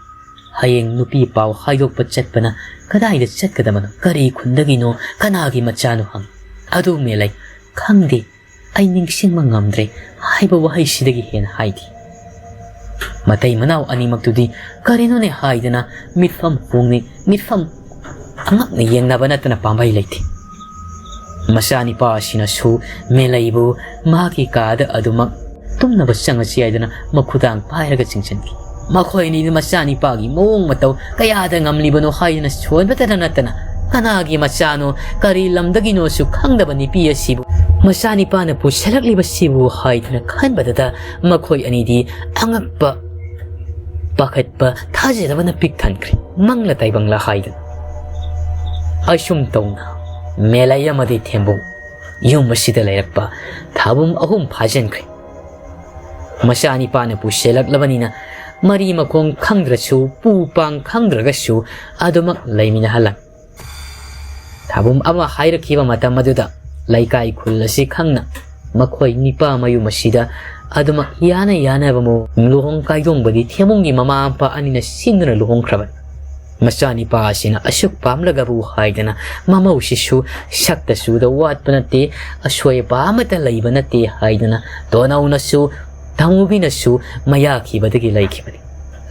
ꯍꯌꯦꯡ ꯅꯨꯄꯤ ꯄꯥꯎ ꯍꯥꯏꯗꯣꯛꯄ ꯆꯠꯄꯅ ꯀꯗꯥꯏꯗ ꯆꯠꯀꯗꯕꯅꯣ? ꯀꯔꯤ ꯈꯨꯟꯗꯒꯤꯅꯣ? ꯀꯅꯥꯒꯤ ꯃꯆꯥꯅꯣ?" ꯍꯪꯉꯤ꯫ ꯑꯗꯨ ꯃꯦꯂꯩ, "ꯈꯪꯗꯦ, ꯑꯩ ꯅꯤꯡꯁꯤꯡꯕ ꯉꯝꯗ꯭ꯔꯦ" ꯍꯥꯏꯕ ꯋꯥꯍꯩꯁꯤꯗꯒꯤ ꯍꯦꯟꯅ ꯍꯥꯏꯗꯦ꯫ ꯃꯇꯩ ꯃꯅꯥꯎ ꯑꯅꯤꯃꯛꯇꯨꯗꯤ ꯀꯔꯤꯅꯣꯅꯦ ꯍꯥꯏꯗꯅ ꯃꯤꯠꯐꯝ ꯍꯣꯡꯅ ꯃꯤꯠꯐꯝ ꯑꯉꯛꯅ ꯌꯦꯡꯅꯕ ꯅꯠꯇꯅ ꯄꯥꯝꯕꯩ ꯂꯩꯇꯦ꯫ ꯃꯆꯥꯅꯤꯄꯥ ꯑꯁꯤꯅꯁꯨ ꯃꯦꯂꯩꯕꯨ ꯃꯍꯥꯛꯀꯤ ꯀꯥꯗ ꯑꯗꯨꯃꯛ ꯇꯨꯝꯅꯕ ꯆꯪꯉꯁꯤ ꯍꯥꯏꯗꯨꯅ ꯃꯈꯨꯗꯥꯡ ꯄꯥꯏꯔꯒ ꯆꯤꯡꯁꯤꯟꯈꯤ꯫ ꯃꯈꯣꯏ ꯑꯅꯤꯗꯤ ꯃꯆꯥꯅꯤꯄꯥꯒꯤ ꯃꯑꯣꯡ ꯃꯇꯧ ꯀꯌꯥꯗ ꯉꯝꯂꯤꯕꯅꯣ ꯍꯥꯏꯗꯨꯅ ꯁꯣꯟꯕꯇꯗ ꯅꯠꯇꯅ, ꯀꯅꯥꯒꯤ ꯃꯆꯥꯅꯣ, ꯀꯔꯤ ꯂꯝꯗꯒꯤꯅꯣꯁꯨ ꯈꯪꯗꯕ ꯅꯨꯄꯤ ꯑꯁꯤꯕꯨ ꯃꯆꯥꯅꯤꯄꯥꯅ ꯄꯨꯁꯤꯜꯂꯛꯂꯤꯕꯁꯤꯕꯨ ꯍꯥꯏꯗꯨꯅ ꯈꯟꯕꯗꯗ ꯃꯈꯣꯏ ꯑꯅꯤꯗꯤ ꯑꯉꯛꯄ, ꯄꯥꯈꯠꯄ, ꯊꯥꯖꯗꯕꯅ ꯄꯤꯛ ꯊꯟꯈ꯭ꯔꯦ꯫ ꯃꯪꯂ ꯇꯥꯏꯕꯪꯂ ꯍꯥꯏꯗꯨꯅ꯫ ꯑꯁꯨꯝ ꯇꯧꯅ ꯃꯦꯂꯩ ꯑꯃꯗꯤ ꯊꯦꯝꯕꯨꯡ ꯌꯨꯝ ꯑꯁꯤꯗ ꯂꯩꯔꯛꯄ ꯊꯥꯕꯨꯝ ꯑꯍꯨꯝ ꯐꯥꯖꯤꯟꯈ꯭ꯔꯦ꯫ ꯃꯆꯥꯅꯤꯄꯥꯅ ꯄꯨꯁꯤꯜꯂꯛꯂꯕꯅꯤꯅ ꯃꯔꯤ ꯃꯈꯣꯡ ꯈꯪꯗ꯭ꯔꯁꯨ, ꯄꯨ ꯄꯥꯡ ꯈꯪꯗ꯭ꯔꯒꯁꯨ ꯑꯗꯨꯃꯛ ꯂꯩꯃꯤꯟꯅꯍꯜꯂꯝꯃꯤ꯫ ꯊꯥꯕꯨꯝ ꯑꯃ ꯍꯥꯏꯔꯛꯈꯤꯕ ꯃꯇꯝ ꯑꯗꯨꯗ ꯂꯩꯀꯥꯏ ꯈꯨꯜ ꯑꯁꯤ ꯈꯪꯅ ꯃꯈꯣꯏ ꯅꯤꯄꯥ ꯃꯌꯨꯝ ꯑꯁꯤꯗ ꯑꯗꯨꯃꯛ ꯌꯥꯅ ꯌꯥꯅꯕ ꯃꯑꯣꯡ ꯂꯨꯍꯣꯡ ꯀꯥꯏꯗꯣꯡꯕꯗꯤ ꯊꯦꯝꯕꯨꯡꯒꯤ ꯃꯃꯥ ꯃꯄꯥ ꯑꯅꯤꯅ ꯁꯤꯟꯗꯨꯅ ꯂꯨꯍꯣꯡꯈ꯭ꯔꯕꯅꯤ꯫ ꯃꯆꯥꯅꯤꯄꯥ ꯑꯁꯤꯅ ꯑꯁꯨꯛ ꯄꯥꯝꯂꯒꯕꯨ ꯍꯥꯏꯗꯅ ꯃꯃꯧꯁꯤꯁꯨ ꯁꯛꯇ ꯆꯨꯗ ꯋꯥꯠꯄ ꯅꯠꯇꯦ, ꯑꯁꯣꯏ ꯑꯄꯥ ꯑꯃꯠꯇ ꯂꯩꯕ ꯅꯠꯇꯦ ꯍꯥꯏꯗꯅ ꯇꯣꯅꯧꯅꯁꯨ ꯇꯥꯃꯨꯕꯤꯅꯁꯨ ꯃꯌꯥꯈꯤꯕꯗꯒꯤ ꯂꯩꯈꯤꯕꯅꯤ꯫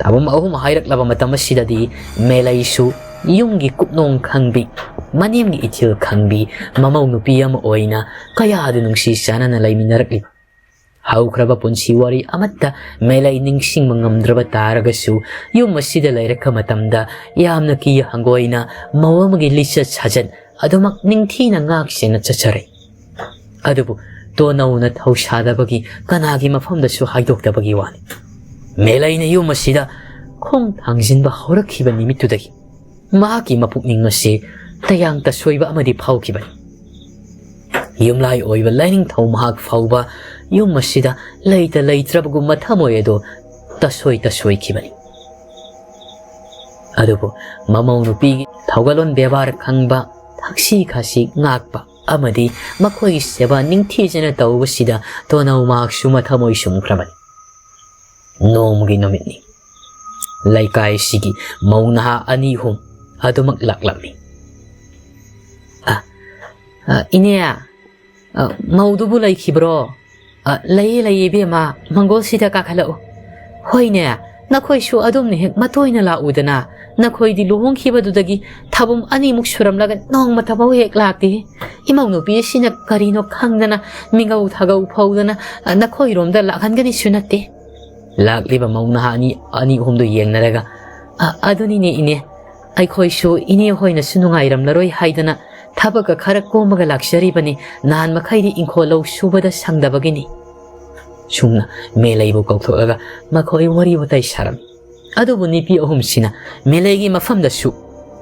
ꯊꯥꯕꯨꯝ ꯑꯍꯨꯝ ꯍꯥꯏꯔꯛꯂꯕ ꯃꯇꯝ ꯑꯁꯤꯗꯗꯤ ꯃꯦꯂꯩꯁꯨ ꯌꯨꯝꯒꯤ ꯀꯨꯞꯅꯣꯝ ꯈꯪꯕꯤ, ꯃꯅꯦꯝꯒꯤ ꯏꯊꯤꯜ ꯈꯪꯕꯤ, ꯃꯃꯧ ꯅꯨꯄꯤ ꯑꯃ ꯑꯣꯏꯅ ꯀꯌꯥꯗ ꯅꯨꯡꯁꯤ ꯆꯥꯟꯅꯅ ꯂꯩꯃꯤꯟꯅꯔꯛꯂꯤꯕ꯫ ꯍꯧꯈ꯭ꯔꯕ ꯄꯨꯟꯁꯤ ꯋꯥꯔꯤ ꯑꯃꯠꯇ ꯃꯦꯂꯩ ꯅꯤꯡꯁꯤꯡꯕ ꯉꯝꯗ꯭ꯔꯕ ꯇꯥꯔꯒꯁꯨ, ꯌꯨꯝ ꯑꯁꯤꯗ ꯂꯩꯔꯛꯄ ꯃꯇꯝꯗ ꯌꯥꯝꯅ ꯀꯤꯌ ꯍꯪꯒꯣꯏꯅ ꯃꯧ ꯑꯃꯒꯤ ꯂꯤꯆꯠ ꯁꯥꯖꯠ ꯑꯗꯨꯃꯛ ꯅꯤꯡꯊꯤꯅ ꯉꯥꯛ ꯁꯦꯟꯅ ꯆꯠꯆꯔꯦ꯫ ꯑꯗꯨꯕꯨ ꯇꯣꯅꯧꯅ ꯊꯧꯁꯥꯗꯕꯒꯤ ꯀꯅꯥꯒꯤ ꯃꯐꯝꯗꯁꯨ ꯍꯥꯏꯗꯣꯛꯇꯕꯒꯤ ꯋꯥꯅꯤ꯫ ꯃꯦꯂꯩꯅ ꯌꯨꯝ ꯑꯁꯤꯗ ꯈꯣꯡ ꯊꯥꯡꯖꯤꯟꯕ ꯍꯧꯔꯛꯈꯤꯕ ꯅꯨꯃꯤꯠꯇꯨꯗꯒꯤ ꯃꯍꯥꯛꯀꯤ ꯃꯄꯨꯛꯅꯤꯡ ꯑꯁꯤ ꯇꯌꯥꯡ ꯇꯁꯣꯏꯕ ꯑꯃꯗꯤ ꯐꯥꯎꯈꯤꯕꯅꯤ꯫ ꯌꯨꯝꯂꯥꯏ ꯑꯣꯏꯕ ꯂꯥꯏꯅꯤꯡꯊꯧ ꯃꯍꯥꯛ ꯐꯥꯎꯕ ꯌꯨꯝ ꯑꯁꯤꯗ ꯂꯩꯇ ꯂꯩꯇ꯭ꯔꯕꯒꯨꯝ ꯃꯊꯃꯣꯏ ꯑꯗꯨ ꯇꯁꯣꯏ ꯇꯁꯣꯏꯈꯤꯕꯅꯤ꯫ ꯑꯗꯨꯕꯨ ꯃꯃꯧ ꯅꯨꯄꯤꯒꯤ ꯊꯧꯒꯜꯂꯣꯟ ꯕꯦꯕꯥꯔ ꯈꯪꯕ, ꯊꯛꯁꯤ ꯈꯥꯁꯤ ꯉꯥꯛꯄ ꯑꯃꯗꯤ ꯃꯈꯣꯏꯒꯤ ꯁꯦꯕꯥ ꯅꯤꯡꯊꯤꯖꯅ ꯇꯧꯕꯁꯤꯗ ꯇꯣꯅꯧ ꯃꯍꯥꯛꯁꯨ ꯃꯊꯃꯣꯏ ꯁꯨꯝꯈ꯭ꯔꯕꯅꯤ꯫ ꯅꯣꯡꯃꯒꯤ ꯅꯨꯃꯤꯠꯅꯤ꯫ ꯂꯩꯀꯥꯏꯁꯤꯒꯤ ꯃꯧ ꯅꯍꯥ ꯑꯅꯤ ꯑꯍꯨꯝ ꯑꯗꯨꯃꯛ ꯂꯥꯛꯂꯝꯃꯤ꯫ "ꯑ, ꯑ, ꯏꯅꯦ, ꯑ, ꯃꯧꯗꯨꯕꯨ ꯂꯩꯈꯤꯕ꯭ꯔꯣ?" "ꯑ, ꯂꯩꯌꯦ, ꯂꯩꯌꯦ, ꯏꯕꯦꯝꯃ, ꯃꯪꯒꯣꯜꯁꯤꯗ ꯀꯥꯈꯠꯂꯛꯎ꯫ ꯍꯣꯏꯅꯦ, ꯅꯈꯣꯏꯁꯨ ꯑꯗꯨꯝꯅ ꯍꯦꯛ ꯃꯇꯣꯏꯅ ꯂꯥꯛꯎꯗꯅ꯫ ꯅꯈꯣꯏꯗꯤ ꯂꯨꯍꯣꯡꯈꯤꯕꯗꯨꯗꯒꯤ ꯊꯥꯕꯨꯝ ꯑꯅꯤꯃꯨꯛ ꯁꯨꯔꯝꯂꯒ ꯅꯣꯡꯃꯇꯐꯥꯎ ꯍꯦꯛ ꯂꯥꯛꯇꯦ꯫ ꯏꯃꯧ ꯅꯨꯄꯤ ꯑꯁꯤꯅ ꯀꯔꯤꯅꯣ ꯈꯪꯗꯅ ꯃꯤꯡꯒꯧ ꯊꯥꯒꯧ ꯐꯧꯗꯅ, ꯑ, ꯅꯈꯣꯏꯔꯣꯝꯗ ꯂꯥꯛꯍꯟꯒꯅꯤꯁꯨ ꯅꯠꯇꯦ꯫" ꯂꯥꯛꯂꯤꯕ ꯃꯧ ꯅꯍꯥ ꯑꯅꯤ, ꯑꯅꯤ ꯑꯍꯨꯝꯗꯨ ꯌꯦꯡꯅꯔꯒ, "ꯑ, ꯑꯗꯨꯅꯤꯅꯦ ꯏꯅꯦ, ꯑꯩꯈꯣꯏꯁꯨ ꯏꯅꯦ ꯍꯣꯏꯅꯁꯨ ꯅꯨꯡꯉꯥꯏꯔꯝꯂꯔꯣꯏ ꯍꯥꯏꯗꯅ ꯊꯕꯛꯀ ꯈꯔ ꯀꯣꯝꯃꯒ ꯂꯥꯛꯆꯔꯤꯕꯅꯤ꯫ ꯅꯍꯥꯟ ꯃꯈꯩꯗꯤ ꯏꯪꯈꯣꯜ ꯂꯧ ꯁꯨꯕꯗ ꯁꯪꯗꯕꯒꯤꯅꯤ꯫" ꯁꯨꯝꯅ ꯃꯦꯂꯩꯕꯨ ꯀꯧꯊꯣꯛꯂꯒ ꯃꯈꯣꯏ ꯋꯥꯔꯤ ꯋꯥꯇꯥꯏ ꯁꯥꯔꯝꯃꯤ꯫ ꯑꯗꯨꯕꯨ ꯅꯨꯄꯤ ꯑꯍꯨꯝꯁꯤꯅ ꯃꯦꯂꯩꯒꯤ ꯃꯐꯝꯗꯁꯨ,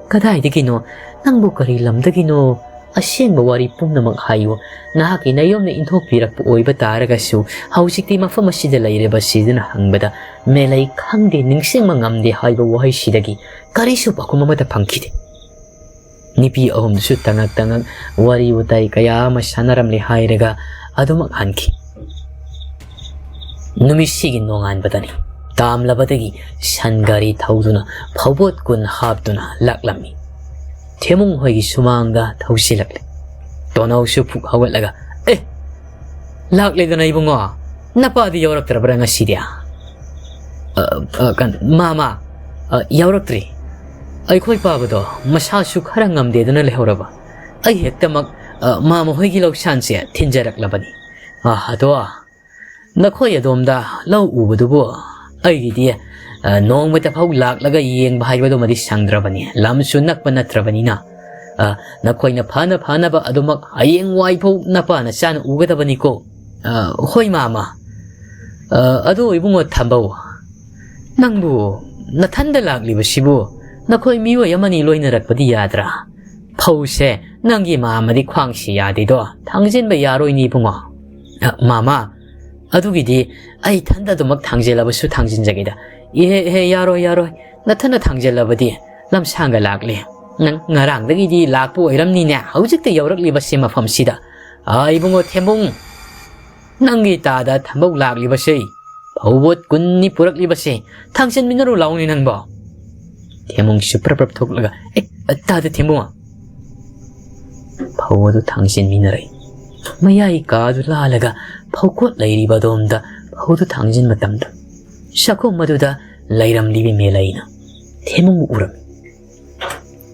"ꯀꯗꯥꯏꯗꯒꯤꯅꯣ? ꯅꯪꯕꯨ ꯀꯔꯤ ꯂꯝꯗꯒꯤꯅꯣ? ꯑꯁꯦꯡꯕ ꯋꯥꯔꯤ ꯄꯨꯝꯅꯃꯛ ꯍꯥꯏꯌꯨ꯫ ꯅꯍꯥꯛꯀꯤ ꯅꯌꯨꯝꯅ ꯏꯟꯊꯣꯛꯄꯤꯔꯛꯄ ꯑꯣꯏꯕ ꯇꯥꯔꯒꯁꯨ, ꯍꯧꯖꯤꯛꯇꯤ ꯃꯐꯝ ꯑꯁꯤꯗ ꯂꯩꯔꯤꯕꯁꯤꯗꯅ" ꯍꯪꯕꯗ, ꯃꯦꯂꯩ "ꯈꯪꯗꯦ, ꯅꯤꯡꯁꯤꯡꯕ ꯉꯝꯗꯦ" ꯍꯥꯏꯕ ꯋꯥꯍꯩꯁꯤꯗꯒꯤ ꯀꯔꯤꯁꯨ ꯄꯥꯎꯈꯨꯝ ꯑꯃꯠꯇ ꯐꯪꯈꯤꯗꯦ꯫ ꯅꯨꯄꯤ ꯑꯍꯨꯝꯗꯨꯁꯨ ꯇꯉꯛ ꯇꯉꯛ ꯋꯥꯔꯤ ꯋꯥꯇꯥꯏ ꯀꯌꯥ ꯑꯃ ꯁꯥꯟꯅꯔꯝꯂꯦ ꯍꯥꯏꯔꯒ ꯑꯗꯨꯃꯛ ꯍꯟꯈꯤ꯫ ꯅꯨꯃꯤꯠꯁꯤꯒꯤ ꯅꯣꯡꯉꯥꯟꯕꯗꯅꯤ ꯇꯥꯝꯂꯕꯗꯒꯤ ꯁꯟ ꯒꯥꯔꯤ ꯊꯧꯗꯨꯅ ꯐꯧꯕꯣꯠ ꯀꯨꯟ ꯍꯥꯞꯇꯨꯅ ꯂꯥꯛꯂꯝꯃꯤ꯫ ꯊꯦꯃꯨꯡ ꯍꯣꯏꯒꯤ ꯁꯨꯃꯥꯡꯗ ꯊꯧꯁꯤꯜꯂꯛꯂꯦ꯫ ꯇꯣꯅꯧꯁꯨ ꯐꯨꯛ ꯍꯧꯒꯠꯂꯒ, "ꯑꯦ, ꯂꯥꯛꯂꯦꯗꯅ ꯏꯕꯨꯡꯉꯣ, ꯅꯄꯥꯗꯤ ꯌꯥꯎꯔꯛꯇ꯭ꯔꯕ꯭ꯔꯥ ꯉꯁꯤꯗꯤ?" "ꯑ, ꯑ, ꯀꯟ-, ꯃꯥꯃ, ꯑ, ꯌꯥꯎꯔꯛꯇ꯭ꯔꯤ꯫ ꯑꯩꯈꯣꯏ ꯄꯥꯕꯗꯣ ꯃꯁꯥꯁꯨ ꯈꯔ ꯉꯝꯗꯦꯗꯅ ꯂꯩꯍꯧꯔꯕ꯫ ꯑꯩ ꯍꯦꯛꯇꯃꯛ, ꯑ, ꯃꯥꯃ ꯍꯣꯏꯒꯤ ꯂꯧꯁꯥꯟꯁꯦ ꯊꯤꯟꯖꯔꯛꯂꯕꯅꯤ꯫" "ꯑ, ꯑꯗꯣ, ꯅꯈꯣꯏ ꯑꯗꯣꯝꯗ ꯂꯧ ꯎꯕꯗꯨꯕꯨ ꯑꯩꯒꯤꯗꯤ, ꯑ, ꯅꯣꯡꯃꯇ ꯐꯥꯎ ꯂꯥꯛꯂꯒ ꯌꯦꯡꯕ ꯍꯥꯏꯕꯗꯨꯃꯗꯤ ꯁꯪꯗ꯭ꯔꯕꯅꯤ꯫ ꯂꯝꯁꯨ ꯅꯛꯄ ꯅꯠꯇ꯭ꯔꯕꯅꯤꯅ, ꯑ, ꯅꯈꯣꯏꯅ ꯐꯅ ꯐꯅꯕ ꯑꯗꯨꯃꯛ ꯍꯌꯦꯡ ꯋꯥꯏꯐꯥꯎ ꯅꯄꯥ ꯅꯆꯥꯅ ꯎꯒꯗꯕꯅꯤꯀꯣ꯫ ꯑ, ꯍꯣꯏ ꯃꯥꯃ꯫ ꯑ, ꯑꯗꯣ ꯏꯕꯨꯡꯉꯣ ꯊꯝꯕꯧ, ꯅꯪꯕꯨ ꯅꯊꯟꯗ ꯂꯥꯛꯂꯤꯕꯁꯤꯕꯨ ꯅꯈꯣꯏ ꯃꯤꯑꯣꯏ ꯑꯃꯅꯤ ꯂꯣꯏꯅꯔꯛꯄꯗꯤ ꯌꯥꯗ꯭ꯔꯥ? ꯐꯧꯁꯦ ꯅꯪꯒꯤ ꯃꯥꯃꯗꯤ ꯈ꯭ꯋꯥꯡꯁꯤ ꯌꯥꯗꯦꯗꯣ, ꯊꯥꯡꯖꯤꯟꯕ ꯌꯥꯔꯣꯏꯅꯦ ꯏꯕꯨꯡꯉꯣ꯫ ꯑ, ꯃꯥꯃ, ꯑꯗꯨꯒꯤꯗꯤ ꯑꯩ ꯏꯊꯟꯗ ꯑꯗꯨꯃꯛ ꯊꯥꯡꯖꯤꯜꯂꯕꯁꯨ ꯊꯥꯡꯖꯤꯟꯖꯒꯦꯗ꯫ ꯏꯍꯦ, ꯏꯍꯦ, ꯌꯥꯔꯣꯏ, ꯌꯥꯔꯣꯏ, ꯅꯊꯟꯗ ꯊꯥꯡꯖꯤꯜꯂꯕꯗꯤ ꯂꯝꯁꯥꯡꯒ ꯂꯥꯛꯂꯦ꯫ ꯅꯪ ꯉꯔꯥꯡꯗꯒꯤꯗꯤ ꯂꯥꯛꯄ ꯑꯣꯏꯔꯝꯅꯤꯅꯦ, ꯍꯧꯖꯤꯛꯇ ꯌꯧꯔꯛꯂꯤꯕꯁꯦ ꯃꯐꯝꯁꯤꯗ꯫ ꯑ, ꯏꯕꯨꯡꯉꯣ ꯊꯦꯝꯕꯨꯡ, ꯅꯪꯒꯤ ꯇꯥꯗ ꯊꯝꯕꯧ ꯂꯥꯛꯂꯤꯕꯁꯦ, ꯐꯧꯕꯣꯠ ꯀꯨꯟꯅꯤ ꯄꯨꯔꯛꯂꯤꯕꯁꯦ, ꯊꯥꯡꯖꯟꯃꯤꯟꯅꯔꯨ ꯂꯥꯎꯅꯦ ꯅꯪꯕꯣ꯫ ꯊꯦꯝꯕꯨꯡꯁꯨ ꯄ꯭ꯔꯞ ꯄ꯭ꯔꯞ ꯊꯣꯛꯂꯒ, "ꯑꯦ, ꯇꯥꯗ ꯊꯦꯝꯕꯨꯡ!" ꯐꯧ ꯑꯗꯨ ꯊꯥꯡꯖꯤꯟꯃꯤꯟꯅꯔꯛꯏ꯫ ꯃꯌꯥꯏ ꯀꯥꯗꯨ ꯂꯥꯜꯂꯒ ꯐꯧꯀꯣꯠ ꯂꯩꯔꯤꯕ ꯑꯗꯣꯝꯗ ꯐꯧꯗꯨ ꯊꯥꯡꯖꯤꯟ ꯃꯇꯝꯗ, ꯆꯥꯛꯈꯨꯝ ꯑꯗꯨꯗ ꯂꯩꯔꯝꯂꯤꯕꯤ ꯃꯦꯂꯩꯅ ꯊꯦꯝꯕꯨꯡꯕꯨ ꯎꯔꯝꯃꯤ꯫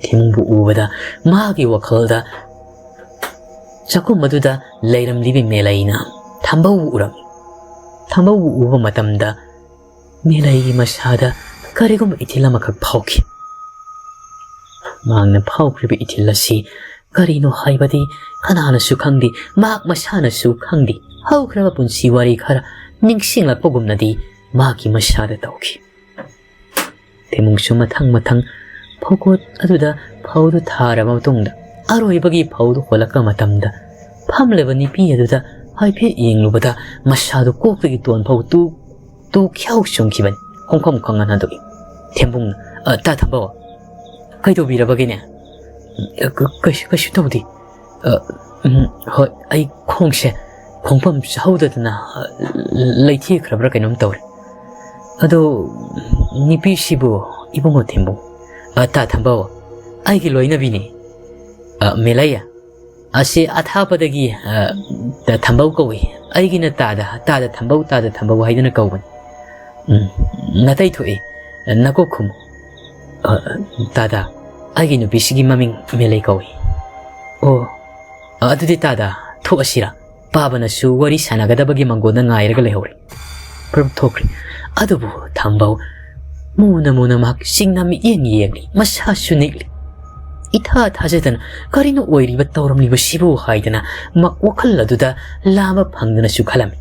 ꯊꯦꯝꯕꯨꯡꯕꯨ ꯎꯕꯗ ꯃꯥꯒꯤ ꯋꯥꯈꯜꯗ ꯆꯥꯛꯈꯨꯝ ꯑꯗꯨꯗ ꯂꯩꯔꯝꯂꯤꯕꯤ ꯃꯦꯂꯩꯅ ꯊꯝꯕꯧꯕꯨ ꯎꯔꯝꯃꯤ꯫ ꯊꯝꯕꯧꯕꯨ ꯎꯕ ꯃꯇꯝꯗ ꯃꯦꯂꯩꯒꯤ ꯃꯁꯥꯗ ꯀꯔꯤꯒꯨꯝꯕ ꯏꯊꯤꯜ ꯑꯃꯈꯛ ꯐꯥꯎꯈꯤ꯫ ꯃꯍꯥꯛꯅ ꯐꯥꯎꯈ꯭ꯔꯤꯕ ꯏꯊꯤꯜ ꯑꯁꯤ ꯀꯔꯤꯅꯣ ꯍꯥꯏꯕꯗꯤ ꯀꯅꯥꯅꯁꯨ ꯈꯪꯗꯦ, ꯃꯍꯥꯛ ꯃꯁꯥꯅꯁꯨ ꯈꯪꯗꯦ꯫ ꯍꯧꯈ꯭ꯔꯕ ꯄꯨꯟꯁꯤ ꯋꯥꯔꯤ ꯈꯔ ꯅꯤꯡꯁꯤꯡꯂꯛꯄꯒꯨꯝꯅꯗꯤ ꯃꯍꯥꯛꯀꯤ ꯃꯁꯥꯗ ꯇꯧꯈꯤ꯫ ꯊꯦꯝꯕꯨꯡꯁꯨ ꯃꯊꯪ ꯃꯊꯪ ꯐꯧꯀꯣꯠ ꯑꯗꯨꯗ ꯐꯧꯗꯨ ꯊꯥꯔꯕ ꯃꯇꯨꯡꯗ, ꯑꯔꯣꯏꯕꯒꯤ ꯐꯧꯗꯨ ꯍꯣꯜꯂꯛꯄ ꯃꯇꯝꯗ, ꯐꯝꯂꯤꯕ ꯅꯨꯄꯤ ꯑꯗꯨꯗ ꯍꯥꯏꯐꯦꯠ ꯌꯦꯡꯂꯨꯕꯗ, ꯃꯁꯥꯗꯨ ꯀꯣꯛꯇꯒꯤ ꯇꯣꯟ ꯐꯥꯎ ꯇꯨ, ꯇꯨ ꯈ꯭ꯌꯥꯎ ꯆꯨꯝꯈꯤꯕꯅꯤ꯫ ꯈꯣꯡꯐꯝ ꯈꯪꯍꯟ ꯍꯟꯗꯣꯛꯏ꯫ ꯊꯦꯝꯕꯨꯡꯅ, "ꯑ, ꯇꯥ ꯊꯝꯕꯧ, ꯀꯩꯗꯧꯕꯤꯔꯕꯒꯦꯅꯦ?" "ꯑ, ꯀ-, ꯀꯩꯁꯨ, ꯀꯩꯁꯨ ꯇꯧꯗꯦ꯫ ꯑ, ꯎꯝ, ꯍꯣꯏ, ꯑꯩ ꯈꯣꯡꯁꯦ ꯈꯣꯡꯐꯝ ꯆꯥꯍꯧꯗꯗꯅ, ꯑ, ꯂꯩꯊꯦꯛꯈ꯭ꯔꯕ꯭ꯔꯥ ꯀꯩꯅꯣꯝ ꯇꯧꯔꯦ꯫ ꯑꯗꯣ, ꯅꯨꯄꯤꯁꯤꯕꯨ ꯏꯕꯨꯡꯉꯣ ꯊꯦꯝꯕꯨꯡ, ꯑ, ꯇꯥ ꯊꯝꯕꯧ, ꯑꯩꯒꯤ ꯂꯣꯏꯅꯕꯤꯅꯤ꯫ ꯑ, ꯃꯦꯂꯩ, ꯑꯁꯤ ꯑꯊꯥꯞꯄꯗꯒꯤ, ꯑ, ꯇꯥ ꯊꯝꯕꯧ ꯀꯧꯏ꯫ ꯑꯩꯒꯤꯅ ꯇꯥꯗ, ꯇꯥꯗ ꯊꯝꯕꯧ, ꯇꯥꯗ ꯊꯝꯕꯧ ꯍꯥꯏꯗꯨꯅ ꯀꯧꯕꯅꯤ꯫ ꯎꯝ, ꯅꯇꯩ ꯊꯣꯛꯏ, ꯅꯀꯣꯛ ꯈꯨꯝꯃꯨ꯫ ꯑ, ꯇꯥꯗ, ꯑꯩꯒꯤ ꯅꯨꯄꯤꯁꯤꯒꯤ ꯃꯃꯤꯡ ꯃꯦꯂꯩ ꯀꯧꯏ꯫ ꯑꯣ, ꯑ, ꯑꯗꯨꯗꯤ ꯇꯥꯗ, ꯊꯣꯛꯑꯁꯤꯔꯥ?" ꯄꯥꯕꯅꯁꯨ ꯋꯥꯔꯤ ꯁꯥꯟꯅꯒꯗꯕꯒꯤ ꯃꯪꯒꯣꯟꯗ ꯉꯥꯏꯔꯒ ꯂꯩꯍꯧꯔꯦ꯫ ꯄ꯭ꯔꯝ ꯊꯣꯛꯈ꯭ꯔꯦ꯫ ꯑꯗꯨꯕꯨ ꯊꯝꯕꯧ ꯃꯨꯅ ꯃꯨꯅ ꯃꯍꯥꯛ ꯆꯤꯡꯅ ꯃꯤꯠꯌꯦꯡ ꯌꯦꯡꯂꯤ, ꯃꯁꯥꯁꯨ ꯅꯤꯛꯂꯤ꯫ ꯏꯊꯥ ꯊꯥꯖꯗꯅ "ꯀꯔꯤꯅꯣ ꯑꯣꯏꯔꯤꯕ ꯇꯧꯔꯝꯂꯤꯕꯁꯤꯕꯨ?" ꯍꯥꯏꯗꯅ ꯃꯍꯥꯛ ꯋꯥꯈꯜ ꯑꯗꯨꯗ ꯂꯥꯝꯕ ꯐꯪꯗꯅꯁꯨ ꯈꯜꯂꯝꯃꯤ꯫